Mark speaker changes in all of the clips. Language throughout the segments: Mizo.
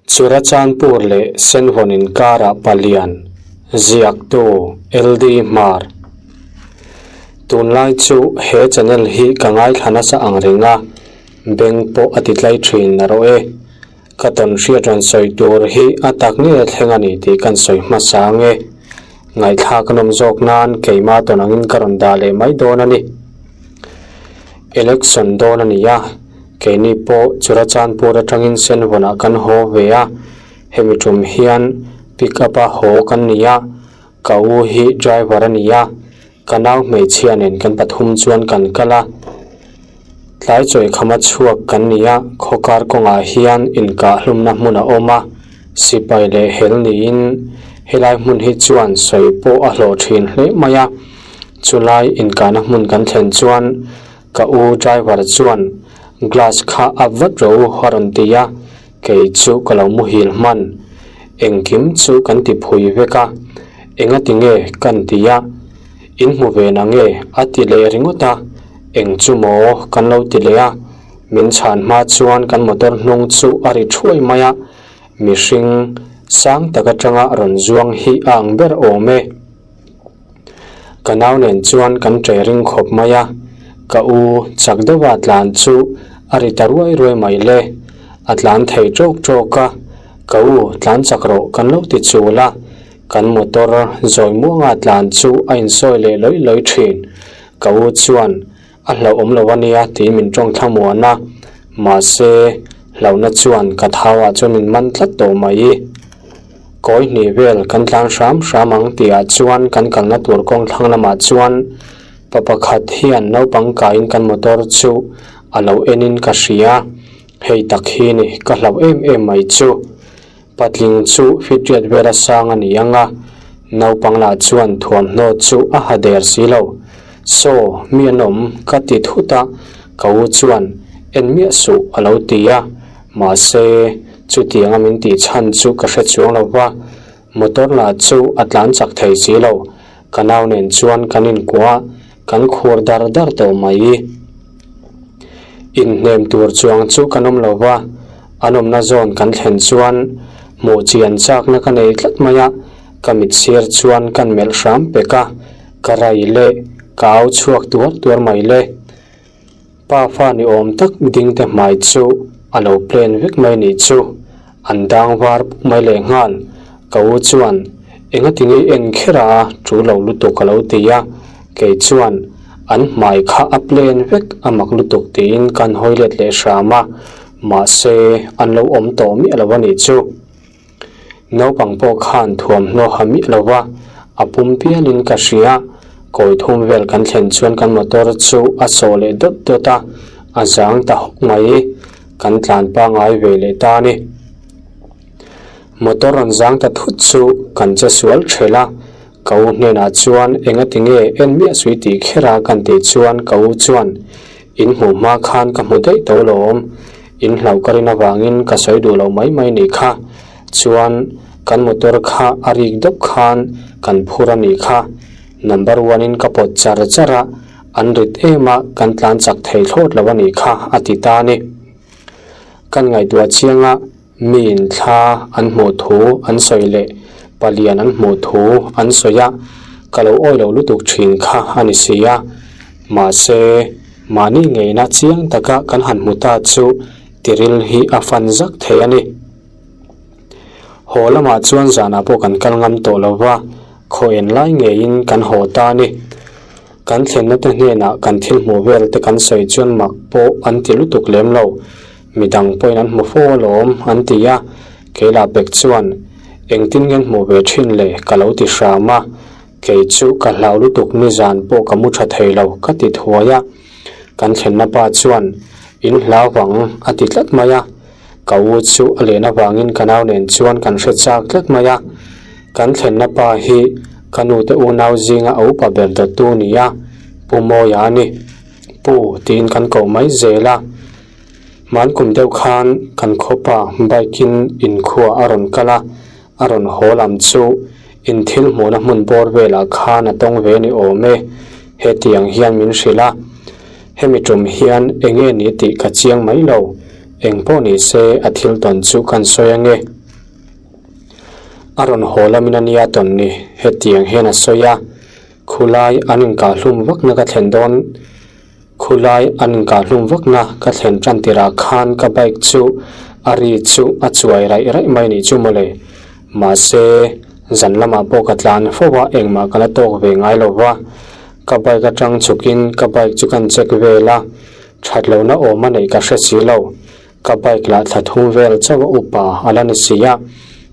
Speaker 1: Churachandpur leh Senvawn inkarah palian, ziaktu LD Hmar. Tunlai chu he channel hi ka ngaithla nasa ang reng a, beng pawh a ti tlai thin na rawh e. Ka tawn hriat rawn sawi tur hi a tak ngei a thleng a ni tih kan sawi hmasa ang e. Ngaihthlak a nawm zawk nan keimah tawn angin ka rawn dah leh mai dawn a ni. Election dawn a ni a. Keini pawh Churachandpur atangin Senvawnah kan haw ve a, hemi tum hian pick up a haw kan ni a, ka u hi driver a ni a, ka nau hmeichhia nen kan pathum chuan kan kal a. Tlai chawikhama chhuak kan ni a, khawkar kawngah hian inkahhlumna hmun a awm a, sipai leh hel niin helai hmun hi chuan sawi pawh a hlawh thin hle mai a, chulai inkahna hmun kan thlen chuan Ka u driver chuan glass kha up vat rawh u a rawn ti a, kei chu ka lo muhil hman. Engkim chu kan ti phui vek a, enga ti nge kan ti a, in hmu ve na nge a ti leh ringawt a, eng chu maw kan lo ti leh a, min chhan hma chuan kan motor hnung chu a ri thuai mai a, mihring sang tak atanga rawn zuang hi a ang ber awm e. Ka nau nen chuan kan ṭe ring khawp mai a, ka u chak deuha tlan chu a ri ta ruai ruai mai le. A tlan thei ṭawk ṭawk a, ka u tlan chak rawh kan lo ti chul a, kan motor zawi muanga tlan chu a insawi leh lawih lawih ṭhin. Ka u chuan a hlauhawm lo a nia tiin min ṭawng thlamuan a, mahse hlauhna chuan ka thauah chuan min man tlat tawh mai. Kawi hnih vel kan tlan hram hram ang tihah chuan kan kalna tur kawng thlang lamah chuan pa pakhat hian naupang kaiin kan motor chu a lo enin ka hria, hei tak hi ni ka hlauh em em mai chu. Patling chu fitriat vela sang a ni ang a, naupang lah chuan thuamhnaw chu a ha der si lo. Saw, mi an awm ka ti thut a, ka u chuan en miah suh a lo ti a, mahse chutianga min tih chhan chu ka hre chuang lo va, motor lah chu a tlan chak thei si lo, ka nau nen chuan kan inkuah kan khur dar dar tawh mai. Inhnem tur chuang chu kan awm lo va, an awmna zawn kan thlen chuan hmuh chian chakna ka nei tlat mai a, ka mit sir chuan kan melh hram pek a, ka rai leh ka au chhuak tuar tuar mai le. Pa fa ni awm tak ding te hmai chu a lo plan vek mai nih chu, an dang var puk mai leh nghal. Ka u chuan enga tinge i en kher a, ṭu lo lutuk a lo ti a, kei chuan an hmai kha a plan vek a mak lutuk tiin kan hawi let leh hram a, mahse an lo awm tawh miah lo a nih chu. Naupang pawh khan thuamhnaw ha miah lo va, a pum pialin ka hria. Kawi thum vel kan thlen chuan kan motor chu a sawh leh dawt dawt a, a zang ta hawk mai. Kan tlan pangai ve leh ta a ni. Motor rawn zang ta thut chu kan che sual thelh a, ka u hnenah chuan engati nge en miah sui tih kher a kan tih chuan ka u chuan In hmuh hma khan ka hmu daih tawh lawm, in hlauh ka rin avangin ka sawi duh loh mai mai nih kha, chuan kan motor kha a rik deuh khan kan phur a nih kha, number one in ka pawt char char a, an rit em a kan tlan chak thei thlawt lo a nih kha a ti ta a ni. Kan ngaihtuah chiang a, miin thla an hmuh thu an sawi leh palian an hmuh thu an sawi a, ka lo awi lo lutuk thin kha a ni si a. Mahse, mahni ngeina chiang taka kan han hmu ta chu tiril hi a fan zak thei a ni. Haw lamah chuan zanah pawh kan kal ngam tawh lo va, khaw en lai ngeiin kan haw ta a ni. Kan thlenna te hnenah kan thil hmuh vel te kan sawi chuan mak pawh an ti lutuk lem lo. Midang pawhin an hmu fo alawm an ti a, keilah pek chuan engtin nge an hmuh ve thin le ka lo ti hram a, kei chu ka hlau lutuk nizan pawh ka mu tha thei lo ka ti thuai a. Kan thlenna pa chuan in hlau vang a ti tlat mai a, ka u chu a len avangin ka nau nen chuan kan hre chak tlat mai a. Kan thlenna pa hi ka nu te unau zinga a upa ber dawttu a ni a, Pu Mawia a ni. Pu tiin kan koh mai zel a. Hman kum deuh khan kan khawpa bike in inkhua a rawn kal a, a rawn haw lam chu in thil hmuhna hmun bawr velah khan a tawng ve ni awm e, hetiang hian min hrilh a. Hemi tum hian enge ni tih ka chiang mai lo, engpawh ni se a thil tawn chu kan sawi ange. A rawn haw lamin a nia tawn ni, hetiang hian a sawi a, Khulai an inkahhlum vakna ka thlen dawn, khulai an inkahhlum vakna ka thlen tan tirah khan ka bike chu a ri chu a chuai raih raih mai nih chu mawle. Mahse, zan lamah pawh ka tlan fo a, engmah ka la tawk ve ngai lo va. Ka bike atang chhukin ka bike chu kan check vel a, that lohna awm a neih ka hre si lo. Ka bike lah thla thum vel chauh a upa a la ni si a,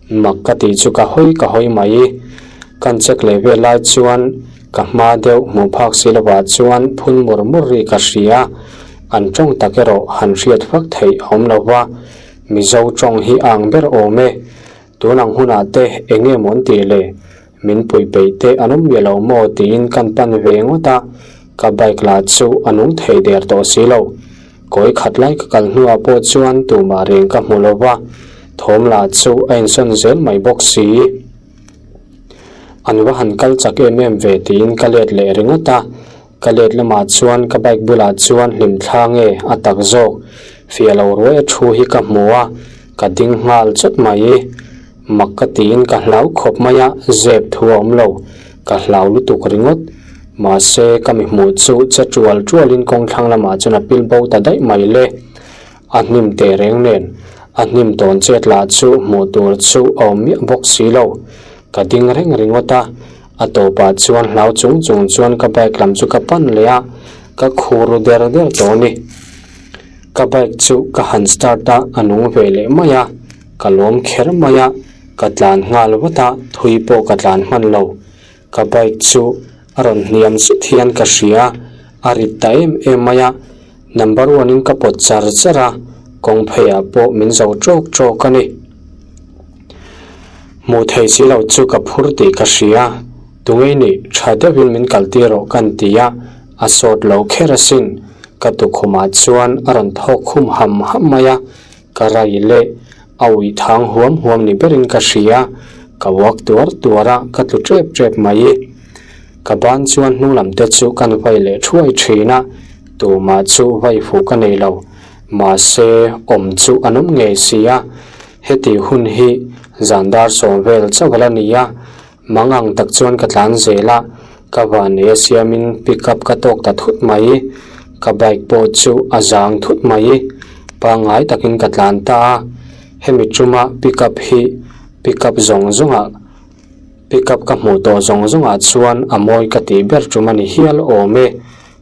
Speaker 1: mak ka tih chu ka hawi ka hawi mai. Kan check leh vel lai chuan ka hma deuh hmuh phak si lovah chuan phun mur mur ri ka hria, an tawng tak erawh han hriat vak theih a awm lo va, Mizo tawng hi a ang ber awm e. Tun ang hunah te eng nge maw an tih le? Min pui peih te an awm miah lo maw tiin kan pan ve ngawt a, ka bike lah chu a nung thei der tawh si lo. Kawi khat lai ka kal hnuah pawh chuan tumah reng ka hmu lo va, thawm lah chu a insawn zel mai bawk si. An va han kal chak em em ve tiin ka let leh ringawt a, Ka let lamah chuan ka bike bulah chuan hlim thla nge a tak zawk fiah lo ruai a thu hi ka hmu a, ka ding nghal chawt mai. Mak ka tiin ka hlau khawp mai a, zep thu a awm lo, ka hlau lutuk ringawt. Mahse ka mi hmuh chu che tual tualin kawng thlang lamah chuan a pil bo ta daih mai le. A hnim teh reng nen, a hnim tawn chet lah chu hmuh tur chu a awm miah bawk si lo. Ka ding reng ringawt a, a tawpah chuan hlau chung chung chuan ka bike lam chu ka pan leh a, ka khur ru der der tawh a ni. Ka bike chu ka han start a, a nung ve leh mai a, ka lawm kher mai a, ka tlan nghal vat a, thui pawh ka tlan hman lo. Ka bike chu a rawn hniam zut hian ka hria, a rit ta em em mai a, number one in ka pawt char char a, kawng pheiah pawh min zo tawk tawk a ni. Hmuh theih si lo chu ka phur tih ka hria, tungei nih tha deuhin min kal tir rawh kan ti a, a sawt lo kher asin, ka tukhumah chuan a rawn thawk khum ham ham mai a, ka rai leh a uih thang huam huam ni berin ka hria, ka uak tuar tuar a, ka tlu tep tep mai. Ka ban chuan hnung lam te chu kan vai leh thuai thin a, tumah chu vai fuh ka nei lo, mahse awm chu an awm ngei si a, heti hun hi zan dar sawm vel chauh a la ni a, mangang tak chuan ka tlan zel a, ka van ei a siamin pick up ka tawk ta thut mai, ka bike pawh chu a zang thut mai, pangngai takin ka tlan ta a, hemi tuma pick up hi pick up zawng zawngah. Pickup ka hmuh tawh zawng zawngah chuan a mawi ka tih ber tum a ni hial awm e.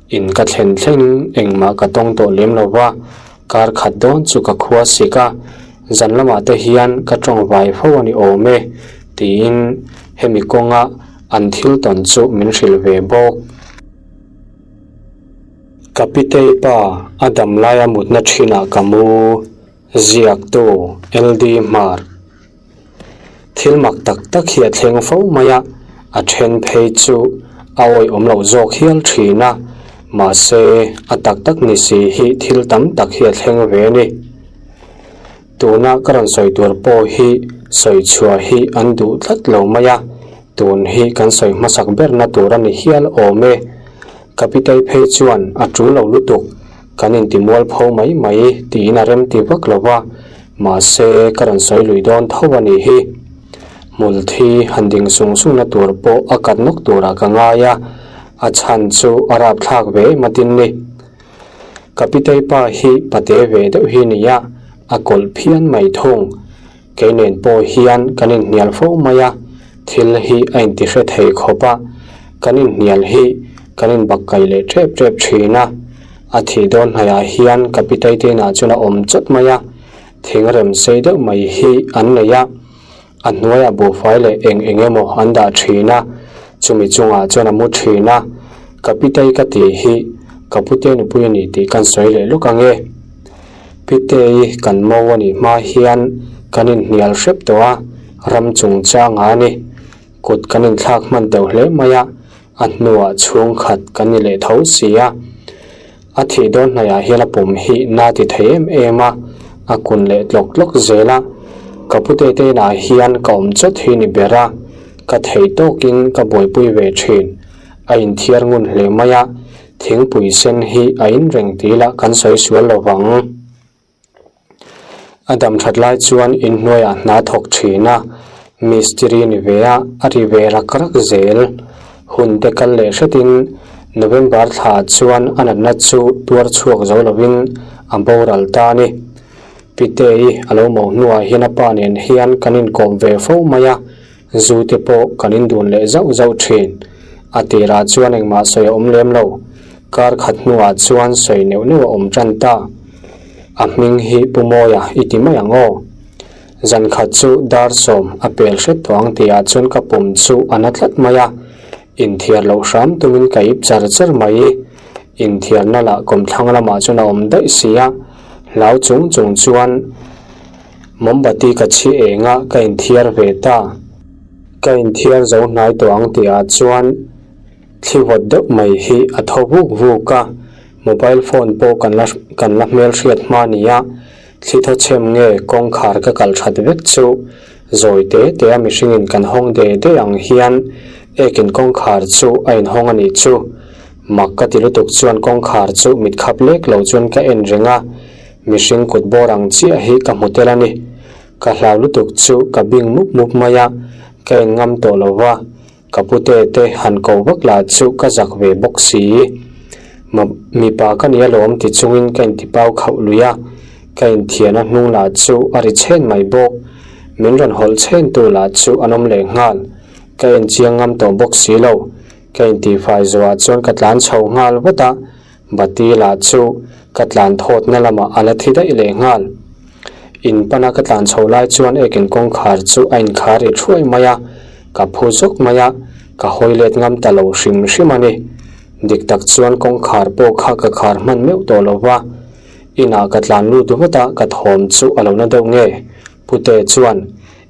Speaker 1: In ka thlen thleng engmah ka tawng tawh lem lo va, kar khat dawn chu ka khua sik a, zan lamah te hian ka tawng vai fo a ni awm e, tiin hemi kawnga an thil tawn chu min hrilh ve bawk. Ka pitei pa a dam laia mutna thinah ka mu, ziaktu LD Hmar. Thil mak tak tak hi a thleng fo mai a, a then phei chu a awih awm loh zawk hial thin a, mahse a tak tak ni si hi thil tam tak hi a thleng ve a ni. Tuna ka rawn sawi tur pawh hi sawi chhuah hi an duh tlat lo mai a, tun hi kan sawi hmasak berna tur a ni hial awm e. Ka pitei phei chuan a tul lo lutuk, kan intimual pho mai mai tiin a rem ti vak lo va, Mahse, ka rawn sawi lui dawn tho a nih hi. Hmul thi han ding sung sungna tur pawh a kat nawk turah ka ngai a, a chhan chu a rapthlak ve em atin ni. Ka pitei pa hi pate ve deuh hi nia, a kawlh phian mai thung. Kei nen pawh hian kan inhnial fo mai a, thil hi a intihre thei khawp a, kan inhnial hi kan inbakkaih leh tep tep thin a. A thih dawn hnaihah hian ka pitei te inah chuan a awm chawt mai a, thing rem sei deuh mai hi an nei a, a hnuaiah buhfai leh eng eng emaw an dah thin a, chumi chungah chuan a mu thin a, ka pitei ka tih hi ka pute nupui a ni tih kan sawi leh lawk ang e. Pitei kan mo a nih hma hian kan inhnial hrep tawh a, ram chungchangah a ni. Kut kan inthlak hman teuh hle mai a, A hnuah chhungkhat kan ni leh tho si a, a thih dawn hnaihah hian a pum hi na ti thei em em a, a kun leh tlawk tlawk zel a. Ka pute te inah hian ka awm chawt hi ni ber a, ka theih tawkin ka buaipui ve thin. A inthiar ngun hle mai a, thingpui sen hi a in reng tih lah kan sawi sual lo vang. A dam that lai chuan inhnuaiah hna thawk thin a. Mistiri ni ve a, a ri ve rak rak zel. Hun te kal leh hretin November thla chuan a natna chu tuar chhuak zo lovin a boral ta a ni. Pitei a lo mo hnuah hian a pa nen hian kan inkawm ve fo mai a, zu te pawh kan indun leh zauh zauh thin. A tirah chuan engmah sawi a awm lem lo. Kar khat hnuah chuan sawi neuh neuh a awm tan ta. A hming hi Pu Mawia i ti mai ang aw. Zan khat chu dar sawm a pel hret tawh ang tihah chuan ka pum chu a na tlat mai a, inthiar loh hram tumin ka ip char char mai. Inthiarna lah kawmthlang lamah chuan a awm daih si a, hlau chung chung chuan mawmbati ka chhi eng a, ka inthiar ve ta. Ka inthiar zo hnai tawh ang tihah chuan thli vawt deuh mai hi a tho vuk vuk a, mobile phone pawh kan la kan la hmelhriat hma nia. Thli thaw chhem nge kawngkhar ka kal that vek chu zawi te te a mihringin kan hawng de de ang hian ekin kawngkhar chu a inhawng a nih chu. Mak ka ti lutuk chuan kawngkhar chu mit khap lek lo chuan ka en reng a, mihring kut bawr ang chiah hi ka hmu tel a ni. Ka hlau lutuk chu ka bing mup mup mai a, ka en ngam tawh lo va. Ka pute te han ko vak lah chu ka zak ve bawk si. Ma mipa ka ni alawm ti chungin ka intipau khauh lui a, ka inthian a hnung lah chu a ri chhen mai bawk. Min rawn hawlh chhen tu lah chu an awm leh nghal. Ka en chiang ngam tawh bawk si lo. Ka intihfai zawhah chuan ka tlan chho nghal vat a, bati lah chu ka tlan thawtna lamah a la thi daih leh nghal. In pana ka tlan chho lai chuan ekin kawngkhar chu a inkhar ri thuai mai a, ka phu zawk mai a, ka hawi let ngam ta lo hrim hrim a ni. Dik tak chuan kawngkhar pawh kha ka khar hman meuh tawh lo va, inah ka tlan lut vat a, ka thawm chu a lo na deuh nge? Pute chuan,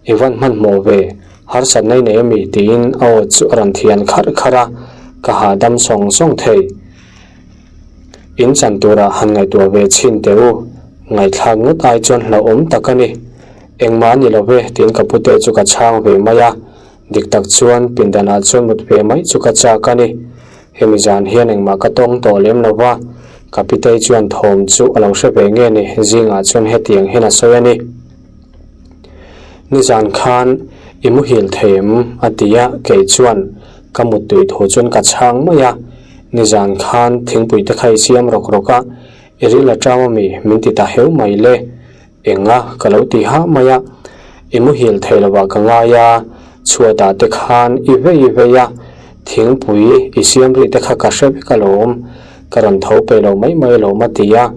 Speaker 1: I van hmanhmawh ve, harsatna i nei ami? tiin a aw chu a rawn thian kharh kharh a, ka hahdam sawng sawng thei. In chan turah han ngaihtuah ve chhin teh u, ngaihthlak ngawt ai chuan hlauhawm tak a ni. Engmah a ni lo ve tiin ka pute chu ka chhang ve mai a, dik tak chuan pindanah chuan mut ve mai chu ka chak a ni. Hemi zan hian engmah ka tawng tawh lem lo va, ka pitei chuan thawm chu a lo hre ve nge ni, zingah chuan hetiang hian a sawi a ni. Nizan khan i muhil thei em? a ti a, kei chuan ka muttui thu chuan ka chhang mai a. Nizan khan thingpui te kha i siam rawk rawk a, i ril a tang ami min ti ta heu mai le. Enga ka lo ti hah mai a, i muhil thei lovah ka ngai a, chhuatah te khan i vei i vei a, thingpui i siam rih te kha ka hre vek alawm, ka rawn tho peih lo mai mai alawm a ti a,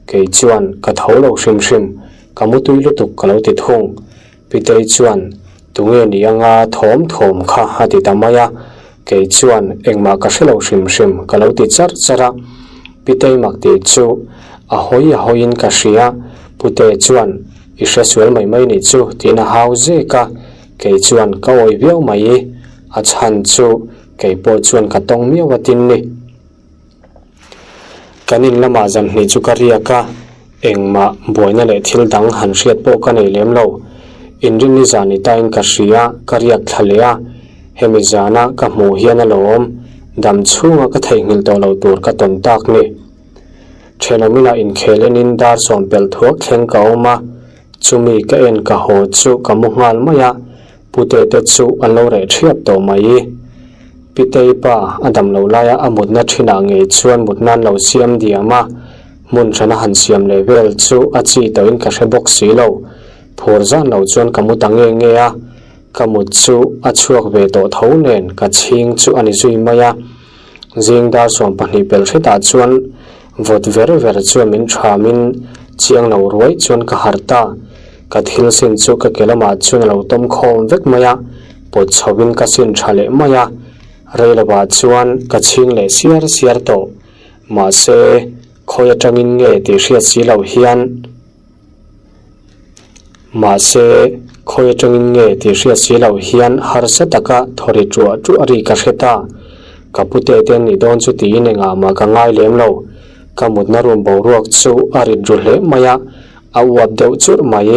Speaker 1: kei chuan ka tho lo hrim hrim, ka mutui lutuk ka lo ti thung. Pitei chuan, Tunge ni anga thawm thawm kha a ti ta mai a, kei chuan engmah ka hre lo hrim hrim ka lo ti charh charh a. Pitei mak tih chu a hawi a hawiin ka hria, Pute chuan, I hre sual mai mai nih chu tiin a hau zek a, kei chuan ka awih viau mai, a chhan chu kei pawh chuan ka tawng miau a tin ni. Kan in lamah zan hnih chu ka riak a, engmah buaina leh thil dang han hriat pawh ka nei lem lo. Inrinni zan ni tain ka hria, ka riak thla leh a, hemi zana ka hmuh hian a lawm, dam chhunga ka theihnghilh tawh lo tur ka tawn tak ni. Thenawm inah inkhel enin dar sawm pelh thuak thleng ka awm a, chumi ka en ka haw chu ka mu nghal mai a, Pute te chu an lo reh thiap tawh mai. Pitei pa a dam loh laia a mutna thinah ngei chuan mut nan lo siam diam a, hmun hrana han siam leh vel chu a chi tawhin ka hre bawk si lo. Phur zan lo chuan ka mu ta nge nge a, ka mut chu a chhuak ve tawh tho nen ka chhing chu a ni zui mai a. Zing dar 12 pel hretah chuan vawt ver ver chuan min thamin chiang lo ruai chuan ka harh ta. Ka thil sin chu ka ke lamah chuan a lo tawm khawm vek mai a, pawt chhovin ka sin tha leh mai a, rei lovah chuan ka chhing leh siar siar tawh. Mahse, khawi atangin nge tih hriat si loh hian. Mahse, khawi atangin nge tih hriat si loh hian harsa taka thaw ri ṭuah ṭuah ri ka hre ta. Ka pute te an nih dawn chu tiin engah mah ka ngai lem lo. Ka mutna room boruak chu a rit ru hle mai a, a uap deuh churh mai.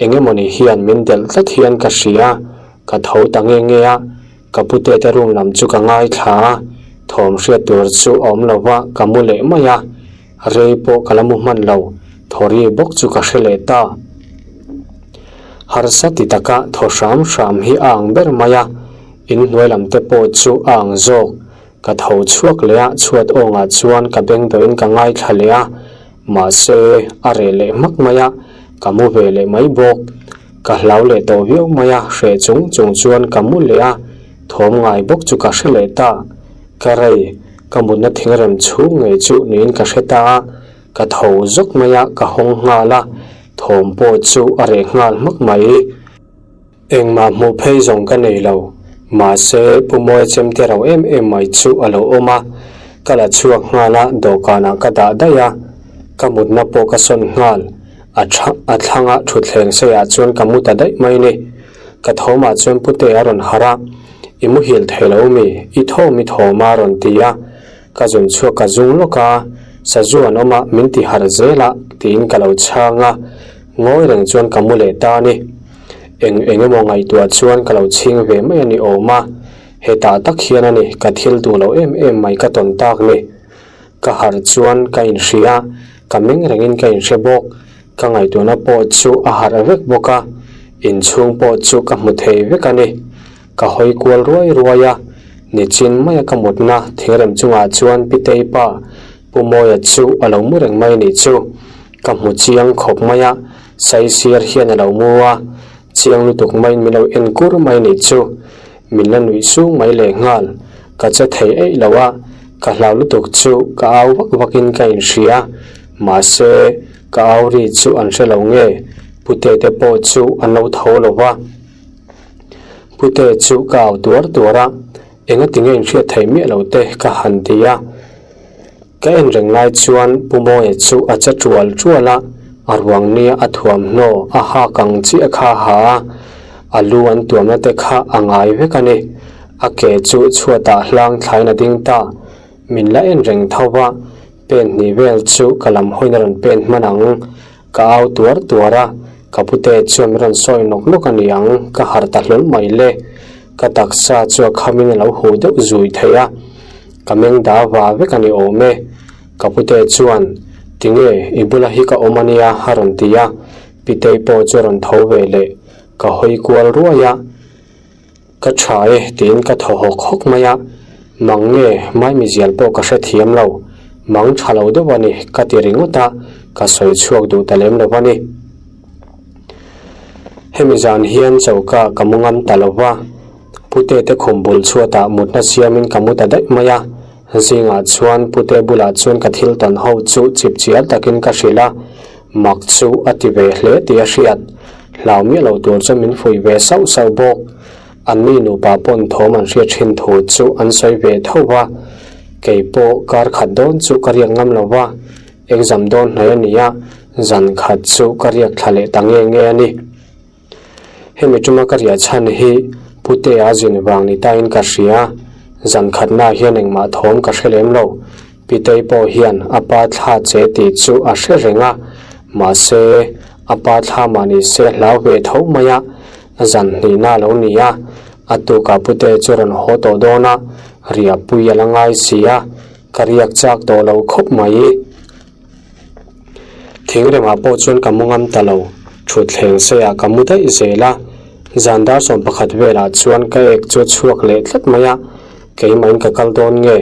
Speaker 1: Eng emawni hian min delh tlat hian ka hria, ka tho ta nge nge a, ka pute te room lam chu ka ngaithla a, thawm hriat tur chu a awm lo va, ka mu leh mai a. Rei pawh ka la mu hman lo, thaw ri bawk chu ka hre leh ta. Harsa ti taka thaw hram hram hi a ang ber mai a, inhnuai lam te pawh chu a ang zawk. Ka tho chhuak leh a, chhuat awngah chuan ka beng dawhin ka ngaithla leh a, mahse a reh leh hmak mai a, ka mu ve leh mai bawk. Ka hlau leh tawh viau mai a, hreh chung chung chuan ka mu leh a, thawm ngai bawk chu ka hre leh ta. Ka rei, ka mutna thingrem chhung ngei chu niin ka hre ta a, Ka tho zawk mai a, ka hawng nghal a, thawm pawh chu a reh nghal hmak mai. Engmah hmuh phei zawng ka nei lo, mahse Pu Mawia chemte rau em em mai chu a lo awm a, ka la chhuak nghal a, dawhkanah ka dah daih a, ka mutna pawh ka sawn nghal, a tha a thlanga thutthleng seiah chuan ka mu ta daih mai ni. Ka thawmah chuan Pute a rawn harh a, I muhil thei lo mi, i thawm i thawm a rawn ti a, Ka zun chhuak ka zung lawk a, sazu an awm a, min ti harh zel a, tiin ka lo chhang a, ngawi reng chuan ka mu leh ta a ni. Eng eng emaw ngaihtuah chuan ka lo chhing ve mai a ni awm a, hetah tak hian a ni ka thil duh loh em em mai ka tawn tak ni. Ka harh chuan ka inhria a, ka meng rengin ka inhre bawk, ka ngaihtuahna pawh chu a harh vek bawk a, inchhung pawh chu ka hmu thei vek a ni. Ka hawi kual ruai ruai a, nichin maia ka mutna thingrem chungah chuan Pitei pa Pu Mawia chu a lo mu reng mai nih chu. Ka hmu chiang khawp mai a, saisir hian a lo mu a, chiang lutuk maiin min lo en kur mai nih chu. Min la nuih sung mai leh nghal, ka che thei eih lo a, ka hlau lutuk chu ka au vak vakin ka inhria, mahse ka au ri chu an hre lo nge, Pute te pawh chu an lo tho lo va. Pute chu ka au tuar tuar a, enga tinge inhriat theih miah lo te ka han ti a. Ka en reng lai chuan Pu Mawia chu a che tual tual a, a ruang nia a thuamhnaw a hak ang chiah kha a ha a, a lu an tuamna te kha a ngai vek a ni. A ke chu chhuatah hlang thlain a ding ta. Min la en reng tho va, pen hnih vel chu ka lam hawiin a rawn pen hman ang. Ka au tuar tuar a, ka pute chuan min rawn sawi nawk nawk a ni ang, ka harh ta hlawl mai le. Ka taksa chu a khamin a lo huh deuh zui thei a, ka meng da va vek a ni awm e. Ka pute chuan, Tinge, i bula hi ka awm a nia, a rawn ti a, Pitei pawh chu a rawn tho ve leh, ka hawi kual ruai a. Ka tha e tiin ka thaw hawk hawk mai a, mang nge maimi zial pawh ka hrethiam lo, mang tha lo deuh a ni ka ti ringawt a, ka sawi chhuak duh ta lem lo a ni. Hemi zan hian choka ka mu ngam ta lo va, Pute te khum bul chhuatah mutna siamin ka mu ta daih mai a, zingah chuan Pute bulah chuan ka thil tawn ho chu chip chial takin ka hrilh a, Mak chu a ti ve hle tih a hriat. Hlau miah lo tur chu min fuih ve sauh sauh bawk. An mi nupa pawn thawm an hriat thin thu chu an sawi ve tho va. Kei pawh kar khat dawn chu ka riak ngam lo va, exam dawn hnai a ni a, zan khat chu ka riak thla leh ta nge nge a ni. Hemi tuma ka riah chhan hi Putea zin vang ni tain ka hria. Zan khatnaah hian engmah thawm ka hre lem lo. Pitei pawh hian a pa thla che tih chu a hre reng a, mahse a pa thla mah ni se hlau ve tho mai a, zan hnihna a lo ni a, a tukah Putea chu rawn haw tawh dawn a, riahpui a la ngai si a, ka riak chak tawh lo khawp mai. Thingremah pawh chuan ka mu ngam ta lo, thutthleng seiah ka mu daih zel a, zan dar 11 velah chuan ka ek chu a chhuak leh tlat mai a, keimahin ka kal dawn nge,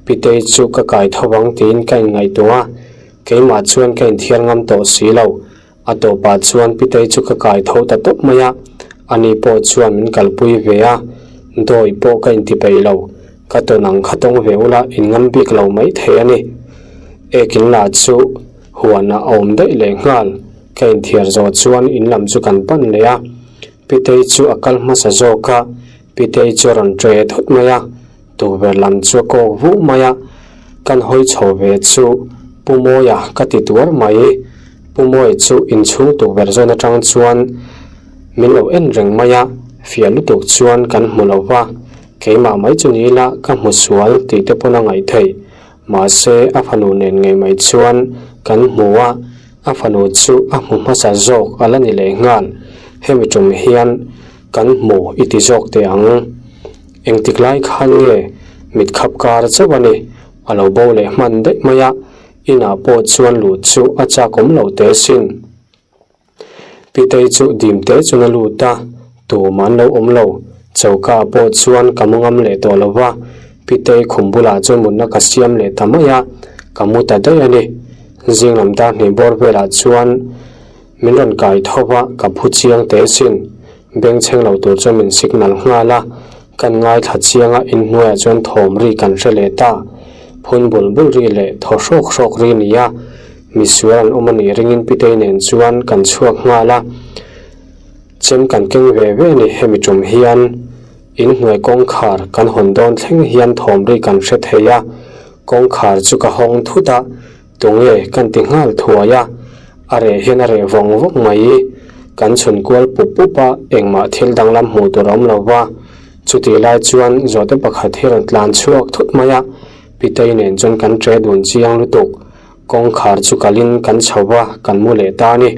Speaker 1: Pitei chu ka kai tho vang tiin ka inngaihtuah a, keimah chuan ka inthiar ngam tawh si lo, a tawpah chuan Pitei chu ka kai tho ta tawp mai a, ani pawh chuan min kalpui ve a, dawi pawh ka inti peih lo. Ka tawn ang kha tawng ve ula in ngam bik lo mai thei a ni. Ekin lah chu huan ah a awm daih leh nghal. Ka inthiar zawh chuan in lam chu kan pan leh a. Pitei chu a kal hmasa zawk a, Pitei chu a rawn ṭe thut mai a, tukverh lam chu a kawk vuh mai a. Kan hawi chho ve chu Pu Mawia ka ti tuar mai. Pu Mawia chu inchhung tukverh zawn atang chuan min lo en reng mai a, fiah lutuk chuan kan hmu lo va. Keimah mai chu ni ila ka hmu sual tih te pawn a ngaih theih. Mahse a fanu nen ngei mai chuan kan hmu a, a fanu chu a hmu hmasa zawk a la ni leh nghal. Hemi tum hian kan hmu i ti zawk teh ang. Engtik lai khan nge mit khap kar chauh a ni, a lo bo leh hman daih mai a, inah pawh chuan luh chu a chak awm lo teh sin. Pitei chu dim te chuan a lut a, tumah an lo awm lo. Choka ah pawh chuan ka mu ngam leh tawh lo va, Pitei khum bulah chuan mutna ka siam leh ta mai a, ka mu ta daih a ni. Zing lam dar hnih bawr velah chuan min rawn kai tho va, ka phu chiang teh sin. Bengchheng lo tur chuan min signal nghal a, kan ngaithla chiang a, inhnuaiah chuan thawm ri kan hre leh ta. Phun bul bul ri leh thaw hrawk hrawk ri ni a, misual an awm a nih ringin Pitei nen chuan kan chhuak nghal a. Chem kan keng ve ve ni hemi tum hian inhnuai kawngkhar kan hawn dawn thleng hian thawm ri kan hre thei a, kawngkhar chu ka hawng thut a, Tunge kan ti nghal thuai a, a reh hian a reh vawng vawng mai. Kan chhun kual pup pup a, engmah thil danglam hmuh tur a awm lo va. Chutih lai chuan zawhte pakhat hi rawn tlan chhuak thut mai a, Pitei nen chuan kan ṭe dun chiang lutuk. Kawngkhar chu kalin kan chho va, kan mu leh ta a ni.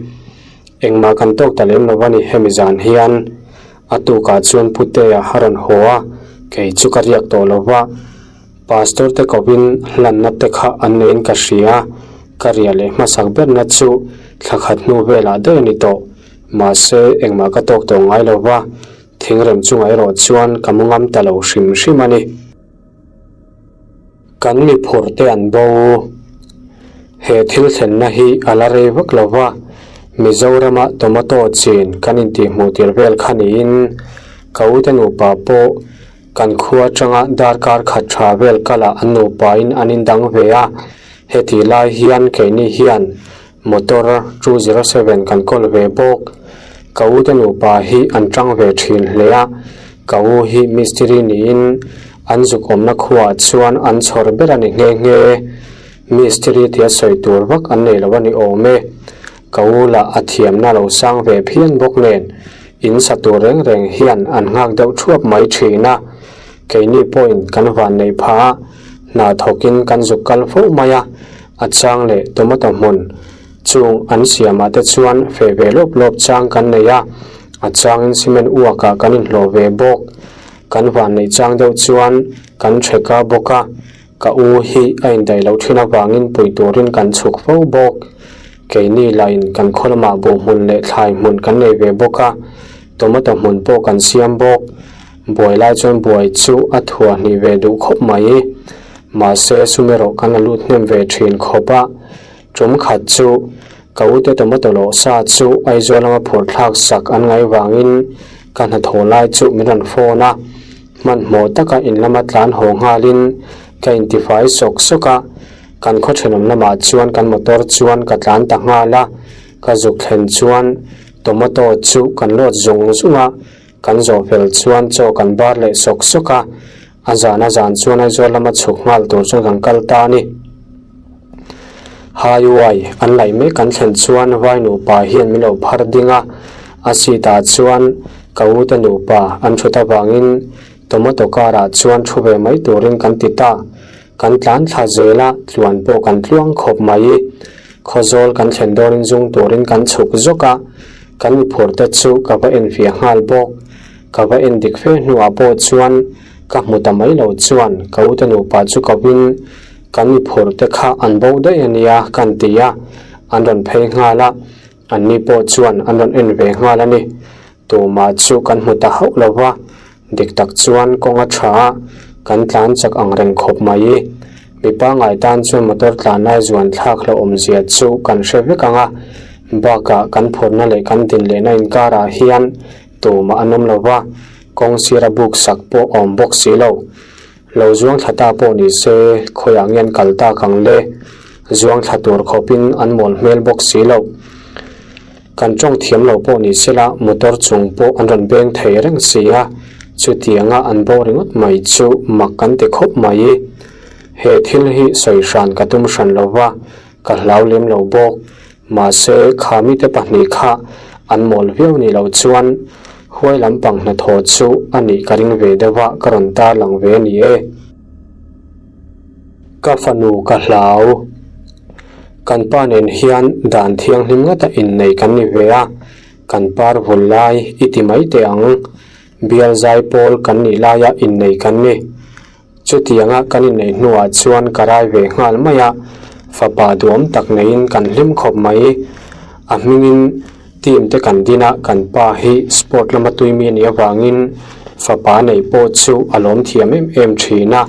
Speaker 1: Engmah kan tawk ta lem lo va ni hemi zan hian. A tukah chuan Putea a rawn haw a, kei chu ka riak tawh lo va. Pastor te kovin hlanna te kha an neiin ka hria, ka ria leh hmasak berna chu thla khat hnu velah daih a ni tawh. Mahse, engmah ka tawk tawh ngai lo va, thingrem chungah erawh chuan ka mu ngam ta lo hrim hrim a ni. Kan mi phur te an bo. He thil thlenna hi a la rei vak lo va, Mizorama tomato chin kan intihhmuh tir vel kha niin ka ute nupa pawh Kan khua atanga darkar khat tha vel kalah an nupain an indang ve a, heti lai hian keini hian motor 207 kan kawl ve bawk. Ka u te nupa hi an tang ve thin hle a, ka u hi mistiri niin an zuk awmna khuaah chuan an chhawr ber a ni nghe nghe. Mistiri tia sawi tur vak an nei lo a ni awm e. Ka u lah a thiamna lo sang ve phian bawk nen In sa tur reng reng hian an nghak deuh thuap mai thin a, keini pawhin kan van neih phah a, hna thawkin kan zuk kal fo mai a, a chang leh tomato hmun chung an siamah te chuan feh ve lawp lawp chang kan nei a, a changin cement uakah kan inhlawh ve bawk. Kan van neih chang deuh chuan kan theka bawk a, ka u hi a indaih loh thin avangin pui turin kan chhuk fo bawk. Keini lahin kan khaw lamah buh hmun leh thlai hmun kan nei ve bawk a, tomato hmun pawh kan siam bawk. Buai lai chuan buai chu a thuah hnih ve duh khawp mai. Mahse sum erawh kan la lut hnem ve thin khawp a. Tum khat chu ka ute tomato lawh sa chu Aizawl lama phur thlak sak an ngaih vangin ka hnathawh lai chu min rawn phone a. Hmanhmawh taka in lama tlan haw nghalin ka intifai sawk sawk a. Kan khaw thenawm lamah chuan kan motor chuan ka tlan ta nghal a, ka zuk thlen chuan tomato chu kan load zung zung a, kan zawh fel chuan chaw kan bar leh sawk sawk a, a zan a zan chuan Aizawl lama chhuk nghal tur chuan kan kal ta a ni. Highway an laih mek kan thlen chuan vai nupa hian min lo phar ding a, a seat ah chuan ka u te nupa an thut avangin tomato car ah chuan thu ve mai turin kan ti ta. Kan tlan thla zel a, tluan pawh kan tluang khawp mai. Khawzawl kan thlen dawnin zung turin kan chhuk zawk a, kan miphur te chu ka va en fiah nghal bawk. Ka va en dik fe hnuah pawh chuan ka hmu ta mai lo chuan ka ute nupa chu ko in kan miphur te kha an bo daih a nia kan ti a, an rawn phei nghal a, anni pawh chuan an rawn en ve nghal a ni. Tumah chu kan hmu ta hauh lo va, dik tak chuan kawng a tha a, kan tlan chak ang reng khawp mai. Mi pangngai tan chuan motor tlan lai zuan thlak hlauhawmzia chu kan hre vek ang a, bakah kan phurna leh kan din lehna inkarah hian tumah an awm lo va, kawng sira buk sak pawh a awm bawk si lo. Lo zuang thla ta pawh ni se, khawiah nge an kal tak ang le? Zuang thla tur khawpin an mawl hmel bawk si lo. Kan tawng thiam lo pawh ni sela motor chung pawh an rawn beng thei reng si a, chutianga an bo ringawt mai chu mak kan ti khawp mai. He thil hi sawi hran ka tum hran lo va, ka hlau lem lo bawk. Mahse, kha mite pahnih kha an mawl viau ni loh chuan huai lampang hnathawh chu a nih ka ring ve deuh a, ka rawn tarlang ve a ni e. Ka fanu ka hlau. Kan pa nen hian dan thianghlim ngata innei kan ni ve a, kan par vul lai i ti mai teh ang. Bial zai pawl kan nih laia innei kan ni. Chutianga kan inneih hnuah chuan ka rai ve nghal mai a, fapa duhawm tak neiin kan hlim khawp mai. A hmingin. Team te kan din a, kan pa hi sport lama tui mi a nih avangin fapa neih pawh chu a lawm thiam em em thin a.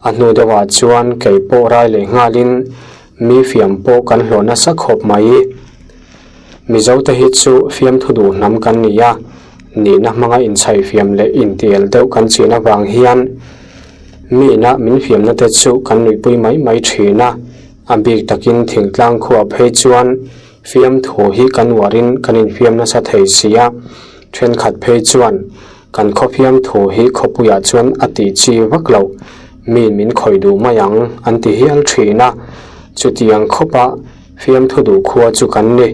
Speaker 1: A hnu deuhah chuan kei pawh rai leh nghalin mi fiam pawh kan hlawh nasa khawp mai. Mizote hi chu fiamthu duh hnam kan ni a, nihna hmanga inchhaih fiam leh intiel deuh kan chin avang hian miina min fiamna te chu kan nuihpui mai mai thin a, a bik takin thingtlang khuah phei chuan fiamthu hi kan uarin kan infiam nasa thei si a, thenkhat phei chuan kan khaw fiamthu hi khawpuiah chuan a tih chi vak loh, mi min khawih duh mai ang an ti hial thin a, chutiang khawpa Fiamthu duh khua chu kan ni.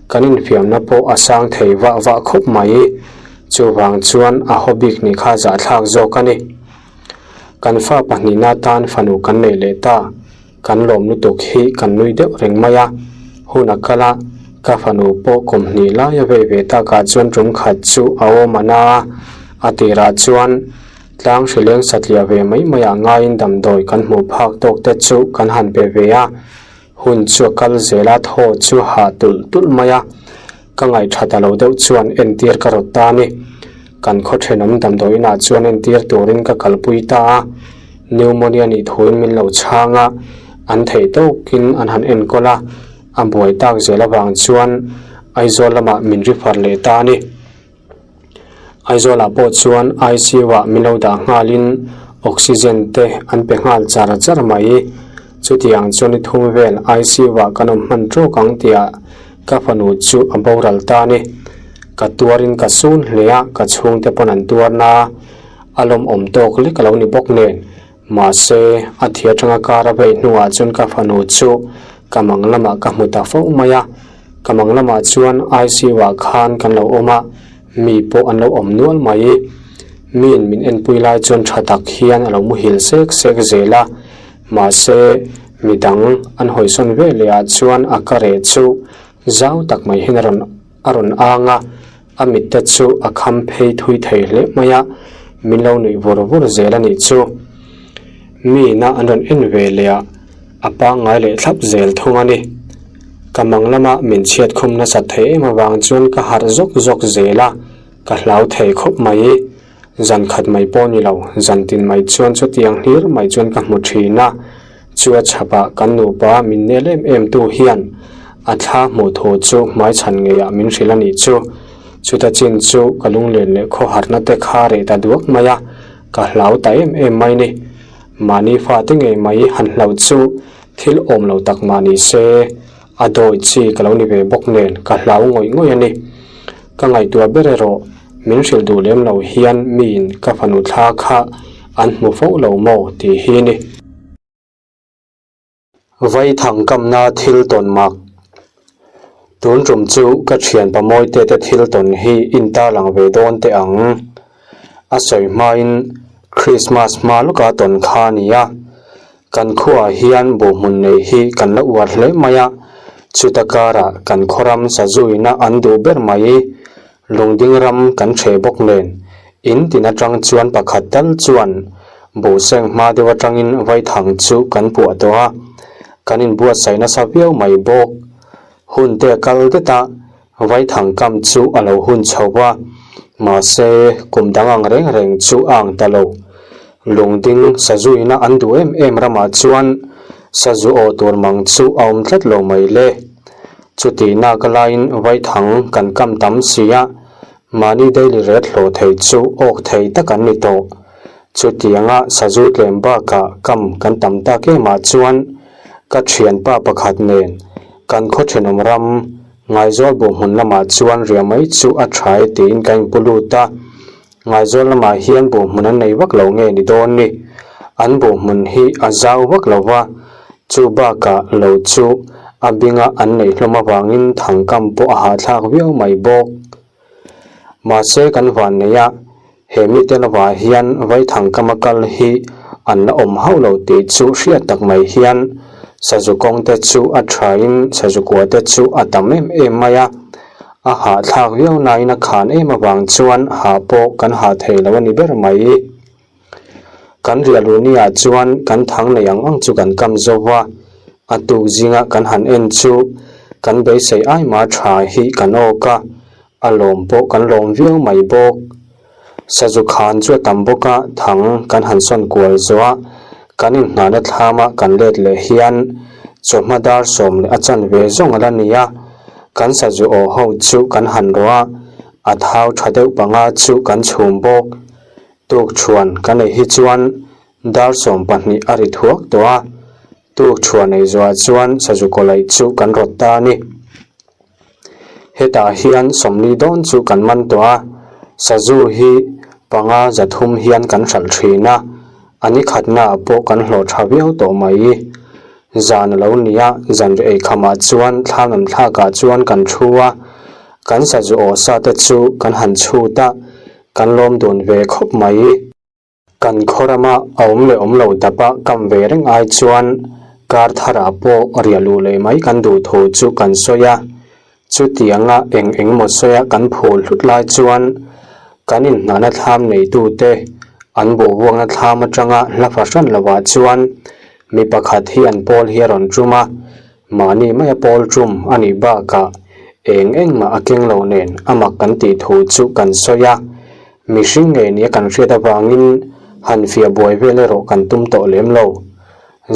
Speaker 1: Kan infiamna pawh a sang thei vah vah khawp mai. Chuvang chuan a haw bik ni kha zahthlak zawk a ni. Kan fa pahnihna tan fanu kan nei leh ta. Kan lawm lutuk hi kan nui deuh reng mai a. Hun a kal a, ka fanu pawh kum hnih lai a vei ve takah chuan tum khat chu a awm a na a. A tirah chuan tlang hrileng satliah ve mai maiah ngaiin damdawi kan hmuh phak tawk te chu kan han pe ve a. Hun chu a kal zel a, thaw chu hah tulh tulh mai a, ka ngaihṭha ta lo deuh chuan entir ka rawt ta a ni. Kan khaw ṭhenawm damdawi inah chuan entir turin ka kalpui ta a, pneumonia nih thuin min lo chhang a, an theih tawkin an han enkawl a, a buai tak zel avang chuan Aizawl lamah min refer leh ta a ni. Aizawlah pawh chuan ICU ah min lo dah nghalin oxygen te an pe nghal char char mai. Chutiang chuan ni thum vel ICU ah kan awm hman tawk ang tihah ka fanu chu a boral ta a ni. Ka tuarin ka sun hle a, ka chhungte pawn an tuar na a lawmawm tawk lek a lo ni bawk nen. Mahse, a thi atanga kar a vei hnuah chuan ka fanu chu ka mang lamah ka hmu ta fo mai a. Ka mang lamah chuan ICU ah khan kan lo awm a, mi pawh an lo awm nual mai. Miin min enpui lai chuan tha tak hian a lo muhil sek sek zel a. Mahse, midang an hawisawn ve leh ah chuan a ka reh chu zau tak mai hian a rawn a rawn ang a. A mitte chu a kham phei thui thei hle mai a, min lo nuih vur vur zel a nih chu. Mi ina an rawn en ve leh a, a pangngai leh thlap zel thung a ni. Ka mang lama min chhiat khum nasat thei em avang chuan ka harh zawk zawk zel a, ka hlau thei khawp mai. Zan khat mai pawh ni lo, zan tin mai chuan chutiang hlir mai chuan ka hmu thin a, chu a chhapah kan nupa min nel em em tu hian a thla hmuh thu chu hmaichhan ngeiah min hrilh a nih chu. Chuta chin chu ka lunglen leh khawharna te kha reh ta duak mai a, ka hlau ta em em mai ni. Mahni fate ngei mai han hlauh chu thil awm lo tak mah ni se, a dawi chi ka lo ni ve bawk nen ka hlau ngawih ngawih a ni. Ka ngaihtuah ber erawh min hrilh duh lem lo hian miin ka fanu thla kha an hmu fo lo maw tih hi ni. Vaithang kamna thil tawn mak. Tun tum chu ka thian pamawite te thil tawn hi intarlang ve dawn teh ang. A sawi hmain Christmas hma lawka tawn kha a ni a. Kan khuaah hian buhhmun neih hi kan la uar hle mai a, chuta karah kan khawram sazuina an duh ber mai. Lungding ram kan hreh bawk nen, in tin atang chuan pakhat tal chuan buhseng hma deuh atangin vaithang chu kan puah tawh a, kan inbuatsaih nasa viau mai bawk. Hun te a kal det a, vaithang kam chu a lo hun chho va, mahse kum dang ang reng reng chu a ang ta lo. Lungding sazuina an duh em em ramah chuan sazu aw tur mang chu a awm tlat lo mai le. Chuti nak laiin vaithang kan kam tam si a, mahni daily ret hlawh thei chu awk thei tak an ni tawh. Chutianga sazu tlem bakah kam kan tam tak emah chuan ka thianpa pakhat nen kan khaw thenawm ram Ngaizawl buhhmun lamah chuan riah mai chu a tha e tiin ka inpu lut a. Ngaizawl lamah hian buhhmun an nei vak lo nge ni dawn ni? An buhhmun hi a zau vak lo va, chu bakah lo chu a binga an neih hlawm avangin thangkam pawh a hahthlak viau mai bawk. Mahse kan van nei a, he mite lovah hian vaithangkama kal hi an la awm hauh lo tih chu hriat tak mai hian sazu kawng te chu a thain sazu kua te chu a tam em em mai a. A hahthlak viau nain a khan em avang chuan hah pawh kan hah thei lo a ni ber mai. Kan riahluniah chuan kan thang nei ang ang chu kan kam zo va, a tuk zinga kan han en chu. Kan beisei ai mah tha hi kan awk a, a lawm pawh kan lawm viau mai bawk. Sazu khan chu a tam bawk a, thang kan han sawn kual zawh a, kan inhnahna thlama kan let leh hian chawhma dar sawm leh a chanve zawng a la ni a, kan sazu aw ho chu kan han rawh a, a thau tha deuh panga chu kan chhum bawk. Tukṭhuan kan ei hi chuan dar 12 a ri thuak tawh a, tukṭhuan ei zawhah chuan sazu kawlaih chu kan rawt ta a ni. Hetah hian 40 dawn chu kan man tawh a, sazu hi panga 300 hian kan hralh thin a, a ni khatnaah pawh kan hlawh tha viau tawh mai. Zan a lo ni a, zanriah ei khamah chuan thlam lam thlakah chuan kan thu a, kan sazu aw sa te chu kan han chhut a, Kan lawm dun ve khawp mai. Kan khaw rama a awm leh awm lo dapa kam ve reng ai chuan kar tharah pawh riah luh leh mai kan duh thu chu kan sawi a. Chutianga eng eng maw sawia kan phul hlut lai chuan kan inhnahna thlam neitute an boruakna thlam atanga hla fahran lovah chuan mi pakhat hi an pawl hi a rawn tum a. Mahni maia pawl tum a nih bakah eng engmah a keng lo nen a mak kan tih thu chu kan sawi a, mihring ngei nia kan hriat avangin han fiah buai vel erawh kan tum tawh lem lo.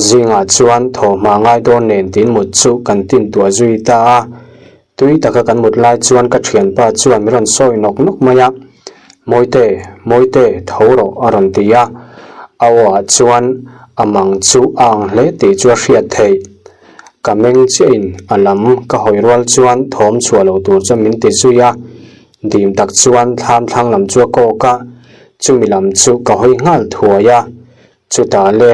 Speaker 1: Zingah chuan thawhhma ngai dawn nen tiin mut chu kan tintuah zui ta a, Tui taka kan mut lai chuan ka thianpa chuan min rawn sawi nawk nawk mai a, Mawite, Mawite, tho rawh a rawn ti a, a aw ah chuan a mang chu a ang hle tih chu a hriat theih. Ka meng chiah in a lam ka hawi rual chuan thawm chhuah lo tur chuan min ti zui a, dim tak chuan thlam thlang lam chu a kawk a, chumi lam chu ka hawi nghal thuai a, chutah le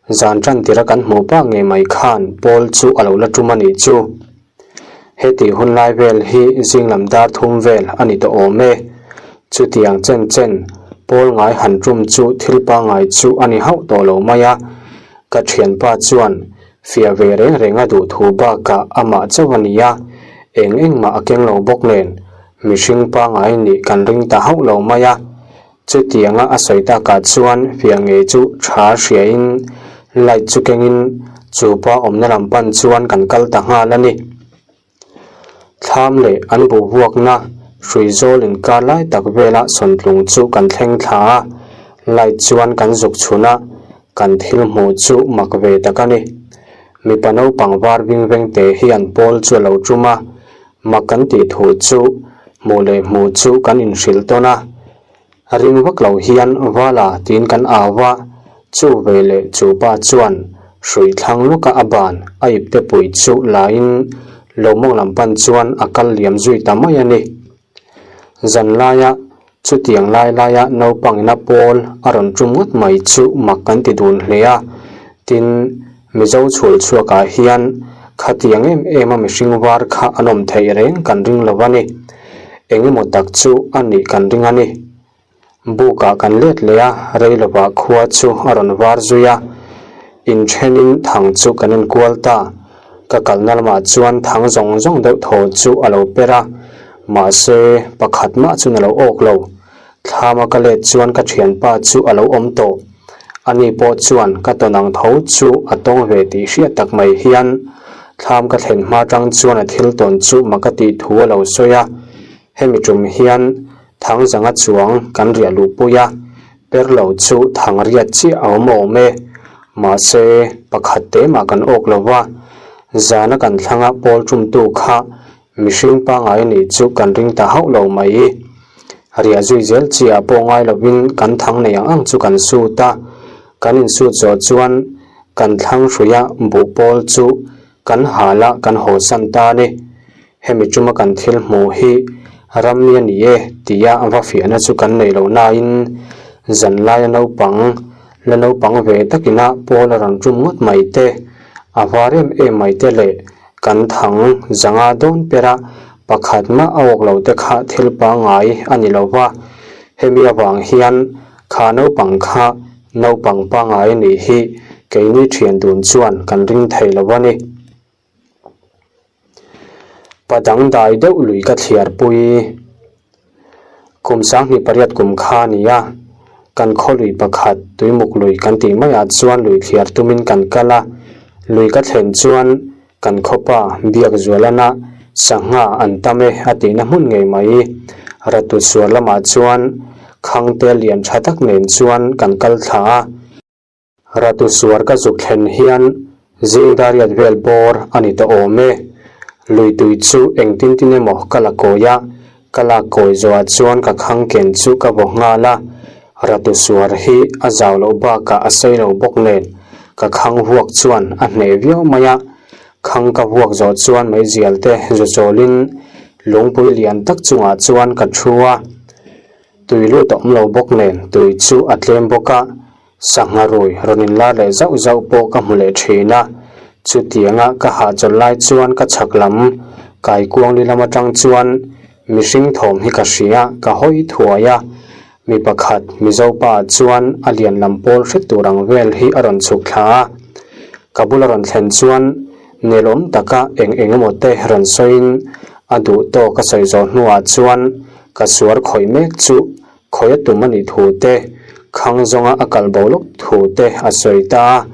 Speaker 1: zan tan tira kan hmuh pa ngei mai khan pawl chu a lo la tum a nih chu. Heti hun lai vel hi zinglam dar thum vel a ni tawh awm e. Chutiang chen chen pawl ngai han tum chu thil pangngai chu a ni hauh tawh lo mai a. Ka thianpa chuan fiah ve reng reng a duh thu bakah amah chauh a ni a, eng engmah a keng lo bawk nen mihring pangngai nih kan ring ta hauh lo mai a. Chutianga a sawi takah chuan fiah ngei chu tha hriain light chu kengin chu pa awmna lam pan chuan kan kal ta nghal a ni. Thlam leh an boruakna hrui zawl inkar lai tak vela sawntlung chu kan thleng thla a, light chuan kan zuk chhun a, kan thil hmuh chu mak ve tak a ni. Mipa naupang var ving veng te hian pawl chu a lo tum a, Mak kan tih thu chu hmuh leh hmuh chu kan inhrilh tawn a, ring vak lo hian Vala tiin kan au a, chu ve leh chu pa chuan hrui thlang lawka a ban a ipte pui chu laiin lo mawng lam pan chuan a kal liam zui ta mai a ni. Zan laia chutiang lai laia naupangina pawl a rawn tum ngawt mai chu mak kan ti dun hle a, tin, Mizo chhul chhuakah hian khatiang em em a mihring var kha an awm theih reng kan ring lo a ni. Eng emaw tak chu a nih kan ring a ni. Bukah kan let leh a, rei lovah khua chu a rawn var zui a. Inthenin thang chu kan enkual ta. Ka kalna lamah chuan thang zawng zawng deuh thaw chu a lo per a, mahse pakhat mah chuan a lo awk lo. Thlama ka let chuan ka thianpa chu a lo awm tawh. Ani pawh chuan ka tawn ang tho chu a tawng ve tih hriat tak mai hian thlam ka thlen hma tang chuan a thil tawn chu mak a tih thu a lo sawi a. Hemi tum hian thang zanga chuang kan riah luh pui a, per lo chu thang riat chiah a awm awm e. Mahse, pakhat te mah kan awk lo va, zana kan thlanga pawl tumtu kha Mihring pangngai nih chu kan ring ta hauh lo mai. Riah zui zel chiah pawh ngai lovin kan thang nei ang ang chu kan sut a, kan insut zawh chuan kan thlang hruia buh pawl chu kan hal a kan hawsan ta a ni. Hemi tuma kan thil hmuh hi rammi a ni e tia va fiahna chu kan nei lo nain zanlaia naupang la naupang ve takina pawl a rawn tum ngawt mai te, a var em em mai te leh Kan thang zanga dawn per a, pakhat mah a awk lo te kha thil pangngai a ni lo va, hemi avang hian kha naupang kha naupang pangngai nih hi keini thian dun chuan kan ring thei lo a ni. Pa dangdai deuh lui ka thliar pui. Kum 28 kum kha a ni a, kan khaw lui pakhat tuimuk lui kan tih maiah chuan lui thliar tumin kan kal a, lui ka thlen chuan. Kan khawpa Biakzualana sangha an tam e a tihna hmun ngei mai. Ratu suar lamah chuan Khangte lian tha tak nen chuan kan kal thla a. Ratu suar ka zuk thlen hian zing dariat vel bawr a ni ta awm e. Lui tui chu engtin tin emaw ka la kawi a, ka lak kawi zawhah chuan ka khang ken chu ka vaw nghal a. Ratu suar hi a zau loh bakah a sei lo bawk nen ka khang vuak chuan a hneh viau mai a. Khang ka vuak zawh chuan meizial te zu chawlin lungpui lian tak chungah chuan ka thu a. Tui lut a awm lo bawk nen tui chu a tlem bawk a. Sangha rui rawn inlar leh zauh zauh pawh ka hmu leh thin a, chutianga ka hahchawlh lai chuan ka chhak lam kaikuangli lam atang chuan mihring thawm hi ka hria, ka hawi thuai a, mi pakhat Mizo pa chuan a lian lam pawl hret tur ang vel hi a rawn chhuk thla a, ka bula rawn thlen chuan nelawm taka eng eng emaw te rawn sawiin a duh tawk a sawi zawh hnuah chuan ka suar khawih mek chu Khawi a tum a nih thu te, khang zawnga a kal bo lawk thu te a sawi ta a,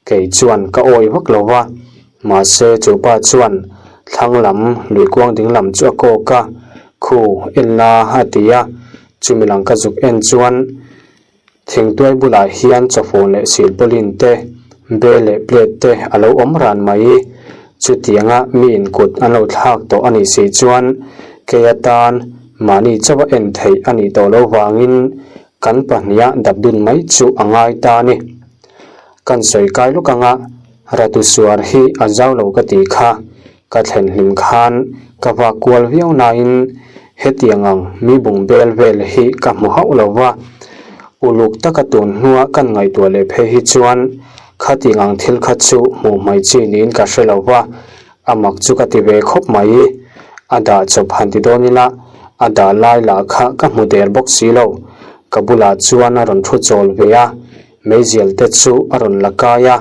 Speaker 1: kei chuan ka awi vak lo va. Mahse chu pa chuan thlang lam lui kuang ding lam chu a kawk a, Khu, en la a ti a, chumi lang ka zuk en chuan thingtuai bulah hian chawfun leh silpawlin te, be leh plate te a lo awm ran mai. Chutianga mi inkut an lo thlak tawh a nih si chuan kei atan Mahni chauha en theih a nih tawh loh vangin kan pahniha dap dun mai chu a ngai ta a ni. Kan sawi kai lawk anga Ratu suar hi a zau lo ka tih kha ka thlen hlim khan ka vak kual viau nain hetiang ang mi bung bel vel hi ka hmu hauh lo va. Uluk taka tun hnua kan ngaihtuah leh phei hi chuan khatiang ang thil kha chu hmuh hmai chi niin ka hre lo va. A mak chu ka ti ve khawp mai. A dah chawp han ti dawn ila, a dah lai lah kha ka hmu der bawk si lo. Ka bulah chuan a rawn thu chawl ve a, meizial te chu a rawn la kai a.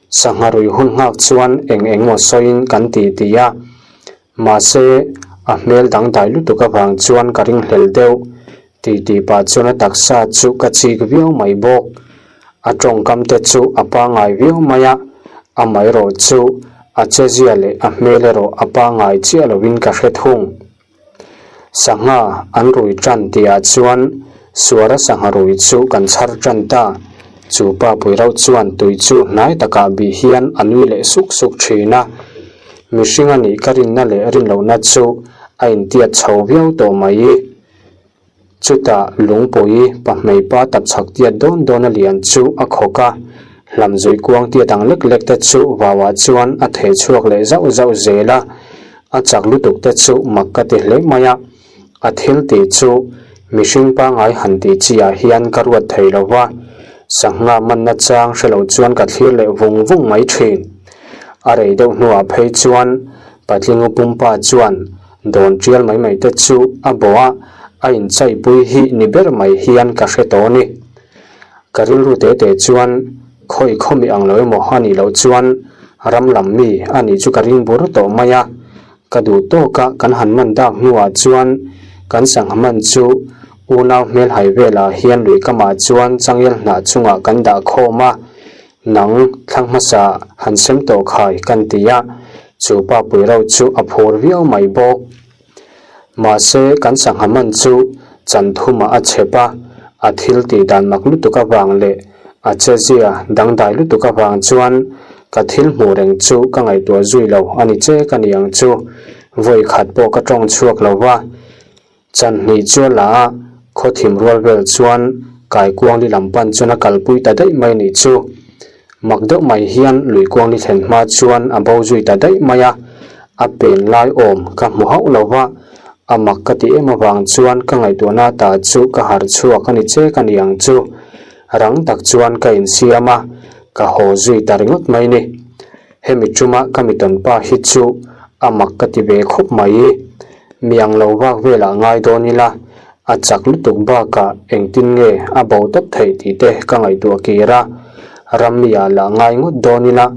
Speaker 1: Sangha rui hun nghak chuan eng eng maw sawiin kan ti ti a. Mahse, a hmel dangdai lutuk avang chuan ka ringhlel deuh. Ti ti pah chuan a taksa chu ka chik viau mai bawk. A tawngkam te chu a pangngai viau mai a, amaherawh chu a chezia leh a hmel erawh a pangngai chiah lovin ka hre thung. Sangha an rui tan tihah chuan Suara sangha rui chu kan chhar tan ta. Chu pa pui rauh chuan tui chu hnai takah bih hian a nui leh suk suk thin a. Mihring a nih ka rinna leh rinlohna chu a intiat chho viau tawh mai. Chutah lungpui pahmei pa tapchhak tiat dawn dawn a lian chu a khawk a, hlamzuih kuang tiat ang lek lek te chu vauah chuan a theh chhuak leh zauh zauh zel a, a chak lutuk te chu mak ka ti hle mai a, a thil tih chu mihring pangngai han tih chi ah hian ka ruat thei lo va, sangha manna chang hre lo chuan ka thlir leh vung vung mai thin. A rei deuh hnuah phei chuan patling u pumpa chuan Dawn tial mai mai te chu a bawh a, a inchaipui hi ni ber mai hian ka hre tawh a ni. Ka rilru te te chuan khawi khawmi ang lo emaw a nih loh chuan ram lam mi a nih chu ka ring bur tawh mai a. Ka duh tawk a kan han man dak hnuah chuan kan sangha man chu unau hmelhai velah hian lui kamah chuan changel hnah chungah kan dah khawm a, Nang thlang hmasa han sem tawh khai kan ti a, chu pa pui rauh chu a phur viau mai bawk. Mahse kan sangha man chu chan thumah a chhep a, a thil tih dan mak lutuk avang leh a chezia dangdai lutuk avang chuan ka thil hmuh reng chu ka ngaihtuah zui lo a ni che ka ni ang chu. Vawi khat pawh ka tawng chhuak lo va. Chanhnih chu a la a, khawthim rual vel chuan Kaikuangli lam pan chuan a kalpui ta daih mai nih chu. Mak deuh mai hian Luikuangli thlen hma chuan a bo zui ta daih mai a, a pen lai awm ka hmu hauh lo va, a mak ka ti em avang chuan ka ngaihtuahna ta chu ka harh chhuak a ni che ka ni ang chu. Rang tak chuan ka insiam a, ka haw zui ta ringawt mai ni. Hemi tuma ka mitawn pa hi chu a mak ka ti ve khawp mai. Mi ang lo vak velah ngai dawn ila, a chak lutuk bakah engtin nge a bo tawp theih tih te ka ngaihtuah kir a. Rammi-ah lah ngai ngawt dawn ila,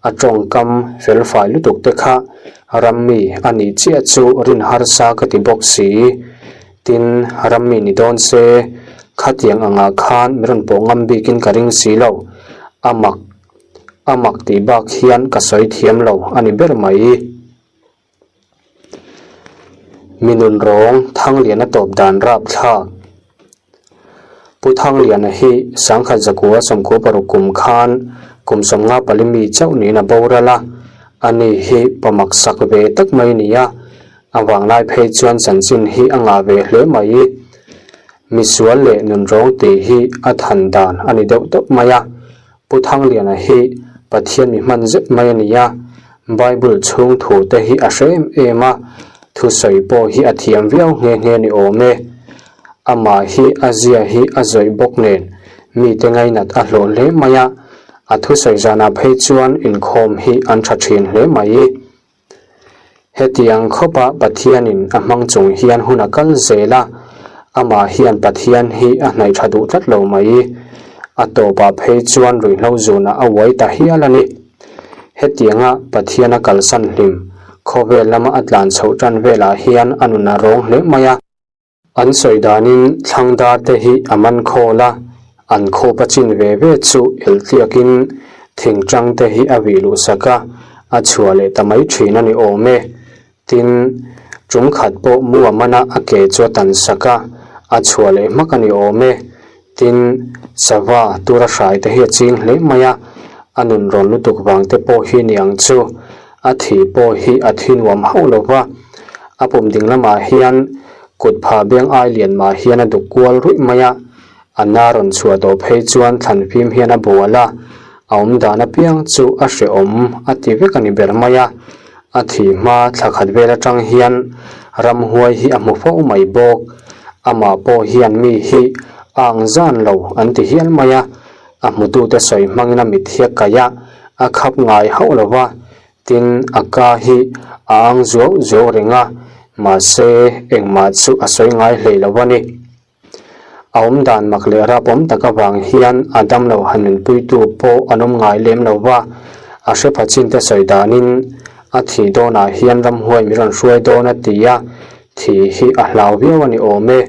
Speaker 1: a tawngkam felfai lutuk te kha rammi a nih chiah chu rin harsa ka ti bawk si. Tin, rammi ni dawn se, khatiang angah khan mi rawn pawh ngam bikin ka ring si lo. A mak. A mak tih bak hian ka sawi thiam lo a ni ber mai. Mi nun rawng Thangliana tawp dan rapthlak. Pu Thangliana hi sangkhat zakua 96 kum khan kum 54 mi chauh niin a boral a, ani hi pa maksak ve tak mai a ni a, a vanglai phei chuan chanchin hi a ngah ve hle mai. Misual leh nunrawng tih hi a than dan a ni deuh tawp mai a. Pu Thangliana hi Pathian mi hman zet mai a ni a, Bible chhung thu te hi a hre em em a, thusawi pawh hi a thiam viau nghe nghe ni awm e. Amah hi a zia hi a zawih bawk nen mite ngainat a hlawh hle mai a, a thusawi zanah phei chuan inkhawm hi an tha thin hle mai. Hetiang khawpa Pathianin a hmang chung hian hun a kal zel a, amah hian Pathian hi a hnaih tha duh tlat lo mai. A tawpah phei chuan ruihhlo zunah a uai ta hial a ni. Hetianga Pathian a kalsan hlim, khawvel lama a tlan chhoh tan velah hian a nun a rawng hle mai a. An sawi danin thlang dar te hi a man khawl a, an khup a chin ve ve chu eltliakin thing tang te hi a vih luh sak a, a chhuah leh ta mai thin a ni awm e. Tin, tum khat pawh mu a man a, a ke chu a tan sak a, a chhuah leh hmak a ni awm e. Tin, sava tura hrai te hi a ching hle mai a, a nun rawn lutuk vang te pawh hi ni ang chu. A thi pawh hi a thi nuam hauh lo va, a pum ding lamah hian kut phah beng ai lian mah hian a duk kual ruih mai a, a na rawn chhuah tawh phei chuan thlan fim hian a bual a, a awm dan apiang chu a hrehawm a ti vek a ni ber mai a, a thi hma thla khat vel atang hian ramhuai hi a hmu fo mai bawk, amah pawh hian mi hi a ang zan lo an ti hial mai a, A hmutute sawi hmangin a mit hi a kaih a, a khap ngai hauh lo va, tin a ka hi a ang zuau zuau reng a, mahse engmah chu a sawi ngai hlei lo a ni. A awm dan mak leh rapawm tak avang hian a damlo han nunpuitu pawh an awm ngai lem lo va, a hre pha chinte sawi danin a thih dawnah hian ramhuai min rawn hruai dawn a ti a, thih hi a hlau viau a ni awm e.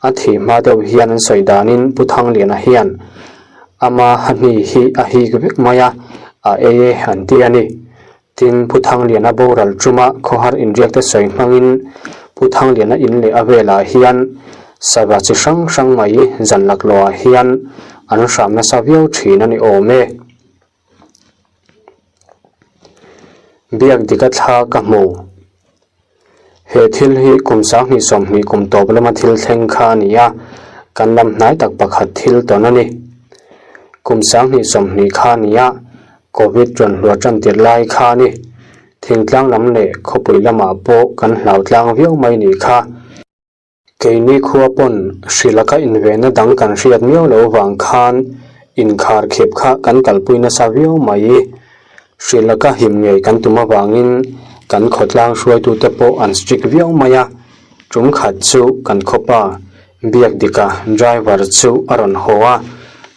Speaker 1: A thih hma deuh hian an sawi danin Pu Thangliana hian ama hahni hi a hik vek mai a, a ei e an ti a ni. Tin, Pu Thangliana boral tuma khawhar inriakte sawi hmangin Pu Thangliana in leh a velah hian sava chi hrang hrang mai zan laklawhah hian an hram nasa viau thin a ni awm e. Biak dika thla ka hmu. He thil hi kum 2020 kum tawp lama thil thleng kha a ni a, kan lam hnai tak pakhat thil tawn a ni. Kum 2020 kha a ni a, Covid rawn hluar tan tirh lai kha a ni. Thingtlang lam leh khawpui lamah pawh kan hlau tlang viau mai ni kha. Keini khua pawn hrilh a ka invenna dang kan hriat miau lo vang khan inkhar khep kha kan kalpui nasa viau mai. Hrilh a ka him ngei kan tum avangin kan khawtlang hruaitute pawh an strict viau mai a. Tum khat chu kan khawpa Biakdika driver chu a rawn haw a,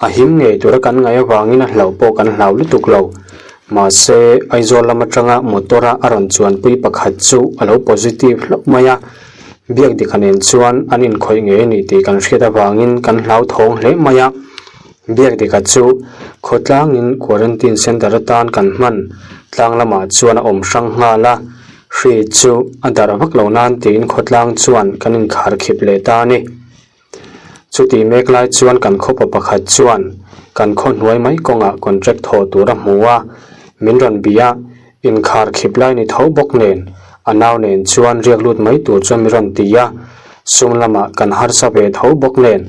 Speaker 1: a him ngei tura kan ngaih avangin a hlauh pawh kan hlau lutuk lo. Mahse, Aizawl lam atanga motor-a a rawn chuanpui pakhat chu a lo positive hlauh mai a. Biakdika nen chuan an inkhawih ngei a ni tih kan hriat avangin kan hlauthawng hle mai a. Biakdika chu khawtlangin quarantine centre atan kan hman tlang lamah chuan a awm hrang nghal a, hri chu a darh vak lo nan tiin khawtlang chuan kan inkharkhip leh ta a ni. Chutih mek lai chuan kan khawpa pakhat chuan kan khaw hnuai mai kawngah contract thawh tur a hmu a, min rawn bih a, inkhar khip lai ni tho bawk nen a nau nen chuan riak lut mai tur chuan min rawn ti a, sum lamah kan harsa ve tho bawk nen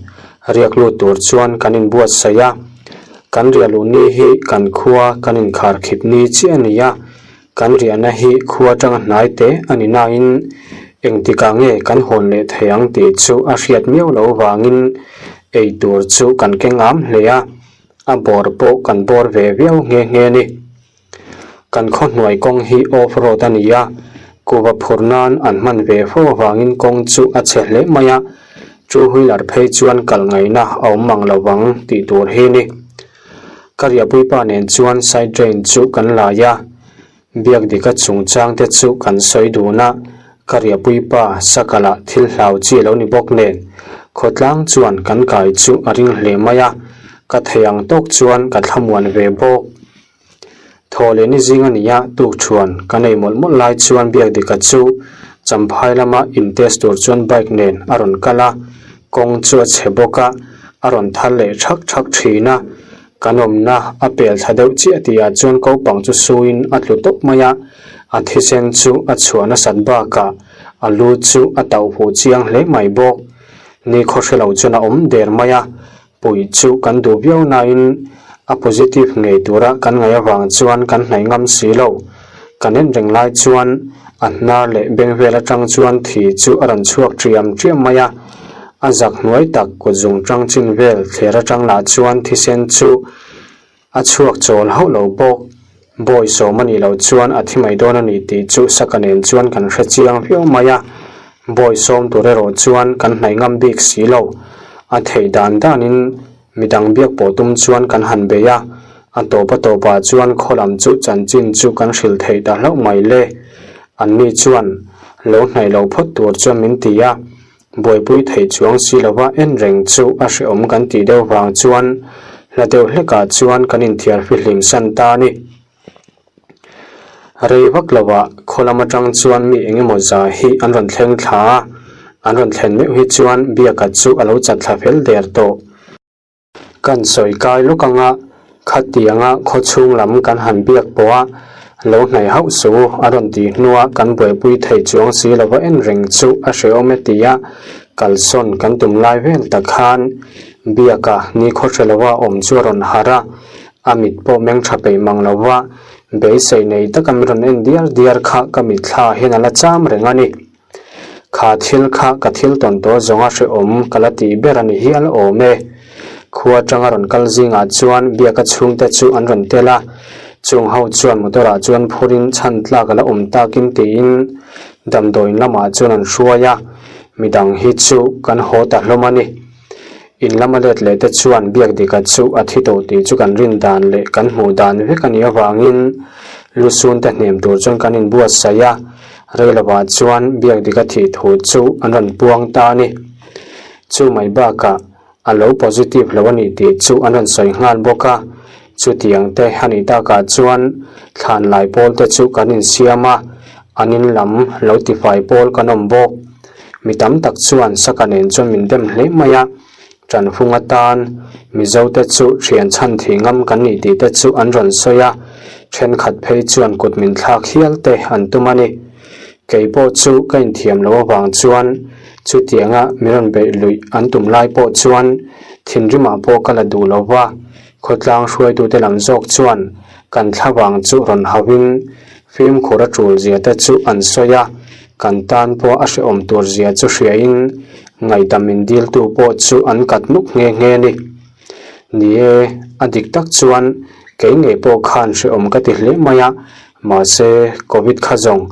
Speaker 1: riak lut tur chuan kan inbuatsaih a, kan riah luh ni hi kan khua kan inkhar khip ni chiah a ni a, Kan riahna hi khua atanga hnai te a ni nain engtikah nge kan hawn leh thei ang tih chu a hriat miau loh vangin ei tur chu kan keng am hle a, a bawr pawh kan bawr ve viau nghe nghe a ni. Kan khaw hnuai kawng hi off road a ni a, kuhva phur nan an hman ve fo avangin kawng chu a chhe hle mai a, two wheeler phei chuan kal ngaihna a awm mang lo vang tih tur hi a ni. Ka riahpuipa nen chuan side drain chu kan lai a, Biakdika chungchang te chu kan sawi dun a, ka riahpuipa Sakalah thil hlau chi a lo ni bawk nen khawtlang chuan kan kai chu a ring hle mai a, ka thei ang tawk chuan ka thlamuan ve bawk. Thaw leh ni zing a nia, tukṭhuan kan ei mawlh mawlh lai chuan Biakdika chu Champhai lama in test tur chuan bike nen a rawn kal a, kawng chu a chhe bawk a, a rawn thar leh thak thak thin a. Kan awmna a pel thla deuh chiah tihah chuan kopang chu suiin a tlu tawp mai a, a thisen chu a chhuah nasat bakah a lu chu a tauh huh chiang hle mai bawk. Ni khaw hre lo chuan a awm der mai a, Puih chu kan duh viau nain a positive ngei tura kan ngaih avang chuan kan hnaih ngam si lo. Kan en reng lai chuan a hnar leh beng vel atang chuan thi chu a rawn chhuak ṭiam ṭiam mai a. A zak hnuai tak kut zung ṭang chin vel thler atang lah chuan thisen chu A chhuak chawl hauh lo bawk. Bawi sawm a nih loh chuan a thi mai dawn a ni tih chu Saka nen chuan kan hre chiang viau mai a. Bawi sawm tur erawh chuan kan hnaih ngam bik si lo. A theih dan danin midang biak pawh tum chuan kan han bei a. A tawp a tawpah chuan khaw lam chu chanchin chu kan hrilh theih ta hlauh mai le. Anni chuan lo hnaih lo phawt tur chuan min ti a. Buaipui theih chuang si lova en reng chu a hrehawm kan tih deuh vang chuan hla deuh hlekah chuan kan inthiar fihlim san ta a ni. Rei vak lovah khaw lam atang chuan mi eng emaw za hi an rawn thleng thla a, an rawn thlen meuh hi chuan Biaka chu a lo chat thla fel der tawh. Kan sawi kai lawk anga khatianga khaw chhung lam kan han biak pawh a lo hnaih hauh su a rawn tih hnua kan buaipui thei chuang si lova en reng chu a hrehawm e tia kalsawn kan tum lai vel tak khan Biaka nikhaw hre lova awm chu a rawn harh a, a mit pawh meng tha peih mang lova beisei nei taka min rawn en diar diar kha ka mitthla hian a la cham reng a ni. Kha thil kha ka thil tawn tawh zawnga hrehawm ka la tih ber a ni hial awm e. Khua atanga rawn kal zingah chuan Biaka chhungte chu an rawn tel a, chung ho chuan motor ah chuan phurin chhan tlak a la awm takin tiin damdawiin lamah chuan an hruai a, midang hi chu kan haw ta hlawm a ni. In lama let leh te chuan biak dika chu a thi tawh tih chu kan rin dan leh kan hmuh dan vek a nih avangin lusun te hnem tur chuan kan inbuatsaih a, rei lovah chuan biak dika thih thu chu an rawn puang ta a ni. Chu mai bakah a lo positive lo a nih tih chu an rawn sawi nghal bawk a, chutiang te a nih takah chuan thlan lai pawl te chu kan insiam a, an in lam lo tifai pawl kan awm bawk. Mi tam tak chuan Saka nen chuan min dem hle mai a, Tanfung atan Mizote chu thian chhan thih ngam kan nih tih te chu an rawn sawi a, thenkhat phei chuan kut min thlak hial te an tum a ni. Kei pawh chu ka inthiam loh avang chuan chutianga min rawn beih luih an tum lai pawh chuan thinrimah pawh ka la duh lo va, khawtlang hruaitute lam zawk chuan kan thlavang chu rawn hauhin Fimkhur a tul zia te chu an sawi a, kan tan pawh a hrehawm tur zia chu hriain ngaihdam min diltu pawh chu an kat nuk nghe nghe a ni. Ni e, a dik tak chuan kei ngei pawh khan hrehawm ka ti hle mai a, mahse Covid kha zawng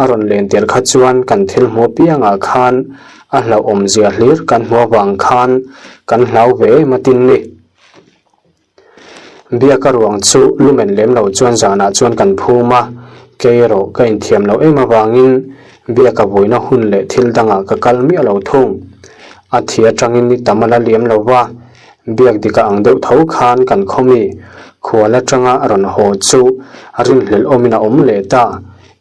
Speaker 1: a rawn len tir kha chuan kan thil hmuh apiangah khan a hlauhawm zia hlir kan hmuh avang khan kan hlau ve em a tin ni. Biaka ruang chu lumen lem lo chuan zanah chuan kan phum a, kei erawh ka inthiam loh em avangin Biaka vuina hun leh thil dangah ka kal miah lo thung. A thi atangin ni tam a la liam lo va, Biak dika ang deuh tho khan kan khaw mi khual atanga rawn haw chu rinhlelh awmin a awm leh ta,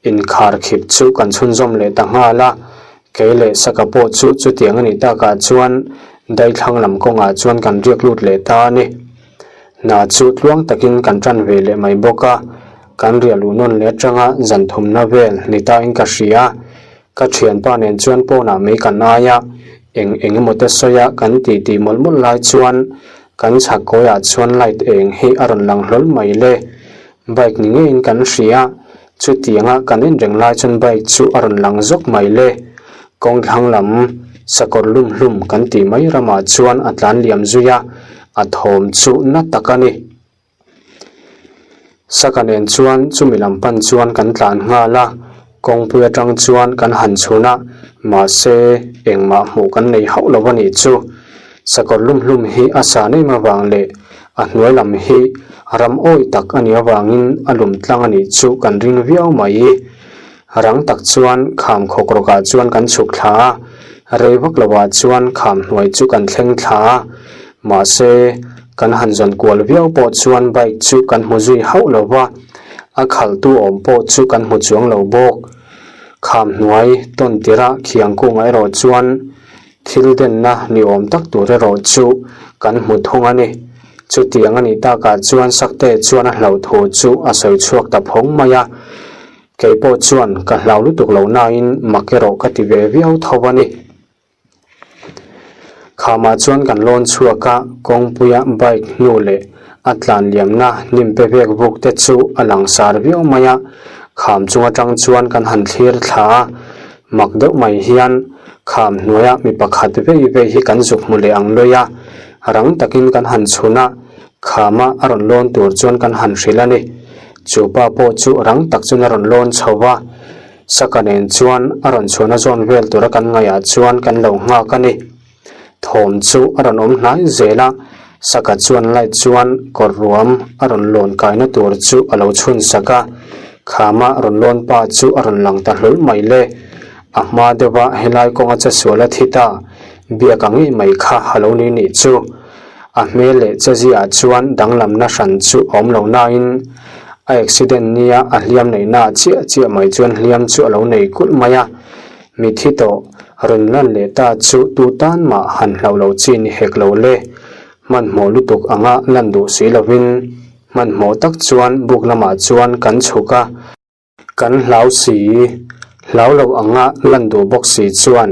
Speaker 1: inkhar khip chu kan chhunzawm leh ta nghal a, Kei leh Saka pawh chu chutiang a nih takah chuan daithlang lam kawngah chuan kan riak lut leh ta a ni. Hna chu tluang takin kan tan ve leh mai bawk a, kan riah luh nawn leh atanga zan thumna vel ni tain ka hria. Ka thianpa nen chuan pawnah mei kan ai a, eng eng emaw te sawi a kan tih tih mawlh mawlh lai chuan kan chhak kawiah chuan light eng hi a rawn lang hlawl mai le. Bike ni ngeiin kan hria, chutianga kan en reng lai chuan bike chu a rawn lang zawk mai le. Kawng thlang lam sakawr lum hlum kan tih mai ramah chuan a tlan liam zui a, a thawm chu na tak a ni. Saka nen chuan chumi lam pan chuan kan tlan nghal a, kawngpui atang chuan kan han chhun a, mahse engmah hmuh kan nei hauh lo a nih chu. Sakawr lum hlum hi a san em avang leh a hnuai lam hi ram awi tak a nih avangin a lum tlang a nih chu kan ring viau mai. Rang tak chuan kham khawk rawkah chuan kan chhuk thla a, rei vak lovah chuan kham hnuai chu kan thleng thla a, mahse kan han zawn kual viau pawh chuan bike chu kan hmu zui hauh lo va. A khalhtu awm pawh chu kan hmu chuang lo bawk. Kham hnuai tawn tirh a khiang kungah erawh chuan thil denna ni awm tak tur erawh chu kan hmu thung a ni. Chutiang a nih takah chuan Sakte chuan a hlauh thu chu a sawi chhuak ta phawng mai a. Kei pawh chuan ka hlau lutuk lo nain mak erawh ka ti ve viau tho a ni. Khamah chuan kan lawn chhuak a, kawngpuia bike hnu leh a tlan liamna hnim pe vek vuk te chu a langsar viau mai a, kham chung atang chuan kan han thlir thla a, mak deuh mai hian kham hnuaia mi pakhat vei vei hi kan zuk hmu leh ang lawih a, rang takin kan han chhun a, khama a rawn lawn tur chuan kan han hrilh a ni. Chu pa pawh chu rang tak chuan a rawn lawn chho va. Saka nen chuan a rawn chhuahna zawn vel tura kan ngaihah chuan kan lo nghak a ni. Thawm chu a rawn awm hnai zel a, Saka chuan light chuan kawr ruam a rawn lawn kaina tur chu a lo chhun sak a, khama rawn lawn pa chu a rawn lang ta hlawl mai le. A hma deuha helai kawnga che sual a thi ta, biak ang ngei mai kha a lo ni nih chu. A hmel leh cheziah chuan danglamna hran chu a awm lo nain a accident nia a hliam neihna chiah chiah mai chuan hliam chu a lo nei kulh mai a. Mithi tawh rawn lan leh ta chu tu tan mah han hlauh lo chi ni hek lo le. Hmanhmawh lutuk anga lan duh si lovin hmanhmawh tak chuan buk lamah chuan kan chhuk a. Kan hlau si, hlau lo anga lan duh bawk si chuan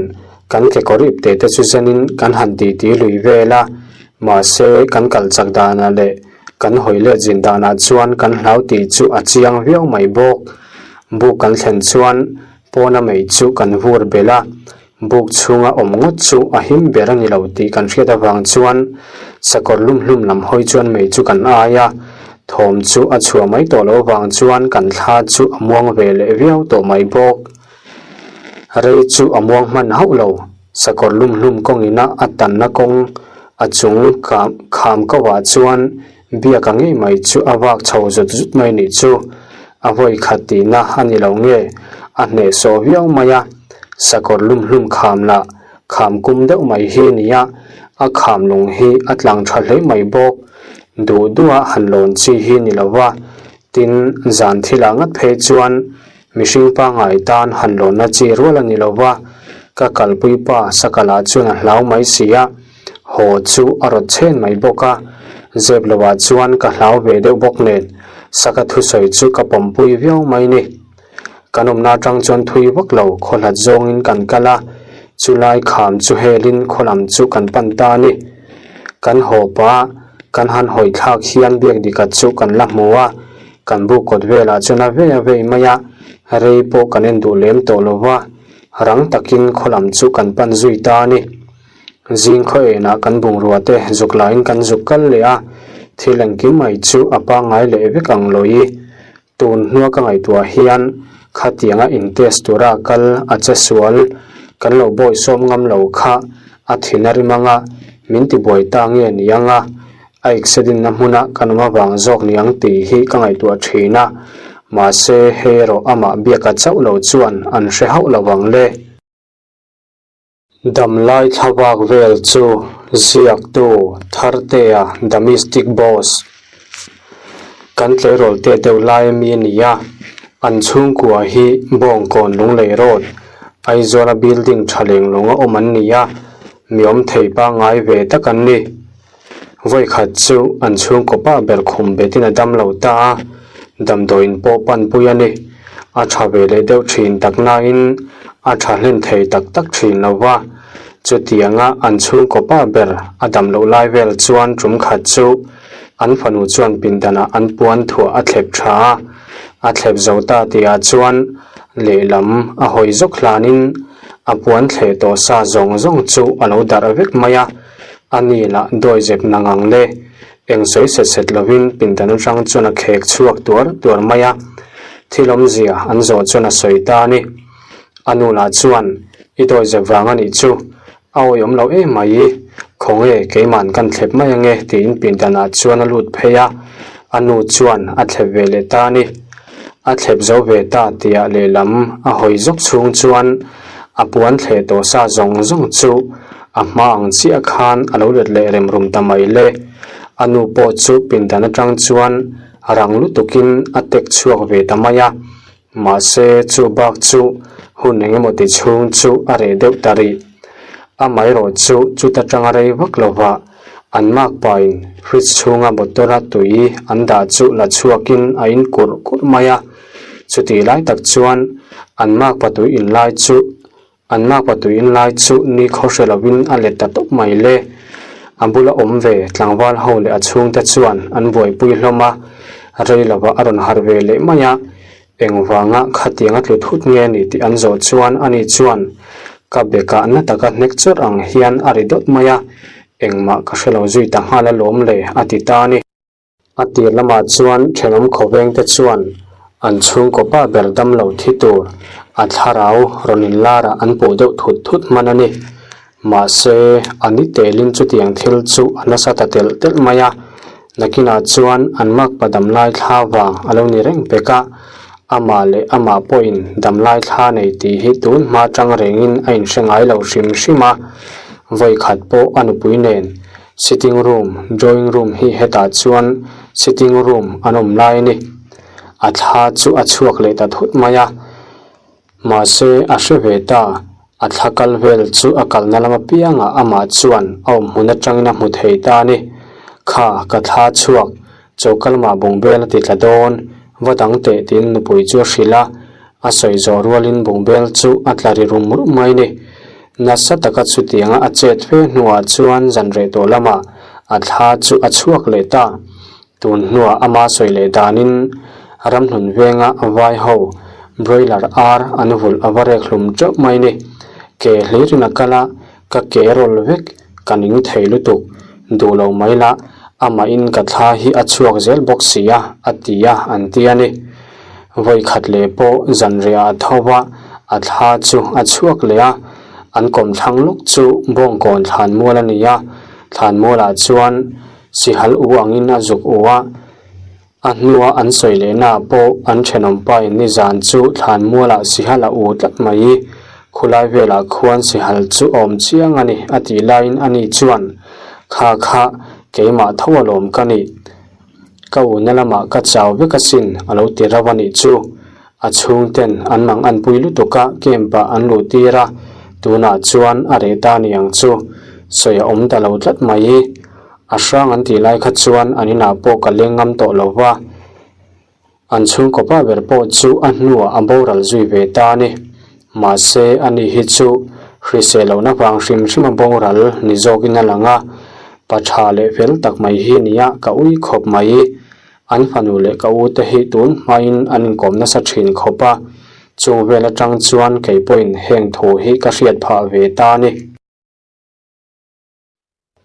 Speaker 1: kan kekawr ipte te chu zenin kan han titi lui vel a, mahse kan kal chak danah leh kan hawi let zin danah chuan kan hlau tih chu a chiang viau mai bawk. Buk kan thlen chuan pawna mei chu kan vur belh a, Buk chhunga awm ngawt chu a him ber a ni lo tih kan hriat avang chuan sakawr lum hlum lam hawi chuan mei chu kan ai a, thawm chu a chhuah mai tawh loh avang chuan kan thla chu a muang ve leh viau tawh mai bawk. Rei chu a muang hman hauh lo, sakawr lum hlum kawngina a tanna kawng a chung kham ko ah chuan Biaka ngei mai chu a vak chho zut zut mai nih chu a vawi khat tihna a ni lo nge a hnehsawh viau mai a, sakawr lum hlum kham lah kham kum deuh mai hi a ni a, a kham lung hi a tlang tha hle mai bawk. Duh duha han lawn chi hi ni lo va, tin zan thilah ngat phei chuan mihring pangngai tan han lawnna chi rual a ni lo va, ka kalpui pa sakalah chuan a hlau mai si a. Haw chu a rawt chhen mai bawk a, zep lohah chuan ka hlau ve deuh bawk nen Saka thusawi chu ka pawmpui viau mai ni. Kan awmna atang chuan thui vak lo khaw hlat zawngin kan kal a, chulai kham chu helin khaw lam chu kan pan ta a ni. Kan haw pah kan han hawi thlak hian biak dikhat chu kan la hmu a, kan buk kawt velah chuan a vei a vei mai a, rei pawh kan en duh lem tawh lo va, rang takin khaw lam chu kan pan zui ta a ni. Zing khaw enah kan bungrua te zuk laiin kan zuk kal leh a, thil engkim mai chu a pangngai leh vek ang lawi. Tun hnua ka ngaihtuah hian khatianga in test tura kal a che sual, kan lo bawisawm ngam lo kha a thin a rim anga min tibuai ta nge ni anga a accident na hmuna kan awm avang zawk ni ang tih hi ka ngaihtuah thin a, mahse hei erawh amah biaka chauh lo chuan an hre hauh lo vang le. Damlai thlavak vel chu ziaktu Thartea The Mystic Boss kan tleirawl te deuh lai ami a ni a, an chhungkua hi Bawngkawn Lunglei Road, Aizawla building tha leng lawnga awm an ni a, mi awm thei pangngai ve tak an ni. Vawikhat chu an chhungkaw pa ber khum betin a dam lo ta a, damdawiin pawh panpui a ni. A tha ve leh deuh thin tak nain a tha hlen thei tak tak thin lo va. Chutianga an chhungkaw pa ber a dam loh lai vel chuan tum khat chu an fanu chuan pindanah an puan thuah a thlep tha a, a thlep zo ta tihah chuan lehlam a hawi zawk hlanin a puan thleh tawh sa zawng zawng chu a lo darh vek mai a. A ni lah dawi zep nang ang le. Eng sawi set set lovin pindan atang chuan a khek chhuak tuar tuar mai a. Thil awmzia an zawh chuan a sawi ta a ni. A nu lah chuan, I dawi zep vang a nih chu. A awihawm lo em mai i. Khawnge keima'n kan thlep mai ange tiin pindanah chuan a lut phei a. A nu chuan a thlep ve leh ta a ni. A thlep zo ve ta tihah lehlam a hawi zawk chhung chuan a puan thleh tawh sa zawng zawng chu a hma ang chiah khan a lo let leh rem rum ta mai le. A nu pawh chu pindan atang chuan. Rang lutukin a tek chhuak ve ta mai a. Mahse, chu bak chu hun engemaw ti chhung chu a reh deuh ta rih. Amaherawh chu chuta tanga rei vak lovah an makpain fridge chhunga motor-a tui an dah chu la chhuakin a in kurh kurh mai a. Chutih lai tak chuan an makpa tui in lai chu An makpa tui in lai chu ni khaw hre lovin a let ta tawp mai le. A bula awm ve tlangval ho leh a chhungte chuan an buaipui hlawm a, rei lovah a rawn harh ve leh mai a. Engvanga khatiang a tlu thut nge ni tih an zawh chuan ani chuan ka bekah na taka hnek chawrh ang hian a ri dawt mai a, engmah ka hre lo zui ta nghal alawm le a ti ta a ni. A tir lamah chuan thenawm khawvengte chuan an chhungkaw pa ber dam lo thi tur a thlarau rawn inlarah an puh deuh thut thut hman a ni. Mahse, a ni telin chutiang thil chu a nasa ta telh telh mai a, nakinah chuan an makpa damlai thla vang a lo ni reng pek a, amah leh amah pawhin damlai thla nei tih hi tun hma tang rengin a inhre ngai lo hrim hrim a, vawikhat pawh a nupui nen Sitting room, drawing room hi hetah chuan sitting room an awm lai a ni. A thla chu a chhuak leh ta thut mai a. Mahse, a hre ve ta, a thla kal vel chu a kalna lam apiangah amah chuan a awm hmun atangin a hmu thei ta a ni. Kha, ka thla chhuak, choka lamah bungbel a ti tla dawn, va dang teh tiin nupui chu a hrilh a, a sawi zawh rualin bungbel chu a tla ri rum rum mai a ni. Nasa taka chutianga a chet fe hnuah chuan zanreh tawh lamah a thla chu a chhuak leh ta. Tun hnuah ama sawi leh danin ramhlun venga vai ho broiler ar an vulh a va rek hlum teuh mai ni. Ke hlirin a kal a, ka ke rawl vek, ka ning thei lutuk. Duh lo mai la, amahin ka thla hi a chhuak zel bawk si a, a ti a, an ti a ni. Vawi khat leh pawh zanriah a tho va, a thla chu a chhuak leh a, an kawmthlang lawk chu Bawngkawn thlanmual a ni a, thlanmualah chuan sihal u angin a zuk u a, a hnua an sawi lehnaah pawh an thenawmpain nizan chu thlanmualah sihal a u tlat mai, khulai velah khuan sihal chu a awm chiang a ni a tih laiin ani chuan, Kha kha, keimah tho alawm ka nih. Ka una lamah ka chau vek asin a lo ti rauh a nih chu. A chhungten an mang an pui lutuk a camp ah an luh tir a, tunah chuan a reh ta ni ang chu. Sawi a awm ta lo tlat mai. A hrang an tih lai kha chuan an inah pawh ka leng ngam tawh lo va. An chhungkaw pa ber pawh chu a hnuah a boral zui ve ta a ni. Mahse, ani hi chu hrisel lohna vang hrim hrim a boral ni zawkin a lang a, pa tha leh fel tak mai hi nia ka ui khawp mai. An fanu leh ka u te hi tun hmain an inkawm nasa thin khawp a, chung vel atang chuan kei pawhin heng thu hi ka hriat phah ve ta a ni.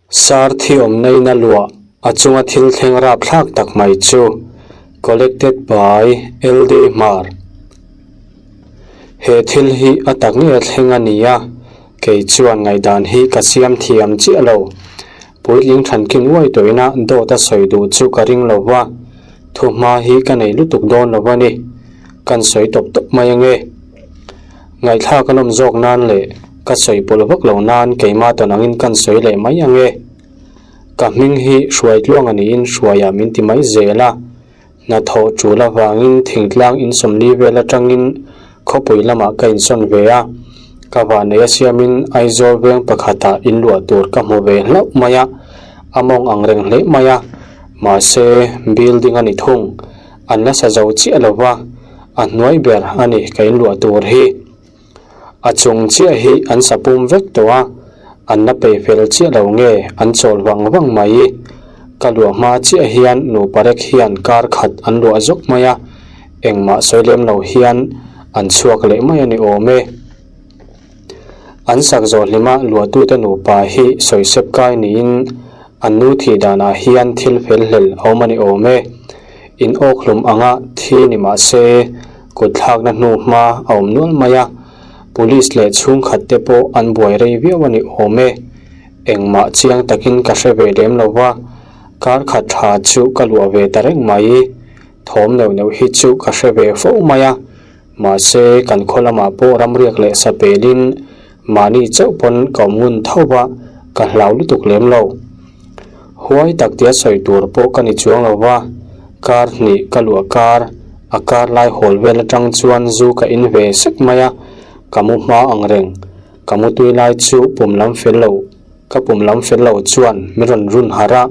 Speaker 1: Sar thi awmna in a luah a chunga thil thleng rap thlak tak mai chu Collected by LD Hmar. He thil hi a tak ngei a thleng a ni a, kei chuan ngaihdan hi ka siam thiam chiah lo. Puitling thankin uai tawhin a dawt a sawi duh chu ka ring lo va, thuhma hi ka nei lutuk dawn lo a ni. Kan sawi tawp tawp mai ange. Ngaihthlak a nawm zawk nan leh ka sawi pawlh vak lo nan keimah tawn angin kan sawi leh mai ang e. Ka hming hi Hruaitluang a niin Hruaiah min ti mai zel a. Hnathawh tul avangin thingtlang insawmli vel atangin khawpui lamah ka insawn ve a. Ka vahneih a siamin Aizawl veng pakhatah inluah tur ka hmu ve hlauh mai a, a mawng ang reng hle mai a. Mahse, building a ni thung. An la sa zo chiah lo va, a hnuai ber a ni ka inluah tur hi. A chung chiah hi an sa pum vek tawh a, an la peih fel chiah lo nge an chawl vang vang mai. Ka luah hma chiah hian nupa rek hian kar khat an luah zawk mai a, engmah sawi lem lo hian an chhuak leh mai a ni awm e. An sak zawh hlima luahtute nupa hi sawisep kai niin an nu thih danah hian thil fel hlel a awm a ni awm e. In awk hlum anga thi ni mah se kut thlakna hnu hma a awm nual mai a, police leh chhungkhat te pawh an buai rei viau a ni awm e. Engmah chiang takin ka hre ve lem lo va, kar khat tha chu ka luah ve ta reng mai. Thawm neuh neuh hi chu ka hre ve fo mai a. Mahse, kan khaw lamah pawh ramriak leh sa pelin mahni chauh pawn ka awm ngun tho va, ka hlau lutuk lem lo. Huai tak tia sawi tur pawh ka ni chuang lo va, Kar hnih ka luah kar, a kar lai hawl vel atang chuan zu ka in ve sek mai a, ka mu hma ang reng. Ka mu tui lai chu pum lam fel lo, ka pum lam fel lo chuan min rawn run harh a,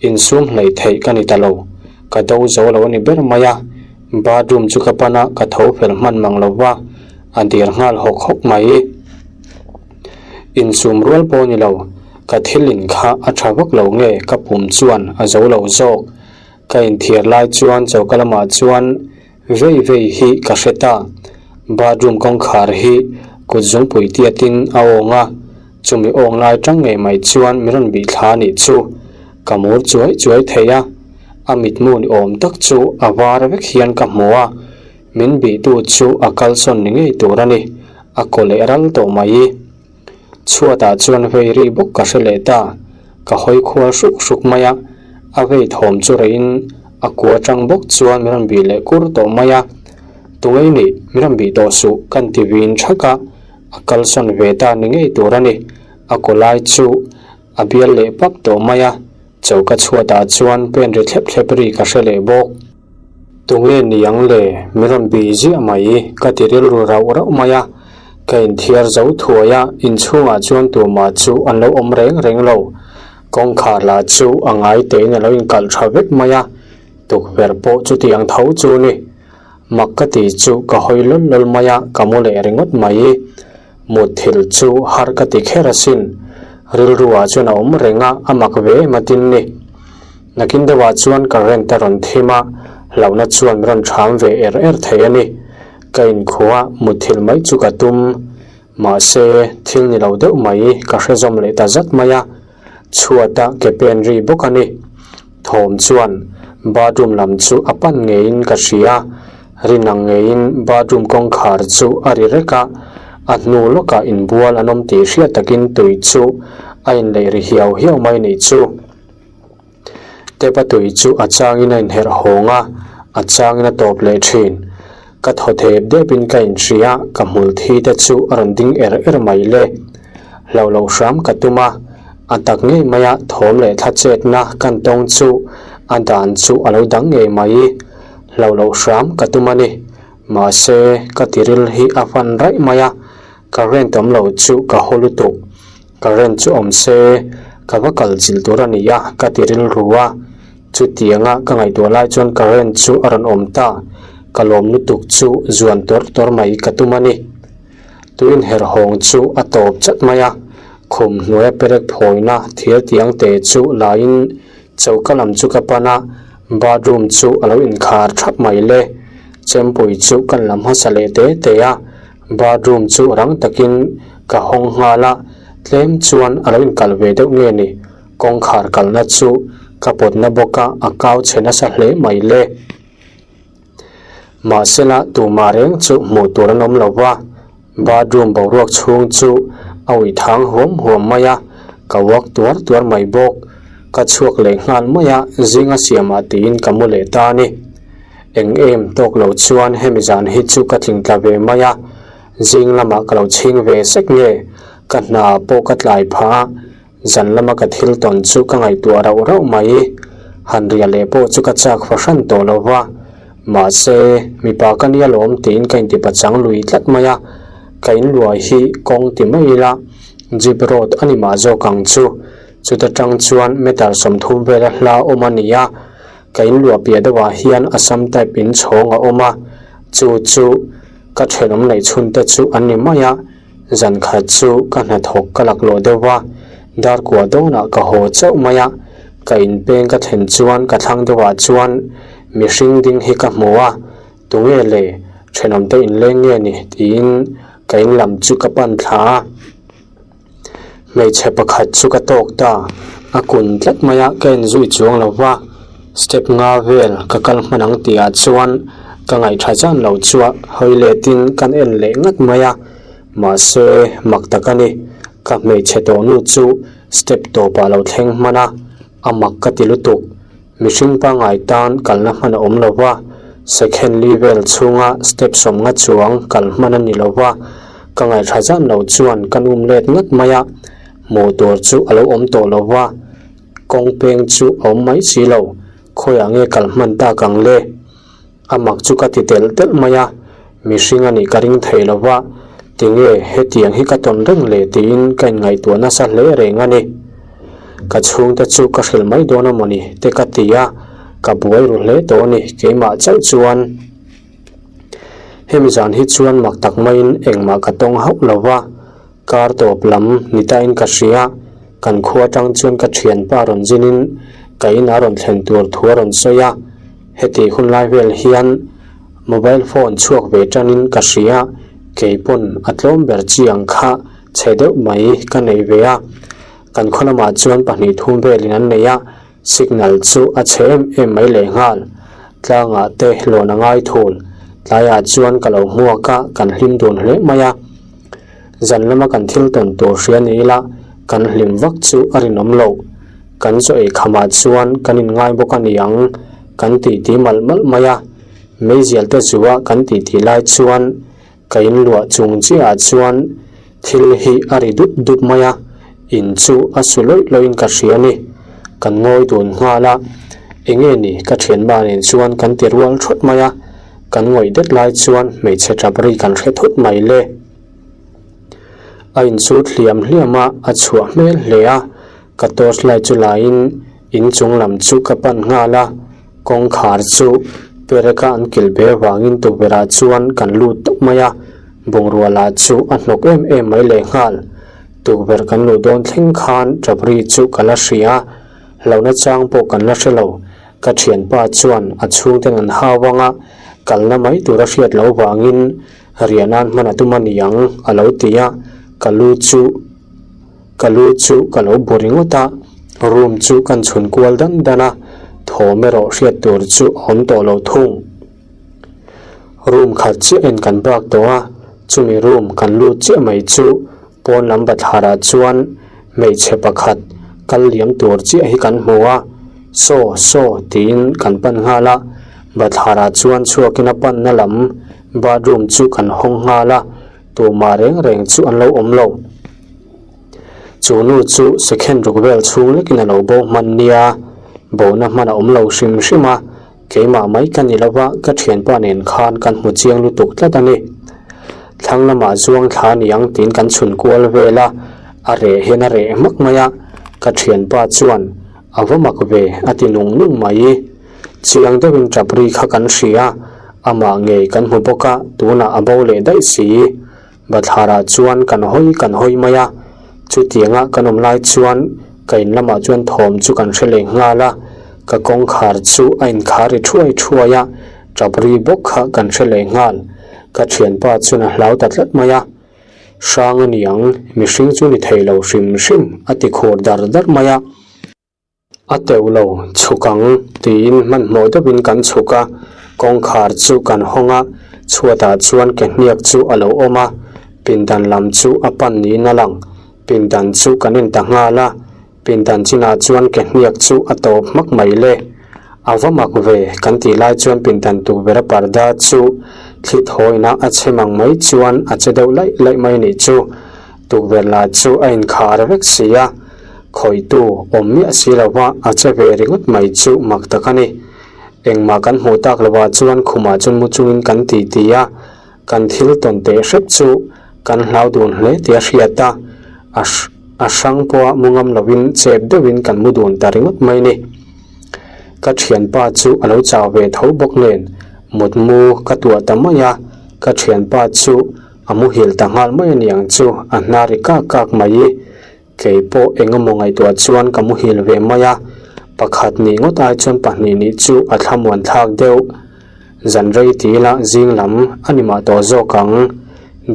Speaker 1: insum hleih theih ka ni ta lo. Ka do zo lo a ni ber mai a, bathroom chu ka pan a, ka tho fel hman mang lo va, a dir nghal hawk hawk mai. Insum rual pawh ni lo, ka thil in kha a tha vak lo nge ka pum chuan a zo lo zawk. Ka inthiar lai chuan choka lamah chuan vei vei hi ka hre ta. Bathroom kawngkhar hi kut zungpui tiatin a awng a, chumi awng lai tang ngei mai chuan min rawn bih thla a nih chu. Ka mur chuai chuai thei a, a mitmu ni awm tak chu a var vek hian ka hmu a. Min bihtu chu a kalsawn ni ngei tur a ni, a kaw leh ral tawh mai. Chhuatah chuan vei ri bawk ka hre leh ta, ka hawi khual hruk hruk mai a, a vei thawm chu reihin a kua atang bawk chuan min rawn bih leh kur tawh mai a. Tungei nih, min rawn bih tawh suh kan ti vin thak a, a kalsawn ve ta ni ngei tur a ni, a kaw lai chu a bial leh pap tawh mai a, choka chhuatah chuan pen ri thlep thlep ri ka hre leh bawk. Tunge ni ang le, min rawn bih ziah mai, ka ti rilru rauh rauh mai a. Ka inthiar zo thuai a, inchhungah chuan tumah chu an lo awm reng reng lo. Kawngkhar lah chu a ngai tein a lo inkalh tha vek mai a, tukverh pawh chutiang tho chu ni. Mak ka ti chu ka hawi lawl lawl mai a, ka mu leh ringawt mai. Mutthilh chu har ka ti kher asin, rilruah chuan a awm reng a, a mak ve em atin ni. Nakin deuhah chuan current a rawn thim a, hlauhna chuan min rawn ṭham ve er er thei a ni. Ka inkhua mutthilh mai chu ka tum. Mahse, thil ni lo deuh mai ka hre zawm leh ta zat mai a, chhuata ke pen ri bawk a ni. Thawm chuan bathroom lam chu a pan ngeiin ka hria. Rin ang ngeiin bathroom kawngkhar chu a ri rek a, a hnu lawkah inbual an awm tih hriat takin tui chu a inleih ri hiau hiau mai nih chu. Tap a tui chu a changin a inherh hawng a, a changin a tawp leh thin. Ka thaw thep depin ka inhria, ka hmul thi te chu a rawn ding er er mai le. Hlauh loh hram ka tum a, a tak ngei maia thawm leh thla chetna kan tawng chu a dan chu a lo dang ngei mai. Hlauh loh hram ka tum a ni. Mahse, ka tiril hi a fan raih mai a, current awm lo chu ka haw lutuk. Current chu awm se, ka va kal chilh tur a ni a, ka ti rilru a. Chutianga ka ngaihtuah lai chuan current chu a rawn awm ta, ka lawm lutuk chu zuan tawr tawr mai ka tum a ni. Tuin herhawng chu a tawp chat mai a, khum hnuaia perek phawina thir tiang te chu laiin choka lam chu ka pan a, bathroom chu a lo inkhar thap mai le. Chempui chu kan la hmasa leh te te a. Bathroom chu rang takin ka hawng nghal a, tlem chuan a lo inkal ve deuh nge ni, kawngkhar kalna chu ka pawtna bawk a, a kau chhe nasa hle mai le. Mahsela tumah reng chu hmuh tur an awm lo va, bathroom boruak chhung chu a uih thang huam huam mai a, ka uak tuar tuar mai bawk. Ka chhuak leh nghal mai a, zinga siamah tiin ka mu leh ta a ni. Eng em tawk lo chuan hemi zan hi chu ka tling tla ve mai a, zing lamah ka lo chhing ve sek nge, ka hna pawh ka tlai phah a, zan lama ka thil tawn chu ka ngaihtuah rauh rauh mai. Han ria leh pawh chu ka chak fahran tawh lo va, mahse mipa ka nia lawm tiin ka intipachang lui tlat mai a, ka inluai hi kawng ti mai ila, jeep road a ni mah zawk ang chu, chuta tang chuan meter 30 vela hla awm a ni a. Ka in luah piah deuhah hian Assam type in chhawng a awm a, chu chu ka thenawm neih chhun te chu an ni mai a, zan khat chu ka hnathawk ka laklawh deuh va, dar kua dawnah ka haw chauh mai a, ka in peng ka thlen chuan ka thlang deuhah chuan mihring ding hi ka hmu a, tunge le thenawm te inleng nge ni tiin ka in lam chu ka pan thla a. Hmeichhe pakhat chu ka tawk ta, a kun tlat mai a, ka en zui chuang lo va, step nga vel ka kal hman ang tih ah chuan ka ngaihṭha zan lo chu a hawi let in kan en leh ngat mai a, mahse mak tak a ni, ka hmeichhe tawh nu chu step tawp ah lo thleng hman a, a mak ka ti lutuk. Mihring pangngai tan kalna hman a awm lo va, second li vel chhunga step 50 chuang kal hman a ni lo va, ka ngaihthla zan lo chuan ka num let ngat mai a, hmuh tur chu a lo awm tawh lo va, kawng peng chu a awm mai si lo. Khawiah nge kal hman tak ang le? A mak chu ka ti telh telh mai a, mihring a nih ka ring thei lo va, tinge hetiang hi ka tawn reng le tiin ka inngaihtuah nasa hle reng a ni. Ka chhungte chu ka hrilh mai dawn a mawni te ka ti a, ka buai ru hle tawh a ni keimah chauh chuan. Hemi zan hi chuan mak tak maiin engmah ka tawng hauh lo va, Kar tawp lam ni tain ka hria, kan khua atang chuan ka thianpa rawn zinin ka inah rawn thlen tur thu a rawn sawi a, heti hun lai vel hian mobile phone chhuak ve tanin ka hria, keipawn a tlawm ber chi ang kha chhe deuh mai ka nei ve a, kan khaw lamah chuan pahnih thum velin an nei a, signal chu a chhe em em mai lehnghal, tlangah te lawn a ngai thul, tlaiah chuan ka lo hmuak a, kan hlim dun hle mai a. Zan lama kan thil tawn tur hria ni ila kan hlim vak chu a rinawm loh. Kan chaw ei khamah chuan kan inngai bawk a ni ang kan titi malh malh mai a. Meizial te zua kan titi lai chuan ka inluah chung chiahah chuan thil hi a ri dup dup mai a, in chu a su lawih lawih in ka hria a ni. Kan ngawi dun nghal a, enge ni ka thianpa nen chuan kan ti rual thawt mai a. Kan ngawih det lai chuan hmeichhe tap ri kan hre thut mai le. A inchut hliam hliam a, a chhuah hmel hle a, ka torch light chu laiin inchung lam chu ka pan nghal a, kawngkhar chu pereka an kilh ve avangin tukverh ah chuan kan lut tawp mai a, bungrua lah chu a hnawk em em mai lehnghal. Tukverh kan luh dawn thleng khan tap ri chu ka la hria a, hlauhna chang pawh kan la hre lo. Ka thianpa chuan a chhungten an hau ang a, kalna mai tur a hriat loh vangin riah nan hman a tum a ni ang a lo ti a, ka lu chu ka lu chu ka lo bu ringawt a, room chu kan chhun kual dan dan a, thawm erawh hriat tur chu a awm tawh lo thung. Room khat chiah en kan bak tawh a, chumi room kan lut chiah mai chu Pawn lam bathlarah chuan hmeichhe pakhat kal liam tur chiah hi kan hmu a, Saw, saw tiin kan pan nghal a, bathlarah chuan chhuakin a panna lam bathroom chu kan hawng nghal a, tumah reng reng chu an lo awm lo. Chu nu chu second ruk vel chhung lekin a lo bo hman nia, bona hman a awm lo hrim hrim a, Keimah mai ka ni lova, ka thianpa nen khan kan hmu chiang lutuk tlat a ni. Thlang lamah zuang thla ni ang tiin kan chhun kual vel a, a reh hian a reh hmak mai a, ka thianpa chuan a va mak ve a ti nung nung mai. Chiang deuhin tap ri kha kan hria, amah ngei kan hmu bawk a, tunah a bo leh daih si. Bathlarah chuan kan hawi kan hawi mai a, chutianga kan awm lai chuan ka in lamah chuan thawm chu kan hre leh nghal a, ka kawngkhar chu a inkhar ri thuai thuai a, tap ri bawk kha kan hre leh nghal. Ka thianpa chuan a hlau ta tlat mai a, Hrang a ni ang, mihring chu ni thei lo hrim hrim a ti khur dar dar mai a. A teuh lo, chhuk ang, tiin hmanhmawh deuhin kan chhuk a, kawngkhar chu kan hawng a, chhuatah chuan ke hniak chu a lo awm a, pindan lam chu a pan niin a lang, pindan chu kan en ta nghal a, pindan chinah chuan ke hniak chu a tawp hmak mai le. A va mak ve, kan tih lai chuan pindan tukverh a parda chu thli thawina a chhe mang mai chuan a che deuh laih laih mai nih chu, tukverh lah chu a inkhar vek si a. Khawitu awm miah si lova a che ve ringawt mai chu mak tak a ni. Engmah kan hmuh tak lovah chuan khumah chuan mu chungin kan ti ti a, kan thil tawn teh hrep chu kan hlau dun hle tih a hriat a, a a hrang pawha mu ngam lovin chep deuhin kan mu dun ta ringawt mai ni. Ka thianpa chu a lo chau ve tho bawk nen mutmu ka tuah ta mai a, ka thianpa chu a muhil ta nghal mai a niang chu a hnar ri kak kak mai i. Kei pawh eng emaw ngaihtuah chuan ka muhil ve mai a, pakhat nih ngawt ai chuan pahnih nih chu a thlamuan thlak deuh. Zan rei ti ila zing lam a ni mah tawh zawk ang.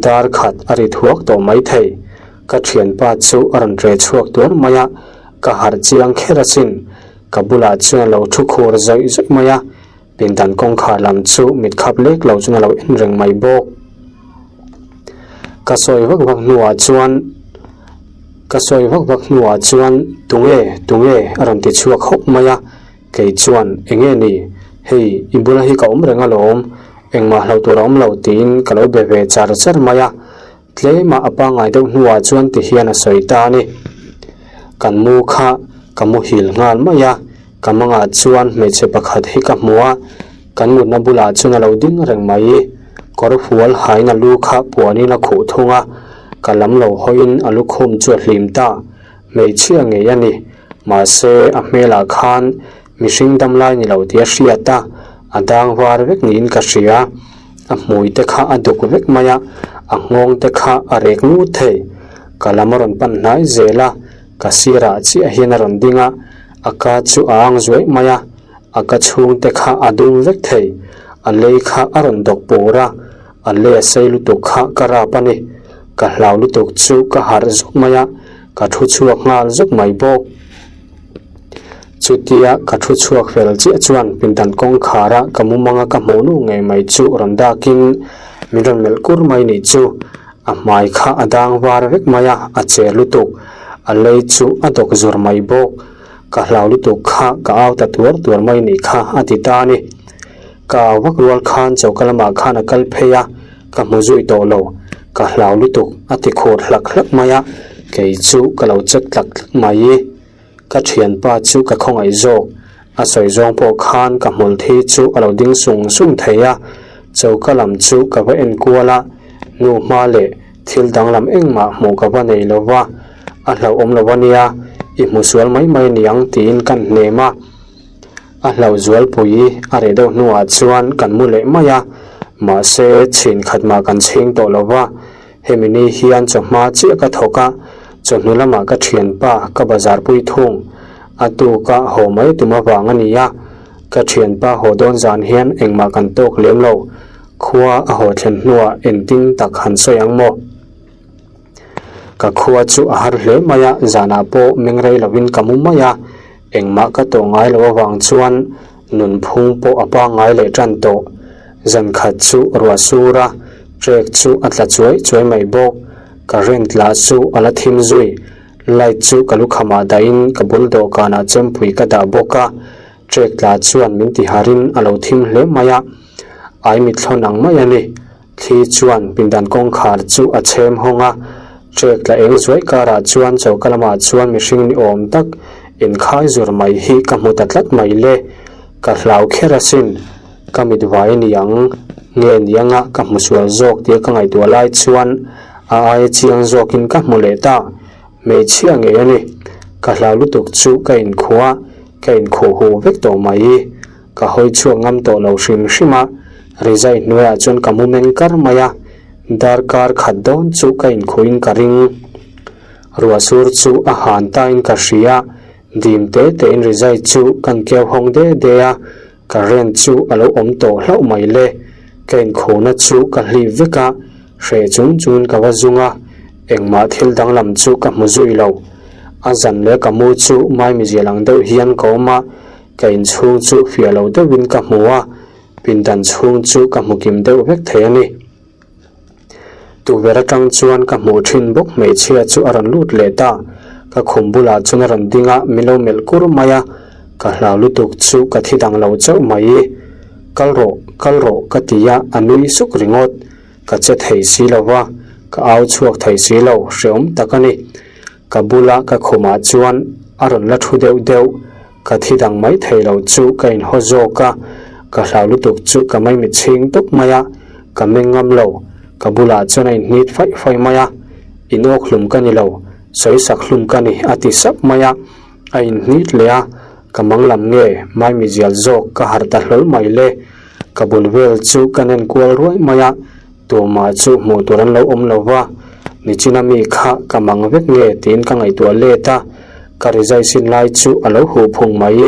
Speaker 1: Dar khat a ri thuak tawh mai thei. Ka thianpa chu a rawn re chhuak tuar mai a, ka harh chiang kher asin. Ka bulah chuan a lo thu khur zawih zawih mai a, pindan kawngkhar lam chu mit khap lek lo chuan a lo en reng mai bawk. Ka sawi vak vak hnuah chuan ka sawi vak vak hnuah chuan tunge tunge a rawn ti chhuak hawk mai a, kei chuan enge ni hei i bula hi ka awm reng alawm engmah hlo tur a awm lo tiin ka lo be ve char char mai a, tlema a pangngai deuh hnuah chuan ti hian a sawi ta a ni. Kan mu kha ka muhil nghal mai a. Ka mangah chuan hmeichhe pakhat hi ka hmu a, kan mutna bulah chuan a lo ding reng mai. Kawr fual hain a lu kha puanin a khuh thung a, ka lam lo hawiin a lukhum chu a hlim ta. Hmeichhia ngei a ni. Mahse, a hmelah khan mihring dam lai ni lo tih a hriat a, a dang var vek niin ka hria. A hmui te kha a duk vek mai a, a nghawng te kha a rek ngut thei. Ka lam a rawn pan hnai zel a, ka sirah chiah hian a rawn ding a, a ka chu a ang zuaih mai a, a ka chhung te kha a dum vek thei. A lei kha a rawn dawk pur a, a lei a sei lutuk kha ka rap a ni. Ka hlau lutuk chu ka harh zuk mai a, ka thu chhuak nghal zuk mai bawk. Chutia ka thu chhuak fel chiah chuan pindan kawngkhara ka mumanga ka hmuh nu ngei mai chu rawn dakin min rawn melh kur mai nih chu. A hmai kha a dang var vek mai a, a che lutuk. A lei chu a dawk zur mai bawk. Ka hlau lutuk kha ka au ta tuar tuar mai nih kha a ti ta a ni. Ka au vak rual khan choka lamah khan a kal phei a, ka hmu zui tawh lo. Ka hlau lutuk a ti khur hlak hlak mai a, kei chu ka lo check tlak tlak mai. Ka thianpa chu ka khawngaih zawk. A sawi zawng pawh khan ka hmul thi chu a lo ding sung sung thei a, choka lam chu ka va en kual a, nu hma leh thil danglam engmah hmuh ka va nei lo va, a hlauhawm lo a nia, i hmu sual mai mai niang tiin kan hnem a. A hlauh zualpui a reh deuh hnuah chuan kan mu leh mai a, mahse chhin khat mah kan chhing tawh lo va, Hemi ni hian chawhma chiah ka thawk a, chawhnu lamah ka thianpa ka bazar pui thung. A tuka haw mai tum avang a ni a, ka thianpa haw dawn zan hian engmah kan tawk lem lo. Khua a haw thlen hnuah engtin tak han sawi ang maw? Ka khua chu a har hle mai a, zanah pawh meng rei lovin ka mu mai a, engmah ka tawh ngai loh avang chuan Nunphung pawh a pangngai leh tan tawh. Zan khat chu ruah sur a, trek chu a tla chuai chuai mai bawk. Current lah chu a la thim zui. Light chu ka lukhamah dahin ka bul dawhkanah chempui ka dah bawk a, trek tla chuan min ti harin a lo thim hle mai a. Ai mithlawn ang mai a ni. Thli chuan pindan kawngkhar chu a chhem hawng a, trek tla eng zuai karah chuan choka lamah chuan mihring ni awm tak inkhai zur mai hi ka hmu ta tlat mai le. Ka hlau kher asin, ka mit vai niang nge nianga ka hmu sual zawk tia ka ngaihtuah lai chuan a aia chiang zawkin ka hmu leh ta. Hmeichhia ngei a ni. Ka hlau lutuk chu ka inkhuh a, ka inkhuh huh vek tawh mai. Ka hawi chhuak ngam tawh lo hrim hrim a, rizai hnuaiah chuan ka mu meng kar mai a, darkar khat dawn chu ka inkhuhin ka ring. Ruah sur chu a han tain ka hria, dim te tein rizai chu kan keu hawng de de a, current chu a lo awm tawh hlauh mai le. Ka inkhuhna chu ka hlip vek a, hreh chung chungin ka va zung a, engmah thil danglam chu ka hmu zui lo. A zan leh ka mu chu maimizial ang deuh hian ka awm a, Ka inchhung chu fiah lo deuhin ka hmu a, pindan chhung chu ka hmu kim deuh vek thei a ni. Tukverh atang chuan ka hmuh thin bawk hmeichhia chu a rawn lut leh ta. Ka khum bulah chuan a rawn ding a, min lo melh kur mai a, ka hlau lutuk chu ka thi dang lo chauh mai. Kal rawh, kal rawh ka ti a, a nui suk ringawt. Ka che thei si lo va, ka au chhuak thei si lo, hreawm tak a ni. Ka bula ka khumah chuan a rawn la thu deuh deuh, ka thi dang mai thei lo chu ka inhaw zawk a, ka hlau lutuk chu ka maimi chhing tawp mai a, ka meng ngam lo, ka bulah chuan a inhnit faih faih mai a, inawk hlum ka ni lo, sawi sak hlum ka ni a ti sap mai a, a inhnit leh a, ka mang lam nge maimi zial zawk ka harh ta hlawl mai le, ka bul vel chu ka nen kual ruai mai a. Tumah chu hmuh tur an lo awm lo va, nichina mi kha ka mang vek nge tiin ka ngaihtuah let a, ka rizai sin lai chu a lo huh phung mai.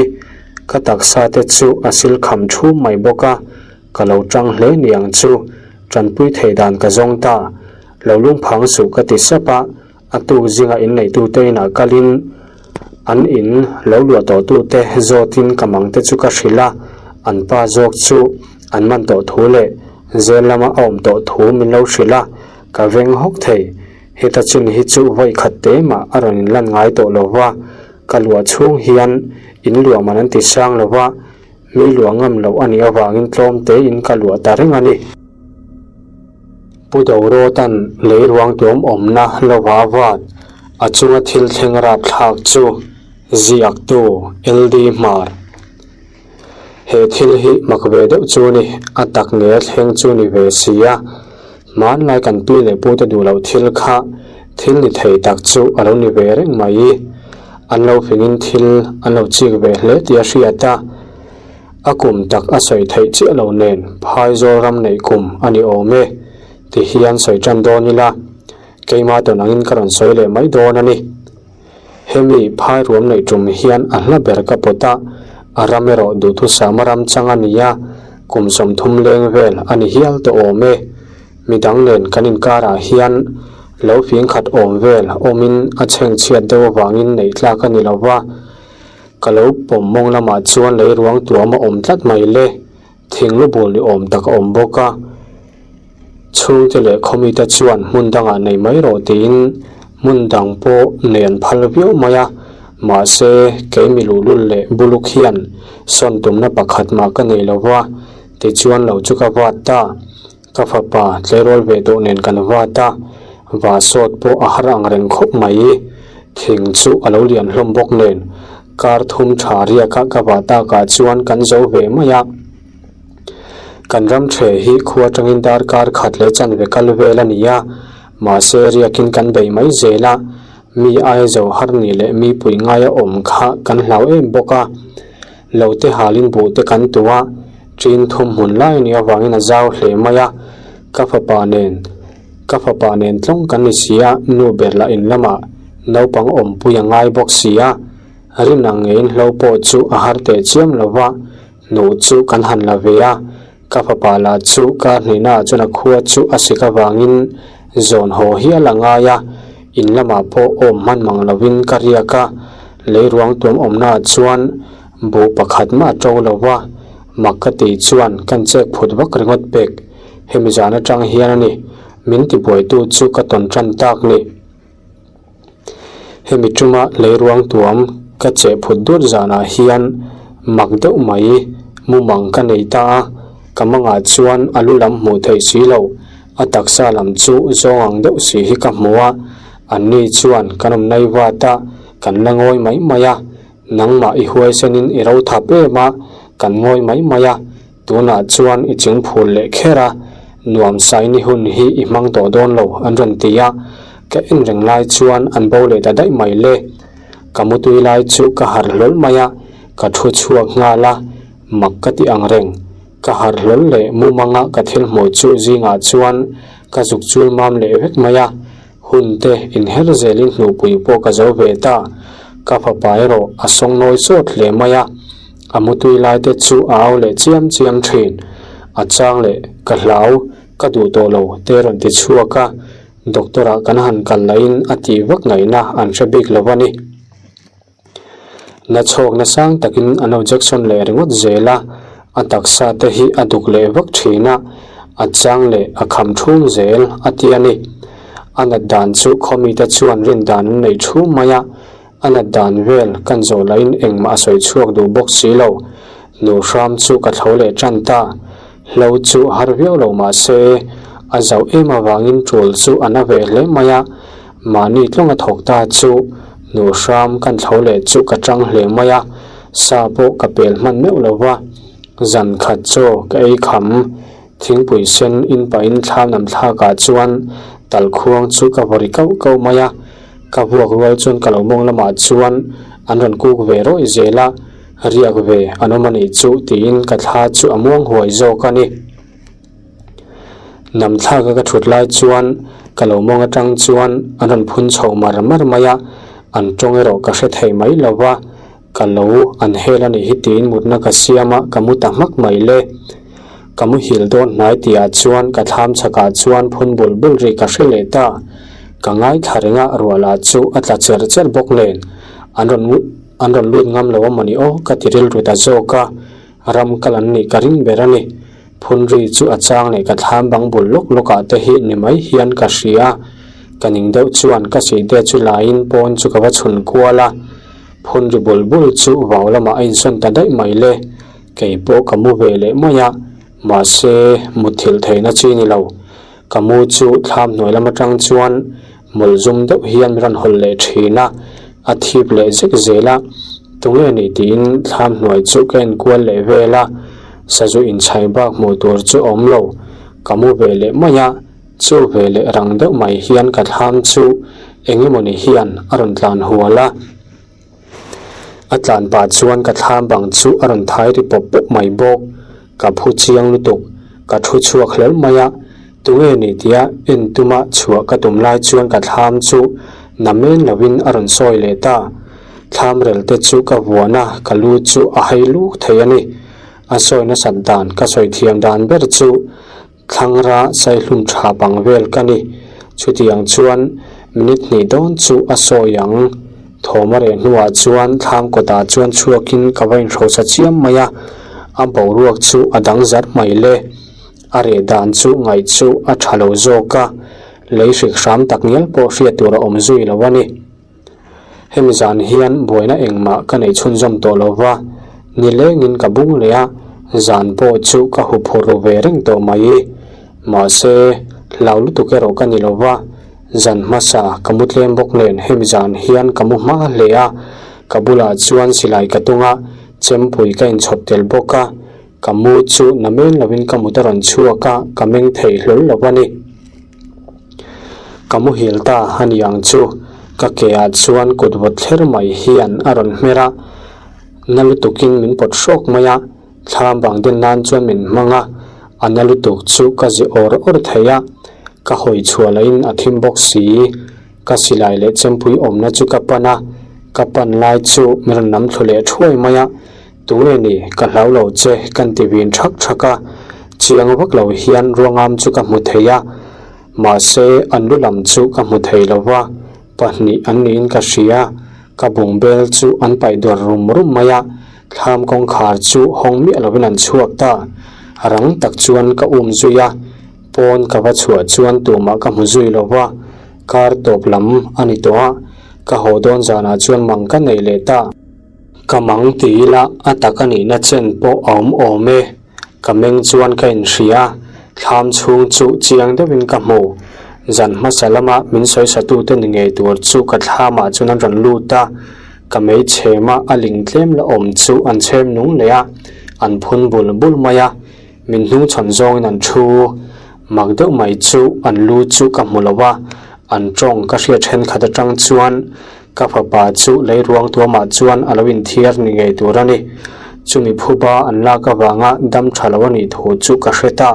Speaker 1: Ka taksa te chu a sil kham thum mai bawk a, ka lo tang hle niang chu tanpui thei dan ka zawng ta. Lo lungphang suh ka ti sap a, a tuk zinga inneitute inah kalin an in lo luah tawhtute zawtin ka mang te chu ka hrilh a, an pa zawk chu an man tawh thu leh zel lama a awm tawh thu min lo hrilh a, ka veng hawk thei. Heta chin hi chu vawi khat te mah a rawn inlan ngai tawh lo va, ka luah chhung hian in luah man an ti sang lo va, mi luah ngam loh a nih avangin tlawm tein ka luah ta reng a ni. Pu Dorawtan lei ruang tuam awmna lova vat a chunga thil thleng rapthlak chu ziaktu LD Hmar. He thil hi mak ve deuh chu ni, a tak nge a thleng chu ni ve si a. Hmanlai kan pi leh pute duh loh thil kha thil ni thei tak chu a lo ni ve reng mai. An lo fingin thil an lo chik ve hle tih a hriat a. A kum tak a sawi theih chiah lo nen Phaizawl ram neih kum a ni awm e ti hian sawi tan dawn ila, keimah tawn angin ka rawn sawi leh mai dawn a ni. Hemi phai ruam neih tum hian a hla ber ka pawt a, a ram erawh duhthusama ram chang a ni a, kum 30 leng vel a ni hial tawh awm e. Midang nen kan inkarah hian lo fing khat awm vel awmin a chhengchhiat deuh avangin neih tlak a ni lo va, ka lo pawm mawng lamah chuan lei ruang tuam a awm tlat mai le. Thing lu bul ni awm tak a awm bawk a, chhungte leh khawmite chuan hmun dangah nei mai rawh tiin hmun dang pawh nei an phal viau mai a, mahse kei mi luhlul leh buluk hian sawn tumna pakhat mah ka nei lo va, tichuan lo chu ka vat ta. Ka fapa tleirawl ve tawh nen kan vat a, va sawt pawh a har ang reng khawp mai. Thing chu a lo lian hlawm bawk nen kar thum tha riaka ka vah takah chuan kan zo ve mai a. Kan ram the hi khua atangin darkar khat leh chanve kal vel a ni a, mahse riakin kan bei mai zel a, mi aia zo har ni leh mi pui ngaia awm kha kan hlau em bawk a. Lo te halin buh te kan tu a, ṭin thum hmun lai a nih avangin a zau hle mai a, ka fapa nen ka fapa nen tlawng kan ni si a, nu ber lah in lamah naupang awmpui a ngai bawk si a, rin ang ngeiin hlo pawh chu a har teh chiam lo va, hnuh chu kan han la ve a, ka fapa lah chu kar hnihnaah chuan a khua chu a sik avangin zawn haw hial a ngai a, in lamah pawh awm hman mang lovin ka riak a, lei ruang tuam awmnaah chuan buh pakhat mah a to lo va, mak ka tih chuan kan chek phut vak ringawt pek, hemi zan atang hian a ni, min tibuaitu chu ka tawn tan tak ni. Hemi tuma lei ruang tuam ka cheh phut dut zanah hian mak deuh mai mumang ka nei ta a, ka mangah chuan a lu lam hmuh theih si lo, a taksa lam chu zawng ang deuh si hi ka hmu a, anni chuan kan awm nai vat a, kan la ngawi mai mai a, nangmah i huaisenin i ro thap em a, kan ngawi mai mai a. Tunah chuan i ching phul leh kher a, nuam saini hun hi i hmang tawh dawn lo an rawn ti a, ka en reng lai chuan an bo leh ta daih mai le. Ka mutui lai chu ka harh hlawl mai a, ka thu chhuak nghal a, mak ka ti ang reng. Ka harh hlawl leh mumanga ka thil hmuh chu zingah chuan ka zuk chul mam leh vek mai a, Hun te inher zelin hnuhpui pawh ka zo ve ta. Ka fapa erawh a sawng nawi sawt hle mai a, a mutui lai te chu a au leh chiam chiam thin. A chang leh ka hlau, ka duh tawh lo te rawn ti chhuak a, doctor ah kan han kal lahin a tih vak ngaihna an hre bik lo a ni. Na chhawkna sang takin an lo Jackson leh ringawt zel a, a taksa te hi a duk leh vak thin a, a chang leh a kham thum zel a ti a ni. A nat dan chu khawmite chuan rin dan an nei thum mai a, a nat dan vel kan zawh lahin engmah a sawi chhuak duh bawk si lo. Nu hram chu ka thlo leh tan ta. Hlo chu har viau lo mah se, a zauh em avangin tul chu a na ve hle mai a, Mahni tlawnga thawk ta chu hnu hram kan thlo leh chu ka tang hle mai a, sa pawh ka pel hman meuh lo va, zan khat chaw ka ei kham. Thingpui sen in pahin thla nam thlakah chuan talkhuang chu ka vaw ri kauh kauh mai a, ka vuak rual chuan ka lo mawng lamah chuan an rawn kuk ve rawih zel a, riak ve an awm a nih chu tiin ka thla chu a muang huai zawk a ni. Nam thlaka ka thut lai chuan ka lo mawng atang chuan an rawn phun chho mar mar mai a, an tawng erawh ka hre thei mai lo va, ka lo an hel a nih hi tiin mutna ka siam a, ka mu ta hmak mai le. Ka muhil dawn hnai tihah chuan ka thlam chhakah chuan phun bul bul ri ka hre leh ta, ka ngaithla reng a, ruah lah chu a tla cher cher bawk nen an rawn an rawn lut ngam lo a mawni aw ka ti rilru ta zawk a. Ram kal an nih ka ring ber a ni. Phunri chu a chang leh ka thlam bang bul lawk lawkah te hi ni mai hian ka hria. Ka ning deuh chuan ka sihte chu laiin pawn chu ka va chhun kual a. Phunri bul bul chu vau lamah a insawn ta daih mai le. Kei pawh ka mu ve leh mai a, mahse mutthilh theihna chi ni lo. Ka mu chu thlam hnuai lam atang chuan hmul zum deuh hian min rawn hawlh leh thin a, a thip leh zek zel a, tunge ni tiin thlam hnuai chu ka en kual leh vel a. Sazu inchhai bak hmuh tur chu a awm lo. Ka mu ve leh mai a, chu ve leh rang deuh mai hian ka thlam chu eng emawni hian a rawn tlan hual a. A tlan pah chuan ka thlam bang chu a rawn thai ri pawp pawp mai bawk. Ka phu chiang lutuk, ka thu chhuak hlel mai a, tunge ni tia en tuma chhuah ka tum lai chuan ka thlam chu na men lovin a rawn sawi leh ta. Thlam rel te chu ka vuan a, ka lu chu a hai luk thei a ni. A sawi nasat dan ka sawi thiam dan ber chu Thlangra saihlum tha bang vel ka ni. Chutiang chuan minute hnih dawn chu a sawi ang. Thawm a reh hnuah chuan thlam kawtah chuan chhuakin ka va inhrosa chiam mai a, a boruak chu a dang zarh mai le. A reh dan chu ngaih chu a tha lo zawk a, lei hrik hram tak ngial pawh hriat tur a awm zui lo a ni. Hemi zan hian buaina engmah ka neih chhunzawm tawh lo va, nilengin ka bung leh a, zan pawh chu ka huphurh ru ve reng tawh mai. Mahse, hlau lutuk erawh ka ni lo va, zan hmasa ka mu tlem bawk nen hemi zan hian ka mu hma hle a, ka bulah chuan silai ka tung a, chempui ka inchhawp tel bawk a, ka mu chu na men lovin ka mut a rawn chhuak a, ka meng thei hlawl lo a ni. Ka muhil ta a ni ang chu, ka ke ah chuan kut vawt thler mai hian a rawn hmer a, na lutukin min pawt hrawk mai a, thlam vang den nan chuan min hmang a, a na lutuk chu ka zi awr awr thei a, ka hawi chhuah lahin a thim bawk si, ka silai leh chempui awmna chu ka pan a, ka pan lai chu min rawn nam thlu leh thuai mai a. Tunge ni, ka hlau lo che kan ti vin thak thak a, chiang vak lo hian ruangam chu ka hmu thei a, mahse an lu lam chu ka hmu thei lo va, pahnih an niin ka hria, ka bungbel chu an paih dawr rum rum mai a, thlam kawngkhar chu hawng miah lovin an chhuak ta, rang tak chuan ka um zui a, pawn ka va chhuah chuan tumah ka hmu zui lo va, kar tawp lam a ni tawh a, ka haw dawn zanah chuan mang ka nei leh ta. Ka mang ti ila a tak a nihna chen pawh a awm awm e. Ka meng chuan ka inhria a, thlam chhung chu chiang deuhin ka hmu. Zan hmasa lama min sawisatute ni ngei tur chu ka thlamah chuan an rawn lut a, ka mei chhema a ling tlem la awm chu an chhem nung leh a, an phun bul bul mai a, min hnungchhawn zawngin an thu. Mak deuh mai chu an lu chu ka hmu lo a, an tawng ka hriat thenkhat atang chuan Ka fapa chu lei ruang tuamah chuan a lo inthiar ni ngei tur a ni. Chumi phuba an lak avanga dam tha lo a nih thu chu ka hre ta.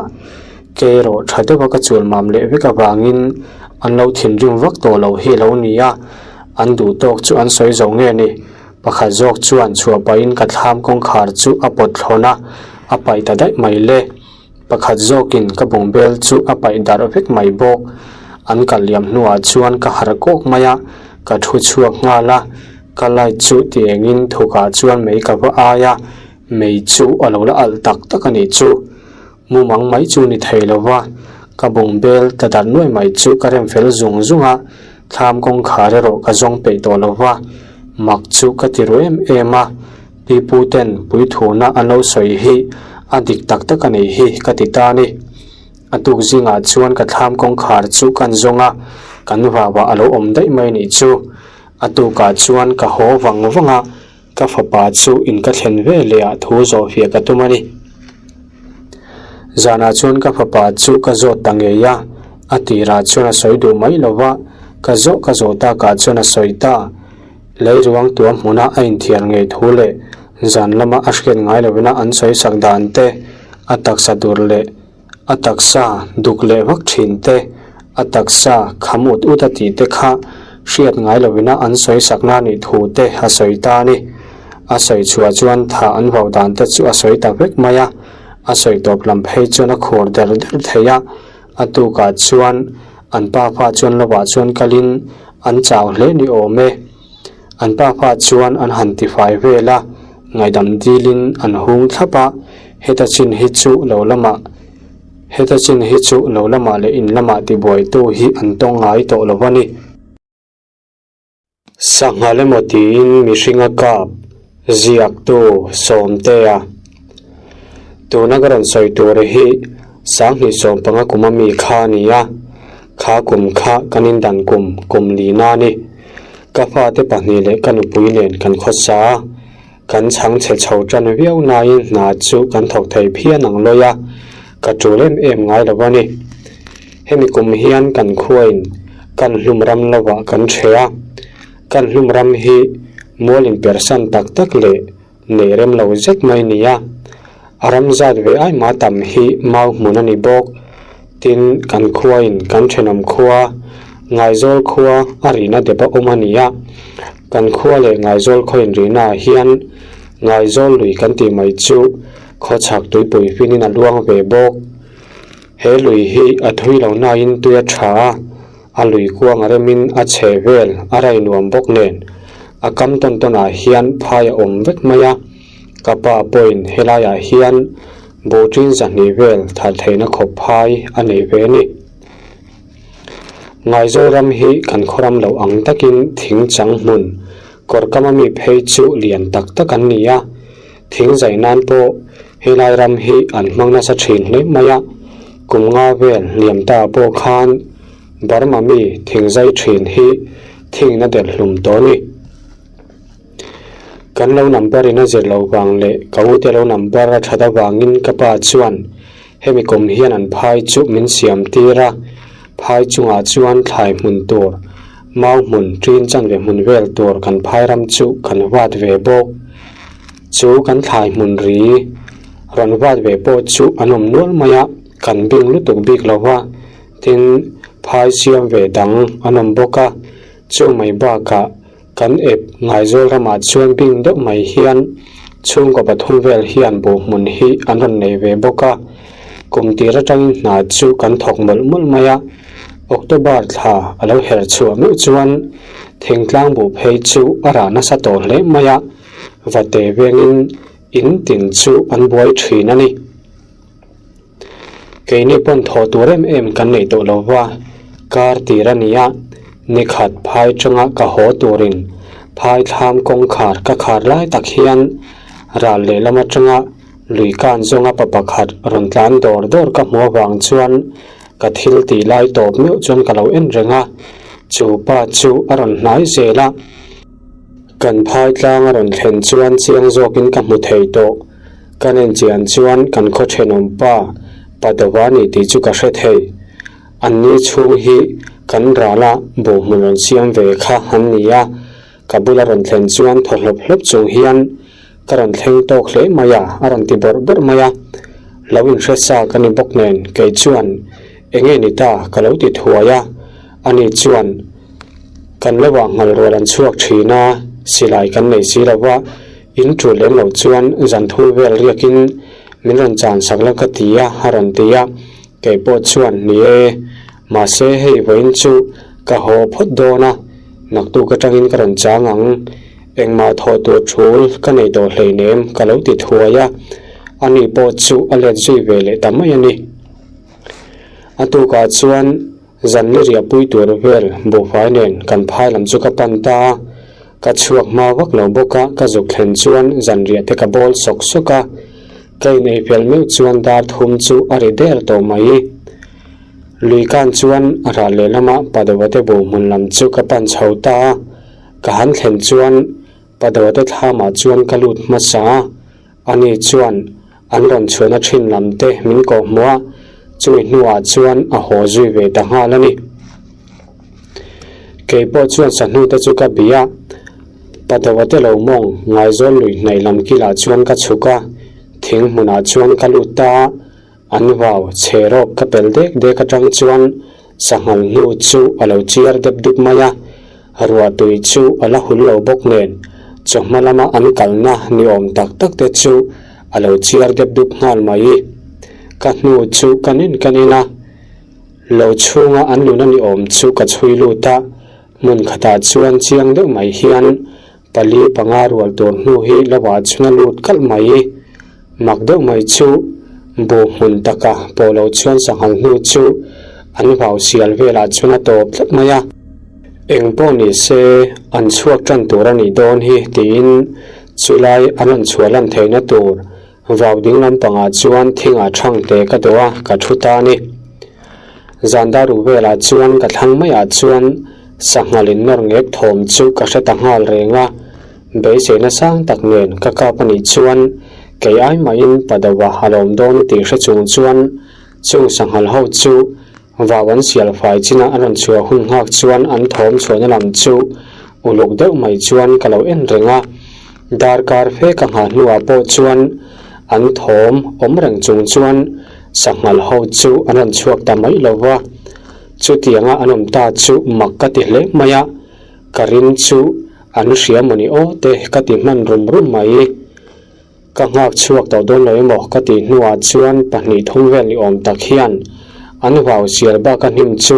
Speaker 1: Kei erawh tha deuha ka chul mam leh vek avangin an lo thinrim vak tawh lo hi a lo ni a, an duh tawk chu an sawi zo nge ni. Pakhat zawk chuan chhuah pahin ka thlam kawngkhar chu a pawt thlawn a, a paih ta daih mai le. Pakhat zawkin ka bungbel chu a paih darh vek mai bawk. An kal liam hnuah chuan ka harh kawk mai a, ka thu chhuak nghal a, ka light chu ti engin thukah chuan mei ka va ai a, mei chu a lo la alh tak tak a nih chu. Mumang mai chu ni thei lo va, ka bungbel ta darh nuai mai chu ka rem fel zung zung a, thlam kawngkhar erawh ka zawng peih tawh lo va, mak chu ka ti ru em em a. Pi pu ten puithuna an lo sawi hi a dik tak tak a nih hi ka ti ta a ni. A tuk zingah chuan ka thlam kawngkhar chu kan zawng a, kan vauah a lo awm daih mai nih chu. A tukah chuan ka haw vang vang a, ka fapa chu in ka thlen ve leh ah thu zawh fiah ka tum a ni. Zanah chuan ka fapa chu ka zawt ta ngei a, a tirah chuan a sawi duh mai lo va, ka zawh ka zawh takah chuan a sawi ta. Lei ruang tuam hmuna a inthiar ngei thu leh zan lama a hriat ngai lovina an sawi sak dan te, a taksa dur leh a taksa duk leh vak thin te, a taksa kham ut ut a tih te kha hriat ngai lovina an sawi sak na nih thu te a sawi ta a ni. A sawi chhuah chuan tha an vau dan te chu a sawi ta vek mai a, a sawi tawp lam phei chuan a khur der der thei a, A tukah chuan an pa pa chuan lovah chuan kalin an chau hle ni awm e. An pa pa chuan an han tifai vel a, ngaihdam dilin an hung thlap a, heta chin hi chu lo lamah heta chin hi chu lo lamah leh in lamah tibuaitu hi an tawng ngai tawh lo a ni. Sanghal emaw tiin mihringa kap ziaktu Sawmtea tuna ka rawn sawi tur hi Sanghnih sawmpanga kum a mi kha a ni a, kha kum kha kan indan kum kum lina a ni. Ka fate pahnih leh ka nupui nen kan khawsa a. Kan chhang chhe chho tan viau nain hna chu kan thawk thei phian ang lawi a, ka tul em em ngai lo a ni. Hemi kum hian kan khuain kan hlum ram lovah kan ṭhe a, kan hlum ram hi mual inpersan tak tak leh nei rem lo zet mai ni a, a ram zat ve ai mah tam hi mau hmun a ni bawk. Tin, kan khuain kan thenawm khua, Ngaizawl khua a rihna dep a awm a ni a, kan khua leh Ngaizawl khaw inrihnaah hian Ngaizawl lui kan tih mai chu khawchhak tuipui finin a luang ve bawk. He lui hi a thui lo nain tui a tha a, a lui kuang a remin a chhe vel a rai nuam bawk nen a kam tawn tawnah hian phai a awm vek mai a, ka pa pawhin helaiah hian buhṭin zahnih vel that theihna khawp phai a nei ve a ni. Ngaizawl ram hi kan khawram loh ang takin thing chang hmun kawr kama mi phei chu lian tak tak an ni a, Thing zai nan pawh helai ram hi an hmang nasa thin hle mai a, kum nga vel hliam ta pawh khan Burma mi thing zai thin hi thingna delh hlum tawh a ni. Kan lo number in a zir loh vang leh ka ute lo number a that avangin ka pa chuan hemi kum hian an phai chu min siam tir a, phai chungah chuan thlai hmun tur, mau hmun, ṭin chanve hmun vel tur kan phai ram chu kan vat ve bawk. Chu kan thlai hmun ri rawn vat ve pawh chu an awm nual mai a, kan bing lutuk bik lo va, tin phai siam ve dang an awm bawk a, chu mai bakah kan ep Ngaizawl ramah chuan bing deuh mai hian chhungkaw pathum vel hian buh hmun hi an rawn nei ve bawk a, kum tir atangin hna chu kan thawk mawlh mawlh mai a, October thla a lo her chhuah meuh chuan thingtlang buh phei chu a rah nasa tawh hle mai a. Vate vengin in tin chu an buai thin a ni. Keini pawn thaw tur em em kan nei tawh lo va, kar tir a ni a, nikhat phai tanga ka haw turin phai thlam kawngkhar ka khar lai tak hian ral lehlam atanga lui kan zawnga pa pakhat rawn tlan dawr dawr ka hmu avang chuan ka thil tih lai tawp meuh chuan ka lo en reng a, chu pa chu a rawn hnai zel a. Kan phai tlang a rawn thlen chuan chiang zawkin ka hmu thei tawh. Ka nen chian chuan kan khaw thenawm pa, pa dova ni tih chu ka hre thei. An ni chhung hi kan rala buh hmun rawn siam ve kha an ni a, ka bula rawn thlen chuan thaw hlawp hlawp chung hian ka rawn thleng tawk hle mai a, a rawn ti bawrh bawrh mai a. Lo inhre sa ka ni bawk nen kei chuan enge ni ta ka lo ti thuai a, ani chuan Kan lo ah nghal rual an chhuak thin a, silai kan nei si lo va, in tul lem lo chuan zan thum vel riakin min rawn chan sak lo ka ti a, a rawn ti a, kei pawh chuan ni e, mahse hei vawiin chu ka haw phawt dawn a, naktuk atangin ka rawn chang ang, engmah thawh tur thul ka nei tawh hleinem ka lo ti thuai a, ani pawh chu a let zui ve leh ta mai a ni. A tukah chuan. Zan ni riahpui tur vel buhfai nen kan phai lam chu ka pan ta a, ka chhuak hma vak lo bawk a, ka zuk thlen chuan zan riah te ka bawl sawk sawk a, ka inei fel meuh chuan dar thum chu a ri der tawh mai. Lui kan chuan a ral lehlamah Padawate buh hmun lam chu ka pan chho ta a, ka han thlen chuan Padawate thlamah chuan ka lut hmasa a, Ani chuan an rawn chhuahna thin lam te min kawh hmuh a, chumi hnuah chuan a haw zui ve ta nghal a ni. Kei pawh chuan sahnu te chu ka bih a, Padoa te lo mawng Ngaizawl lui hnaih lam kilah chuan ka chhuk a, thing hmunah chuan ka lut ta a, an vau chhe rawp ka pel dek dek atang chuan Sanghal hnu chu a lo chiar dep dup mai a, ruah tui chu a la hul lo bawk nen, chawhma lama an kalna ni awm tak tak te chu a lo chiar dep dup nghal mai. Ka hnu chu ka nin ka nin a, lo chhunga an luna ni awm chu ka chhui lut a, hmun khatah chuan chiang deuh mai hian pali panga rual tur hnu hi lo ah chuan a lut kalh mai. Mak deuh mai chu bu hmun taka pawh lo chuan sanghal hnu chu an vau sial velah chuan a tawp tlat mai a. Eng pawh ni se an chhuak tan tur a nih dawn hi tiin chulai an rawn chhuah lan theihna tur vau ding lampangah chuan thingah thang te ka dawh a, ka thu ta a ni. Zan dar uk velah chuan ka thlang maiah chuan sanghal in nawr ngek thawm chu ka hre ta nghal reng a. Beiseina sang tak nen ka kap a nih chuan kei ai mahin Padova a lawm dawn tih hre chung chuan chung sanghal ho chu vau an sial fai chin a an rawn chhuah hun nghak chuan an thawm chhuahna lam chu uluk deuh mai chuan ka lo en reng a. Darkar fe ka nghah hnuah pawh chuan an thawm awm reng chung chuan sanghal ho chu an rawn chhuak ta mai lo va. Chutianga an awm ta chu mak ka ti hle mai a, ka ring chu an hria mawni aw te ka ti hman rum rum mai. Ka nghak chhuak tawh dawn lo emaw ka tih hnuah chuan pahnih thum vel ni awm tak hian an vau sial bak a hnim chu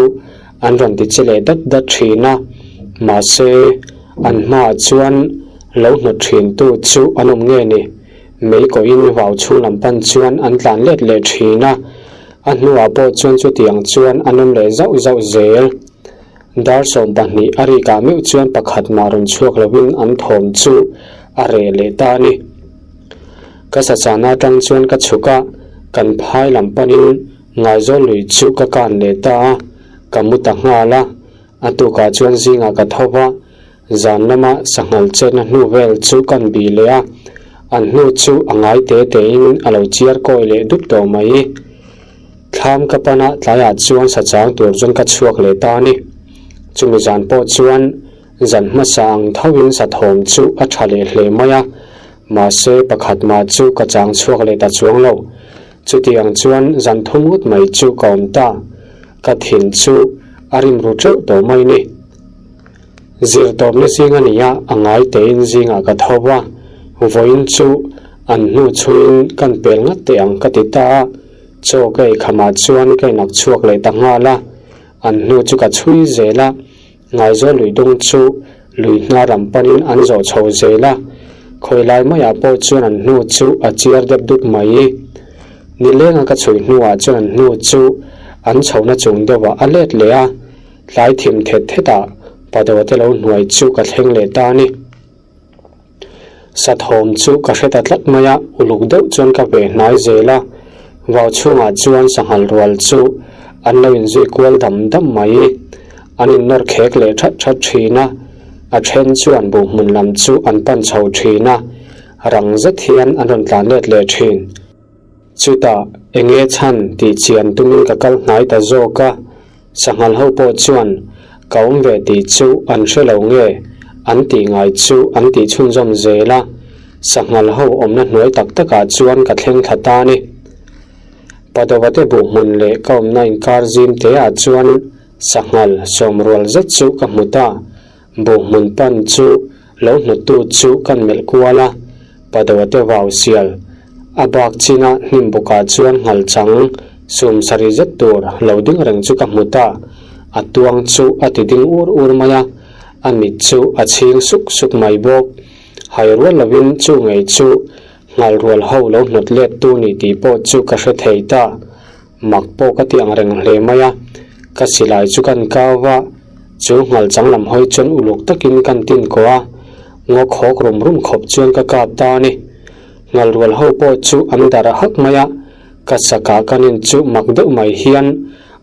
Speaker 1: an rawn ti che leh dat dat thin a, mahse an hmaah chuan lo hnawt thin tu chu an awm nge ni? Mei kawhin vau chhung lam pan chuan an tlan let leh thin a, a hnuah pawh chuan chutiang chuan an awm leh zauh zauh zel. Dar 12 a rikah meuh chuan pakhat mah rawn chhuak lovin an thawm chu a reh leh ta a ni. Ka sachana atang chuan ka chhuk a, kan phai lam panin Ngaizawl lui chu ka kan leh ta a, ka mu ta nghal a, a tukah chuan zingah ka tho va, Zan lama sanghal chetna hnu vel chu kan bih leh a, an hnu chu a ngai te tein a lo chiar kawi leh dup tawh mai. Thlam ka pana tlaiah chuan sachang tur chuan ka chhuak leh ta a ni. Chumi zan pawh chuan zan hmasa ang thoin sathawm chu a tha leh hle mai a, mahse pakhat mah chu ka chang chhuak leh ta chuang lo. Chutiang chuan zan thum ngawt mai chu ka awm ta, ka thin chu a rim ru teuh tawh mai ni. Zirtawpna zing a ni a, a ngai tein zingah ka tho va, vawiin chu an hnu chhuiin kan pel ngat teh ang ka ti ta a, chaw ka ei khamah chuan ka inak chhuak leh ta nghal a, an hnu chu ka chhui zel a, Ngaizawl lui dung chu lui hnar lam panin an zawh chho zel a, khawi lai maiah pawh chuan an hnu chu a chiar dep dup mai. Nilenga ka chhui hnuah chuan an hnu chu an chhohna chung deuhah a let leh a, Tlai thim thet thetah Padawte lo hnuai chu ka thleng leh ta a ni. Sathawm chu ka hre ta tlat mai a, uluk deuh chuan ka ve hnai zel a, vau chhungah chuan sanghal rual chu an lo inzui kual dam dam mai. An innawr khek leh that that thin a, a then chuan buh hmun lam chu an pan chho thin a, rang zet hian an rawn tlan let leh thin. Chutah enge chhan tih chian tumin ka kal hnai ta zawk a, Sanghal ho pawh chuan ka awm ve tih chu an hre lo nge an tih ngai chu an tih chhunzawm zel a, sanghal ho awmna hnuai tak takah chuan ka thleng thla ta a ni. Padawate buh hmun leh ka awmna inkar zim teah chuan sanghal sawmrual zet chu ka hmu ta. Buh hmun pan chu lo hnawttu chu kan melh kual a, Padawate vau sial a bak china hnim bukah chuan nghal chang sum sarih zet tur lo ding reng chu ka hmu ta, a tuang chu a ti ding ur ur mai a, a mit chu a chhing suk suk mai bawk. Hai rual lovin chu ngei chu nghal rual ho lo hnawt let tu ni tih pawh chu ka hre thei ta. Mak pawh ka ti ang reng hle mai a, ka silai chu kan kau va, chu nghal chang lam hawi chuan uluk takin kan tin kawh a, ngaw khawk rum rum khawp chuan ka kap ta a ni. Nghal rual ho pawh chu an darh a hak mai a, ka sakah ka nin chu mak deuh mai hian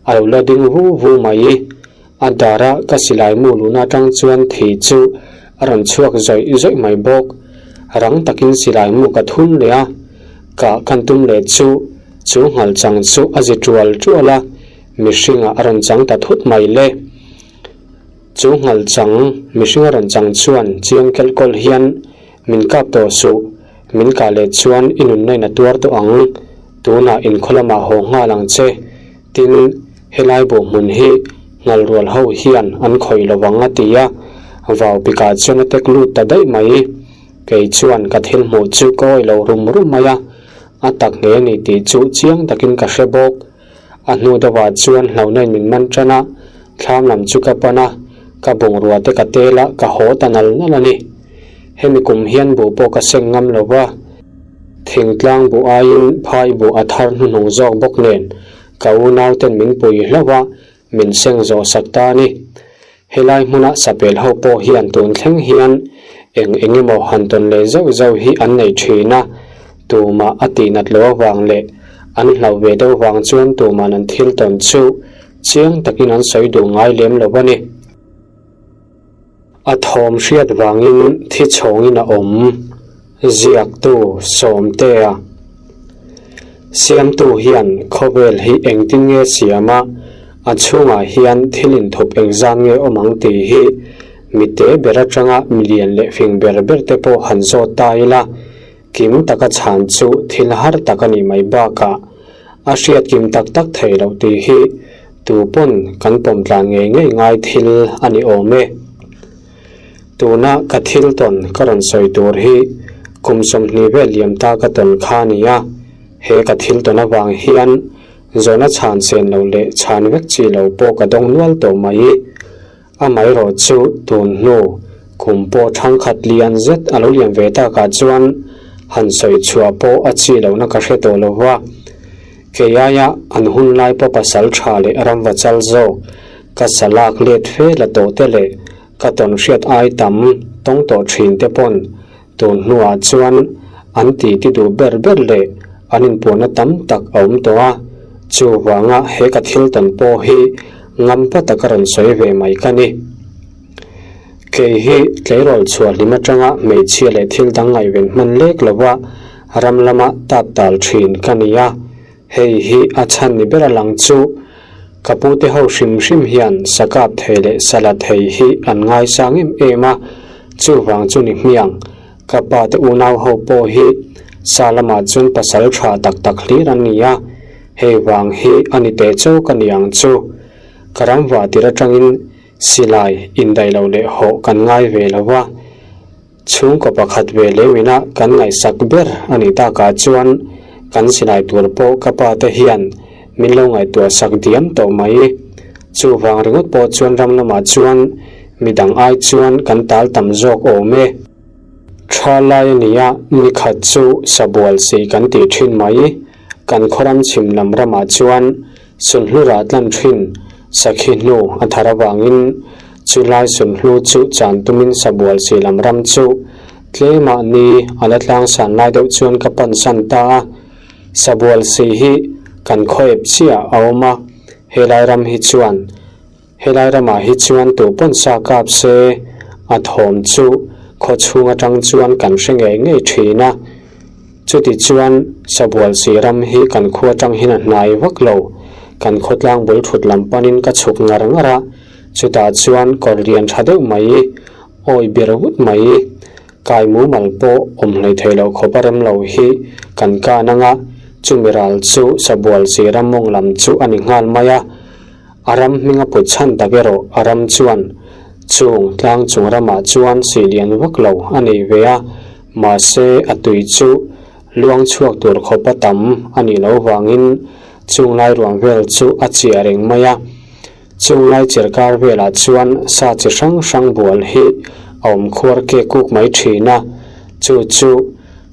Speaker 1: a lo la ding vu vu mai. A dar a ka silai mu luhna atang chuan thei chu a rawn chhuak zawih zawih mai bawk. Rang takin silai mu ka thun leh a, kah kan tum leh chu chu nghal chang chu a zi tual tual a, mihringah a rawn chang ta thut mai le. Chu nghal chang mihring a rawn chang chuan chiang kelh kawlh hian min kap tawh suh, min kah leh chuan i nunna in a tuar tawh ang, tunah inkhaw lamah haw nghal ang che. Tin, helai buh hmun hi nghal rual ho hian an khawih lo ang a ti a, vau pikah chuan a tek lut ta daih mai. Kei chuan ka thil hmuh chu ka awih lo rum rum mai a, a tak nge a ni tih chu chiang takin ka hre bawk. A hnu deuhah chuan hlauhna in min man tan a, thlam lam chu ka pan a, ka bungrua te ka tel a, ka haw ta nal nal a ni. Hemi kum hian buh pawh ka seng ngam lo va. Thingtlang buh aiin phai buh a thar hnuhnung zawk bawk nen ka unau ten min pui hlauh a, min seng zawh sak ta a ni. Helai hmuna sapel ho pawh hian tun thleng hian eng eng emaw han tawn leh zauh zauh hi an nei thin a, tumah a tihnat loh avang leh an hlauh ve deuh vang chuan tuman an thil tawn chu chiang takin an sawi duh ngai lem lo a ni. A thawm hriat vangin thi chhawngin a awm, ziaktu Sawmtea. Siamtu hian khawvel hi engtin nge siam a, a chhungah hian thil inthup engzat nge awm ang tih hi mite ber atanga milian leh fing ber ber te pawh han zawt ta ila, kim taka chhan chu thil har tak a nih mai bakah a hriat kim tak tak thei loh tih hi tu pawn kan pawm tlan ngei ngei ngai thil a ni awm e. Tuna ka thil tawn ka rawn sawi tur hi kum 20 vel liam ta ka tawn kha a ni a, he ka thil tawn avang hian zawhna chhan chen lo leh chhan vek chi lo pawh ka dawng nual tawh mai. Amaherawh chu tun hnu kum pawh thangkhat lian zet a lo lian ve takah chuan han sawi chhuah pawh a chi lohna ka hre tawh lo va. Kei aia an hun lai pawh pasal tha leh ramva chal zawk ka salak let fe la tawh te leh ka tawn hriat ai tam tawng tawh thin te pawn tun hnuah chuan an ti ti duh ber ber leh an inpuahna tam tak a awm tawh a, chuvanga he ka thil tawn pawh hi ngampa taka rawn sawi ve mai ka ni. Kei hi tleirawl chhuah hlim atanga hmeichhia leh thil dang ngaihven hman lek lova ram lama tap tal thin ka ni a, hei hi a chhan ni ber a lang chu ka pute ho hrim hrim hian sakap thei leh sala thei hi an ngaisang em em a, chuvang chu ni hmiang ka pa te unau ho pawh hi sa lamah chuan pasal tha tak tak hlir an ni a, hei vang hi a ni teh chauh ka ni ang chu. Ka ram vah tir atangin silai indaih loh leh hawh kan ngai ve lo va. Chhungkaw pakhat ve leuina kan ngaihsak ber a nih takah chuan kan silai tur pawh ka pa te hian min lo ngaihtuah sak diam tawh mai. Chuvang ringawt pawh chuan ram lamah chuan midang ai chuan kan tal tam zawk awm e. Tha lai a nia, nikhat chu sabual si kan tih thin mai. Kan khawram chhim lam ramah chuan Sunhlurah tlan thin sakhi hnu a thar avangin chulai sunhlu chu chan tumin sabual si lam ram chu tlemah ni a la tlang san lai deuh chuan ka pan san ta a. Sabual si hi kan khawep chiah a awm a, helai ram hi chuan Helai ramah hi chuan tu pawn sa kap se a thawm chu khaw chhung atang chuan kan hre ngei ngei thin a. Chuti chuan Sabual si ram hi kan khua atang hian a hnai vak lo. Kan khawtlang bul thut lam panin ka chhuk ngar ngar a, chutah chuan kawr lian tha deuh mai, awi bir vut mai, kai mumal pawh awm hlei thei loh khawp a rem lo hi kan kan ang a, chumi ral chu Sabual si ram mawng lam chu a ni nghal mai a. A ram hming a put chhan tak erawh a ram chuan chung tlang chung ramah chuan sih lian vak lo a nei ve a, mahse a tui chu luang chhuak tur khawpa tam a nih loh vangin chung lai ruang vel chu a chiah reng mai a. Chung lai chirkar velah chuan sa chi hrang hrang bual hi a awm khuar ke kuk mai thin a, chu chu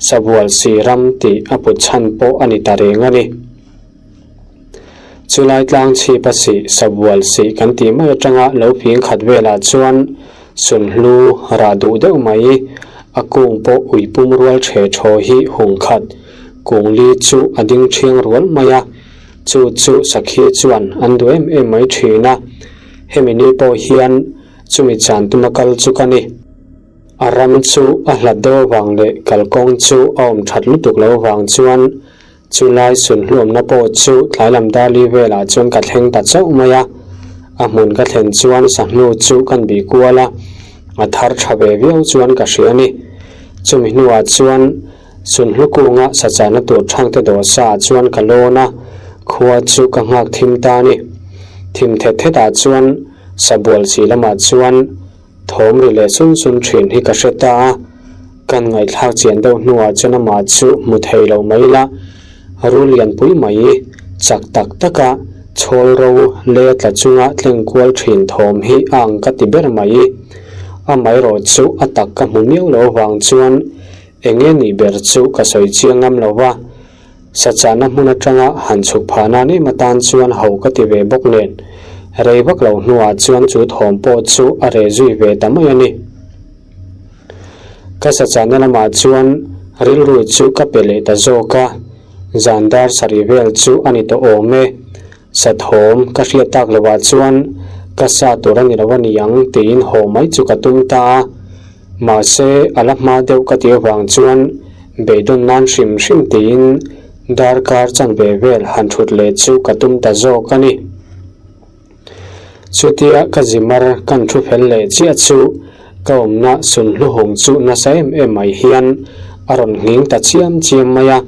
Speaker 1: sabual sih ram tih a put chhan pawh a ni ta reng a ni. Chulai tlang chhip a sih, sabual sih kan tih mai atanga lo ping khat velah chuan sunhlu rah duh deuh mai, a kung pawh ui pum rual the thaw hi hung khat, kung li chu a ding thiang rual mai a, chu chu sakhi chuan an duh em em mai thin a, hemi ni pawh hian chumi chan tuma kal chu ka ni. A ram chu a hlat deuh avang leh kalkawng chu a awm that lutuk lo avang chuan Chulai sunhluamna pawh chu tlailam Dali velah chuan ka thleng ta chauh mai a, a hmun ka thlen chuan sahnu chu kan bih kual a, a thar tha ve viau chuan ka hria a ni. Chumi hnuah chuan sunhlu kunga sachahna tur thangte dawhsa ah chuan ka lawn a, khua chu ka nghak thim ta a ni. Thim thet thet ah chuan sabual si lamah chuan Thawm ri leh sun sun thin hi ka hre ta a, kan ngaihthlak chian deuh hnuah chuan amah chu hmu thei lo mai la, rul lianpui mai chak tak taka chhawl ro lei a tla chunga tleng kual thin thawm hi a ang ka ti ber mai. Amaherawh chu a tak ka hmu miau lo avang chuan eng nge nih ber chu ka sawi chiang ngam lo va. Sachahna hmun atanga han chhuk phah nan em atan chuan ho ka ti ve bawk nen, rei vak lo hnuah chuan chu thawm pawh chu a reh zui ve ta mai a ni. Ka sachahna lamah chuan rilru chu ka pe leh ta zawk a, zan dar sarih vel chu a ni tawh awm e. Sathawm ka hriat tak lovah chuan Ka sa tur a ni lo a ni ang tiin haw mai chu ka tum ta a. Mahse, a la hma deuh ka tih avang chuan beidawn nan hrim hrim tiin darkar chanve vel han thut leh chu ka tum ta zawk a ni. Chutia ka zimar kan thu fel leh chiah chu ka awmna sunhluhawng chu nasa em em mai hian a rawn nghing ta chiam chiam mai a,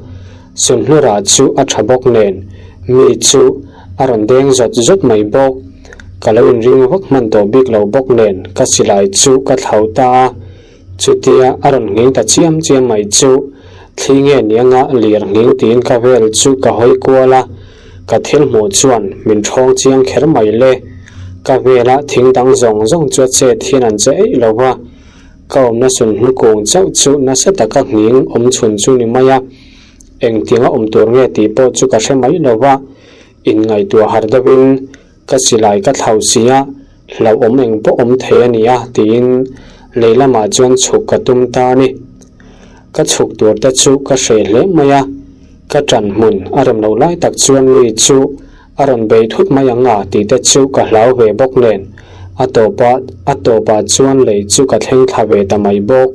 Speaker 1: sunhlu rah chu a tha bawk nen mi chu a rawn deng zawt zawt mai bawk. Ka lo inring vak hman tawh bik lo bawk nen ka silai chu ka thlauh ta a, Chutia a rawn nghing ta chiam chiam mai chu thli nge nianga lir nghing tiin ka vel chu ka hawi kual a, ka thil hmuh chuan min ṭhawng chiang kher mai le. Ka vela thing dang zawng zawng chu a chet hian an che eih lo va, ka awmna sunhlu kung chauh chu nasa taka nghing awm chhun chu ni mai a, engtianga awm tur nge tih pawh chu ka hre mai lo va, inngaihtuah harh deuhin Ka silai ka thlauh si a, hlauhawm eng pawh awm thei a nia tiin lei lamah chuan chhuk ka tum ta a ni. Ka chhuk tur te chu ka hreh hle mai a, ka ṭan hmun a rem loh lai tak chuan mi chu a rawn bei thut mai ang a tih te chu ka hlau ve bawk nen, a tawpah a tawpah chuan lei chu ka thleng thla ve ta mai bawk.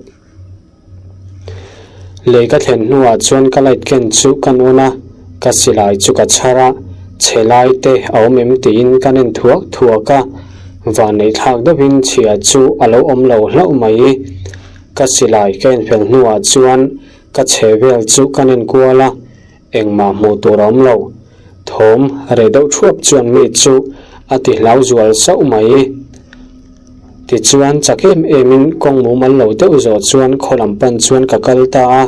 Speaker 1: Lei ka thlen hnuah chuan ka light ken chu ka nawn a, ka silai chu ka chhar a, chhe lai te a awm em tiin ka nen thuak thuak a, vanneih thlak deuhin chhia chu a lo awm lo hlauh mai. Ka silai ka enfel hnuah chuan ka chhe vel chu ka nen kual a, Engmah hmuh tur a awm lo. Thawm reh deuh thuap chuan mi chu a ti hlau zual sauh mai. Tichuan chak em emin kawng mumal lo deuh zawh chuan khaw lam pan chuan ka kal ta a.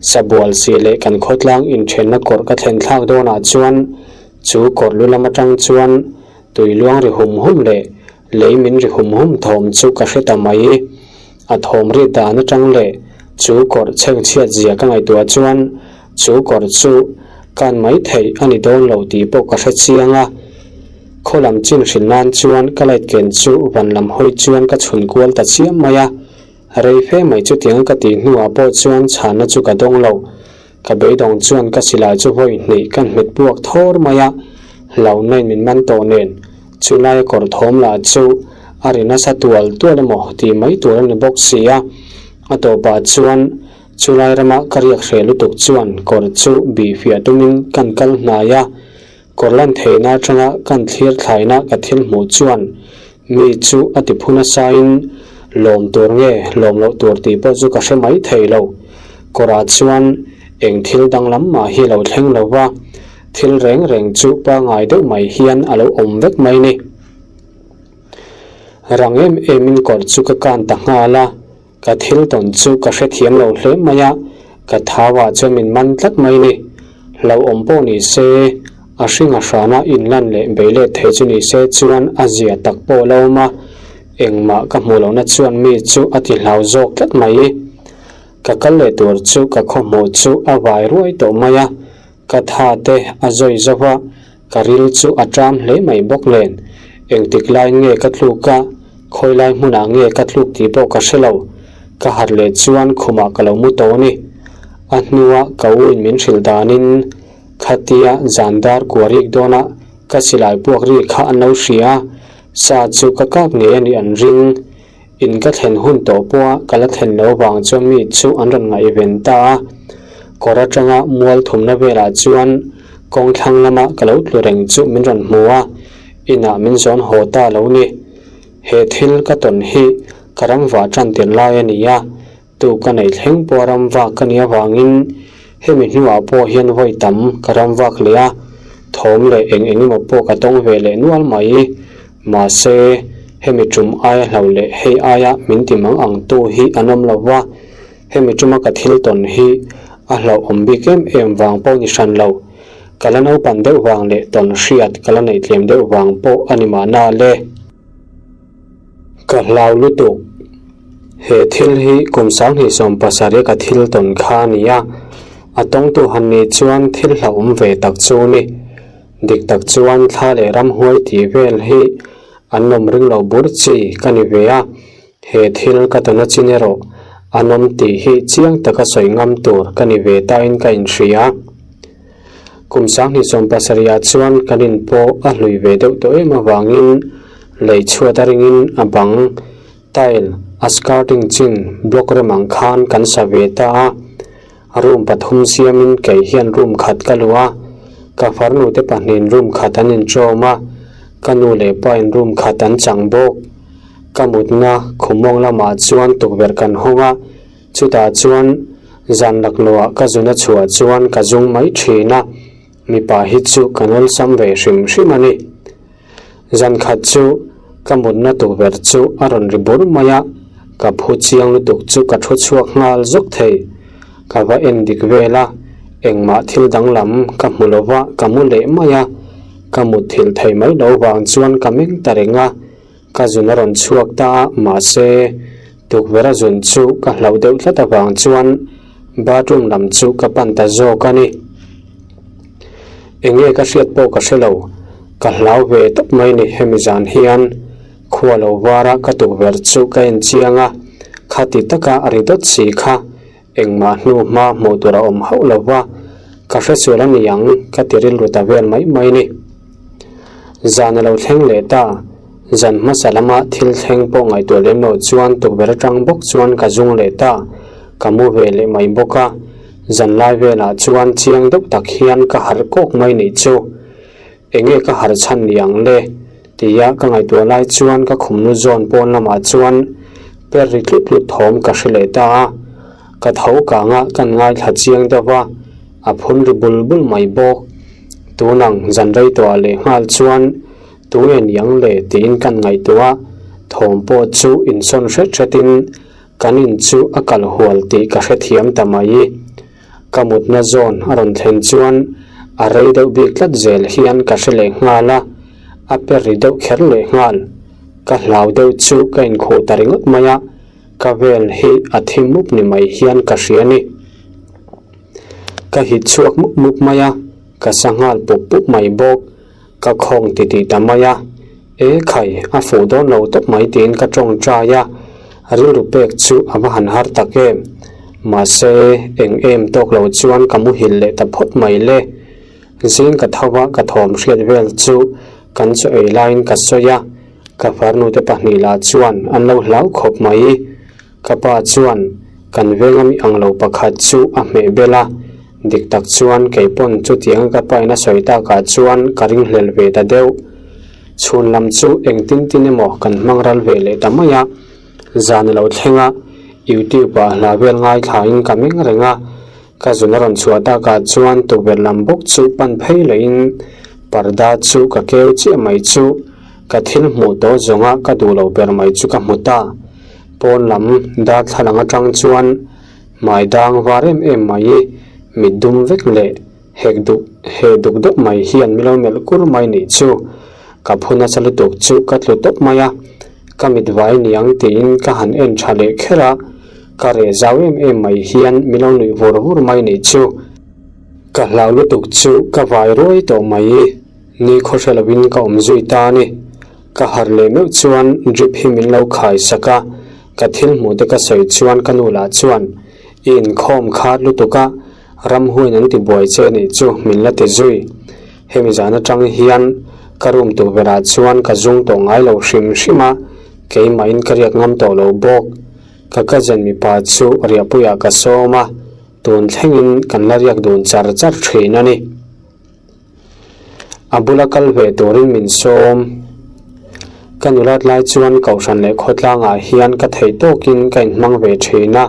Speaker 1: Sabual sih leh kan khawtlang inthenna kawrh ka thlen thlak dawnah chuan chu kawrh lu lam atang chuan tui luang ri hum hum leh Lei min ri hum hum thawm chu ka hre ta mai. A thawm ri dan atang leh chu kawrh chhengchhiat zia ka ngaihtuah chuan chu kawrh chu kan mai theih a ni dawn lo tih pawh ka hre chiang a. Khaw lam chin hrilh nan chuan ka light ken chu van lam hawi chuan ka chhun kual ta chiam mai a. Rei fe mai chutiang ka tih hnuah pawh chuan chhanna chu ka dawng lo. Ka beidawng chuan ka silai chu vawi hnih ka hmet puak thawr mai a, hlauhnain min man tawh nen, chulaia kawr thawm lah chu a ri nasa tual tual emaw tih mai tur a ni bawk si a. A tawpah chuan chulai rama ka riak hreh lutuk chuan kawr chu bih fiah tumin kan kal hnai a, Kawr lan theihna atanga kan thlir thlaina ka thil hmuh chuan mi chu a ti phu nasain lawm tur nge lawm loh tur tih pawh chu ka hre mai thei lo. Kawrah chuan eng thil danglam mah hi lo thleng lo va, thil reng reng chu pangai deuh mai hian a lo awm vek mai ni. Rang em emin kawr chu ka kan ta nghal a. Ka thil tawn chu ka hrethiam lo hle mai a, ka thau ah chuan min man tlat mai ni. Hlauhawm pawh ni se, a hring a hrana inlan leh bei let thei chu ni se chuan a zia tak pawh lo awm a, engmah ka hmuh lohna chuan mi chu a ti hlau zawk tlat mai. Ka kal leh tur chu ka khawhmuh chu a vai ruai tawh mai a, Ka tha te a zawi zo va, ka ril chu a ṭam hle mai bawk nen. Engtik lai nge ka tluk a, khawi lai hmunah nge ka tluk tih pawh ka hre lo. Ka harh leh chuan khumah ka lo mu tawh a ni. A hnua ka u in min hrilh danin khatia zan dar kua rik dawna ka silai puak ri kha an lo hria a, sa chu ka kak ngei a nih an ring. In ka thlen hun tawh pawha ka la thlen loh avang chuan mi chu an rawn ngaihven ta a. Kawr atanga mual thumna velah chuan kawng thlang lama ka lo tlu reng chu min rawn hmu a, inah min zawn haw ta lo ni. He thil ka tawn hi ka ram vah tan tir lai a ni a, tu ka neih thleng pawha ram vak ka nih avangin hemi hnuah pawh hian vawi tam ka ram vak leh a, thawm leh eng eng emaw pawh ka tawng ve leh nual mai. Mahse, hemi tum aia hlo leh hei aia min ti mang ang tu hi an awm lo va, hemi tuma ka thil tawn hi a hlauhawm bik em em vang pawh ni hran lo. Ka la naupan deuh vang leh tawn hriat ka la neih tlem deuh vang pawh a ni mahna le. Ka hlau lutuk. He thil hi kum 2070 ka thil tawn kha a ni a, a tawngtu han nih chuan thil hlauhawm ve tak chu ni. Dik tak chuan thla leh ramhuai tih vel hi an awm ring lo bur chi ka ni ve a, he thil ka tawna chin erawh an awm tih hi chiang taka sawi ngam tur ka ni ve tain ka inhria. Kum 2070 ah chuan kan in pawh a hlui ve deuh tawh em avangin. Lei chhuat a ringin a bang tile a skirting chin block rem ang khan kan sa ve ta a. Room pathum siamin kei hian room khat ka luh a, ka farnu te pahnihin room khat an inṭawm a, ka nu leh pa in room khat an chang bawk. Ka mutna khumawng lamah chuan tukverh kan hawng a, chutah chuan zan laklawhah ka zun a chhuah chuan ka zung mai ṭhin a, mipa hi chu kan awlsam ve hrim hrim a ni. Zan khat chu ka mutna tukverh chu a rawn ri bur mai a, ka phu chiang lutuk chu ka thu chhuak nghal zawk thei. Ka va en dik vel a, engmah thil danglam ka hmu lo va, ka mu leh mai a. Ka mut thilh thei mai lo vang chuan ka meng ta reng a, ka zun a rawn chhuak ta a, mahse tukverh a zun chu ka hlauh deuh tlat avang chuan bathroom lam chu ka pan ta zawk a ni. Eng nge ka hriat pawh ka hre lo, ka hlau ve tawp mai ni hemi zan hian khua lo vara ka tukverh chu ka en chiang a, khati taka a ri dawt si kha engmah hnu hma hmuh tur a awm hauh lo va, ka hresual a ni ang ka ti rilru ta vel mai mai ni. Zan a lo thleng leh ta, zan hmasa lama thil thleng pawh ngaihtuah lem loh chuan tukverh atang bawk chuan ka zung leh ta, ka mu ve leh mai bawk a. Zanlai velah chuan chiang deuh tak hian ka harh kawk mai nih chu. Enge ka harh chhan ni ang le? Tia ka ngaihtuah lai chuan ka khumnu zawn pawn lamah chuan per ri tlut tlut thawm ka hre leh ta a. Ka tho kanga kan ngaithla chiang deuh va, a phun ri bul bul mai bawk. Tunang zan rei tawhah leh nghal chuan tunge ni ang le tiin kan ngaihtuah a, thawm pawh chu insawn hret hretin Kan in chu a kal hual tih ka hrethiam ta mai. Ka mutna zawn a rawn thlen chuan a rei deuh bik tlat zel hian ka hre leh nghal a, a per ri deuh kher leh nghal. Ka hlau deuh chu ka inkhuh ta ringawt mai a, ka vel hi a thi mup ni mai hian ka hria ni. Ka hit chhuak mup mup mai a, ka sa nghal pup pup mai bawk. Ka khawng titih ta mai a, E khai, a fuh dawn lo tawp mai tiin ka tawngtai a, rilru pek chu a va han har tak em. Mahse, eng em tawk lo chuan ka muhil leh ta phawt mai le. Zing ka tho a, ka thawm hriat vel chu kan chaw ei laiin ka sawi a, ka farnute pahnih lah chuan an lo hlau khawp mai. Ka pa chuan kan venga mi ang lo pakhat chu a hmeh bel a, dik tak chuan kei pawn chutianga ka pain a sawi takah chuan ka ringhlel ve ta deuh. Chhun lam chu engtin tin emaw kan hmang ral ve leh ta mai a, zan a lo thleng a, YouTube ah hla vel ngaithlain ka meng reng a, ka zun a rawn chhuah takah chuan tukverh lam bawk chu pan phei lehin parda chu ka keu chiah mai chu ka thil hmuh tawh zawnga ka duh lo ber mai chu ka hmu ta. Pawn lam darthlalang atang chuan hmai dang var em em mai mit dum vek leh hek duk heh duk deuh mai hian min lo melh kur mai nih chu. Ka phu nasa lutuk chu ka tlu tawp mai a, ka mit vai niang tiin ka han en tha leh kher a, ka reh zau em em mai hian min lo nuih vur vur mai nih chu. Ka hlau lutuk chu ka vai ruai tawh mai. Ni khaw hre lovin ka awm zui ta a ni. Ka harh leh meuh chuan drip hi min lo khai sak a, ka thil hmuh te ka sawi chuan ka nu lah chuan, I inkhawm khat lutuk a, ramhuain an ti buai che nih chu min la ti zui. Hemi zan atang hian ka room tukverh ah chuan ka zung tawh ngai lo hrim hrim a, keimahin ka riak ngam tawh lo bawk. Ka cousin mipa chu riahpuiah ka sawm a, tun thlengin kan la riak dun char char thin a ni. A bula kal ve turin min sawm. Ka nulat lai chuan Kohhran leh khawtlangah hian ka theih tawkin ka inhmang ve thin a,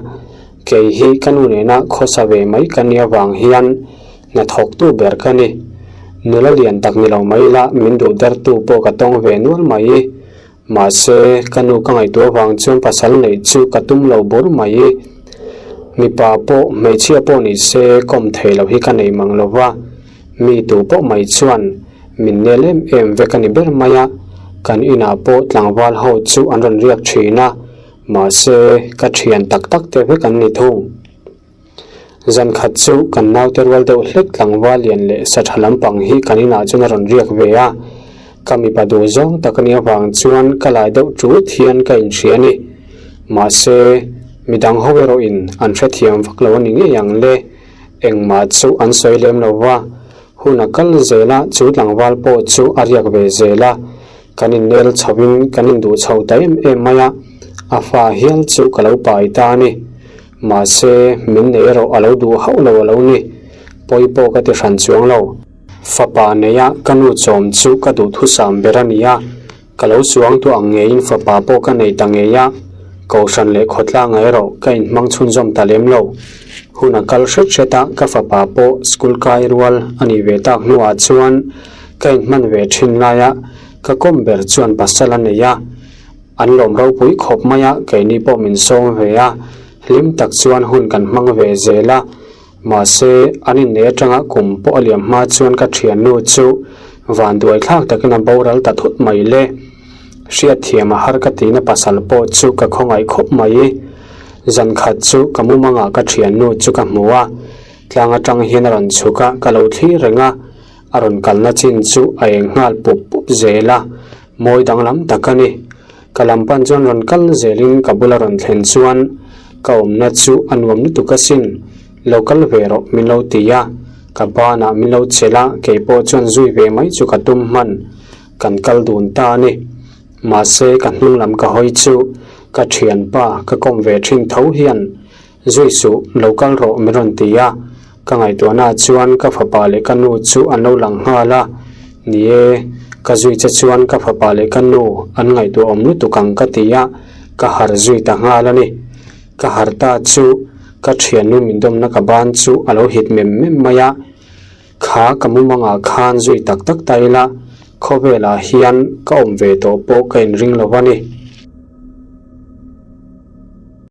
Speaker 1: kei hi ka nu nena khawsa ve mai ka nia vang hian hnathawktu ber ka ni. Nula lian tak ni lo mai la min duh dertu pawh ka tawng ve nual mai. Mahse, ka nu ka ngaihtuah vang chuan pasal neih chu ka tum lo bur mai. Mipa pawh hmeichhia pawh ni se kawm thei lo hi ka nei mang lo va, mi tu pawh mai chuan min nel em em vek a ni ber mai a, kan inah pawh tlangval ho chu an rawn riak thin a, mahse ka thian tak tak te vek an ni thung. Zan khat chu kan naute rual deuh hlek tlangval lian leh sa tha lampang hi kan inah chuan a rawn riak ve a, ka mipa duh zawng tak a nih avang chuan ka lai deuh ṭut hian ka inhria a ni. Mahse, midang ho erawhin an hrethiam vak lo a ni ngei ang le, engmah chu an sawi lem lo va, hun a kal zel a, chu tlangval pawh chu a riak ve zel a. Kan innel chhoin kan induh chho ta em em mai a, a fa hial chu ka lo pai ta a ni. Mahse, min neih erawh a lo duh hauh lo a lo ni. Pawi pawh ka ti hran chuang lo. Fapa neia ka nu chawm chu ka duhthusam ber a ni a, Ka lo chuang tu ang ngeiin fapa pawh ka nei ta ngei a, Kohhran leh khawtlanga erawh ka inhmang chhunzawm ta lem lo. Hun a kal hret hret a, ka fapa pawh school kai rual a nih ve tak hnuah chuan ka inhman ve thin laia ka kawm ber chuan pasal a nei a, an lawm ropui khawp mai a, keini pawh min sawm ve a, hlim tak chuan hun kan hmang ve zel a. Mahse, an inneih atanga kum pawh a liam hma chuan ka thiannu chu vanduai thlak takin a boral ta thut mai le. Hriatthiam a har ka tihna pasal pawh chu ka khawngaih khawp mai. Zan khat chu ka mumangah ka thiannu chu ka hmu a, tlang atang hian a rawn chhuk a, ka lo thlir reng a, a rawn kalna chin chu a eng nghal pup pup zel a, mawi danglam tak a ni. Ka lam pan chuan rawn kal zelin ka bula rawn thlen chuan ka awmna chu a nuam lutuk asin, lo kal ve rawh min lo ti a, ka banah min lo chelh a, kei pawh chuan zui ve mai chu ka tum hman, kan kal dun ta a ni. Mahse ka hnung lam ka hawi chu ka thianpa ka kawm ve thin tho hian Zui suh, lo kal rawh min rawn ti a, ka ngaihtuahnaah chuan ka fapa leh ka nu chu an lo lang nghal a, ni e, ka zui che chuan ka fapa leh ka nu an ngaihtuah awm lutuk ang ka ti a, ka harh zui ta nghal a ni. Ka harh ta chu ka thiannu min dawmna ka ban chu a lo hit mem mem mai a, kha ka mumangah khan zui tak tak ta ila, khawvelah hian ka awm ve tawh pawh ka inring lo a ni.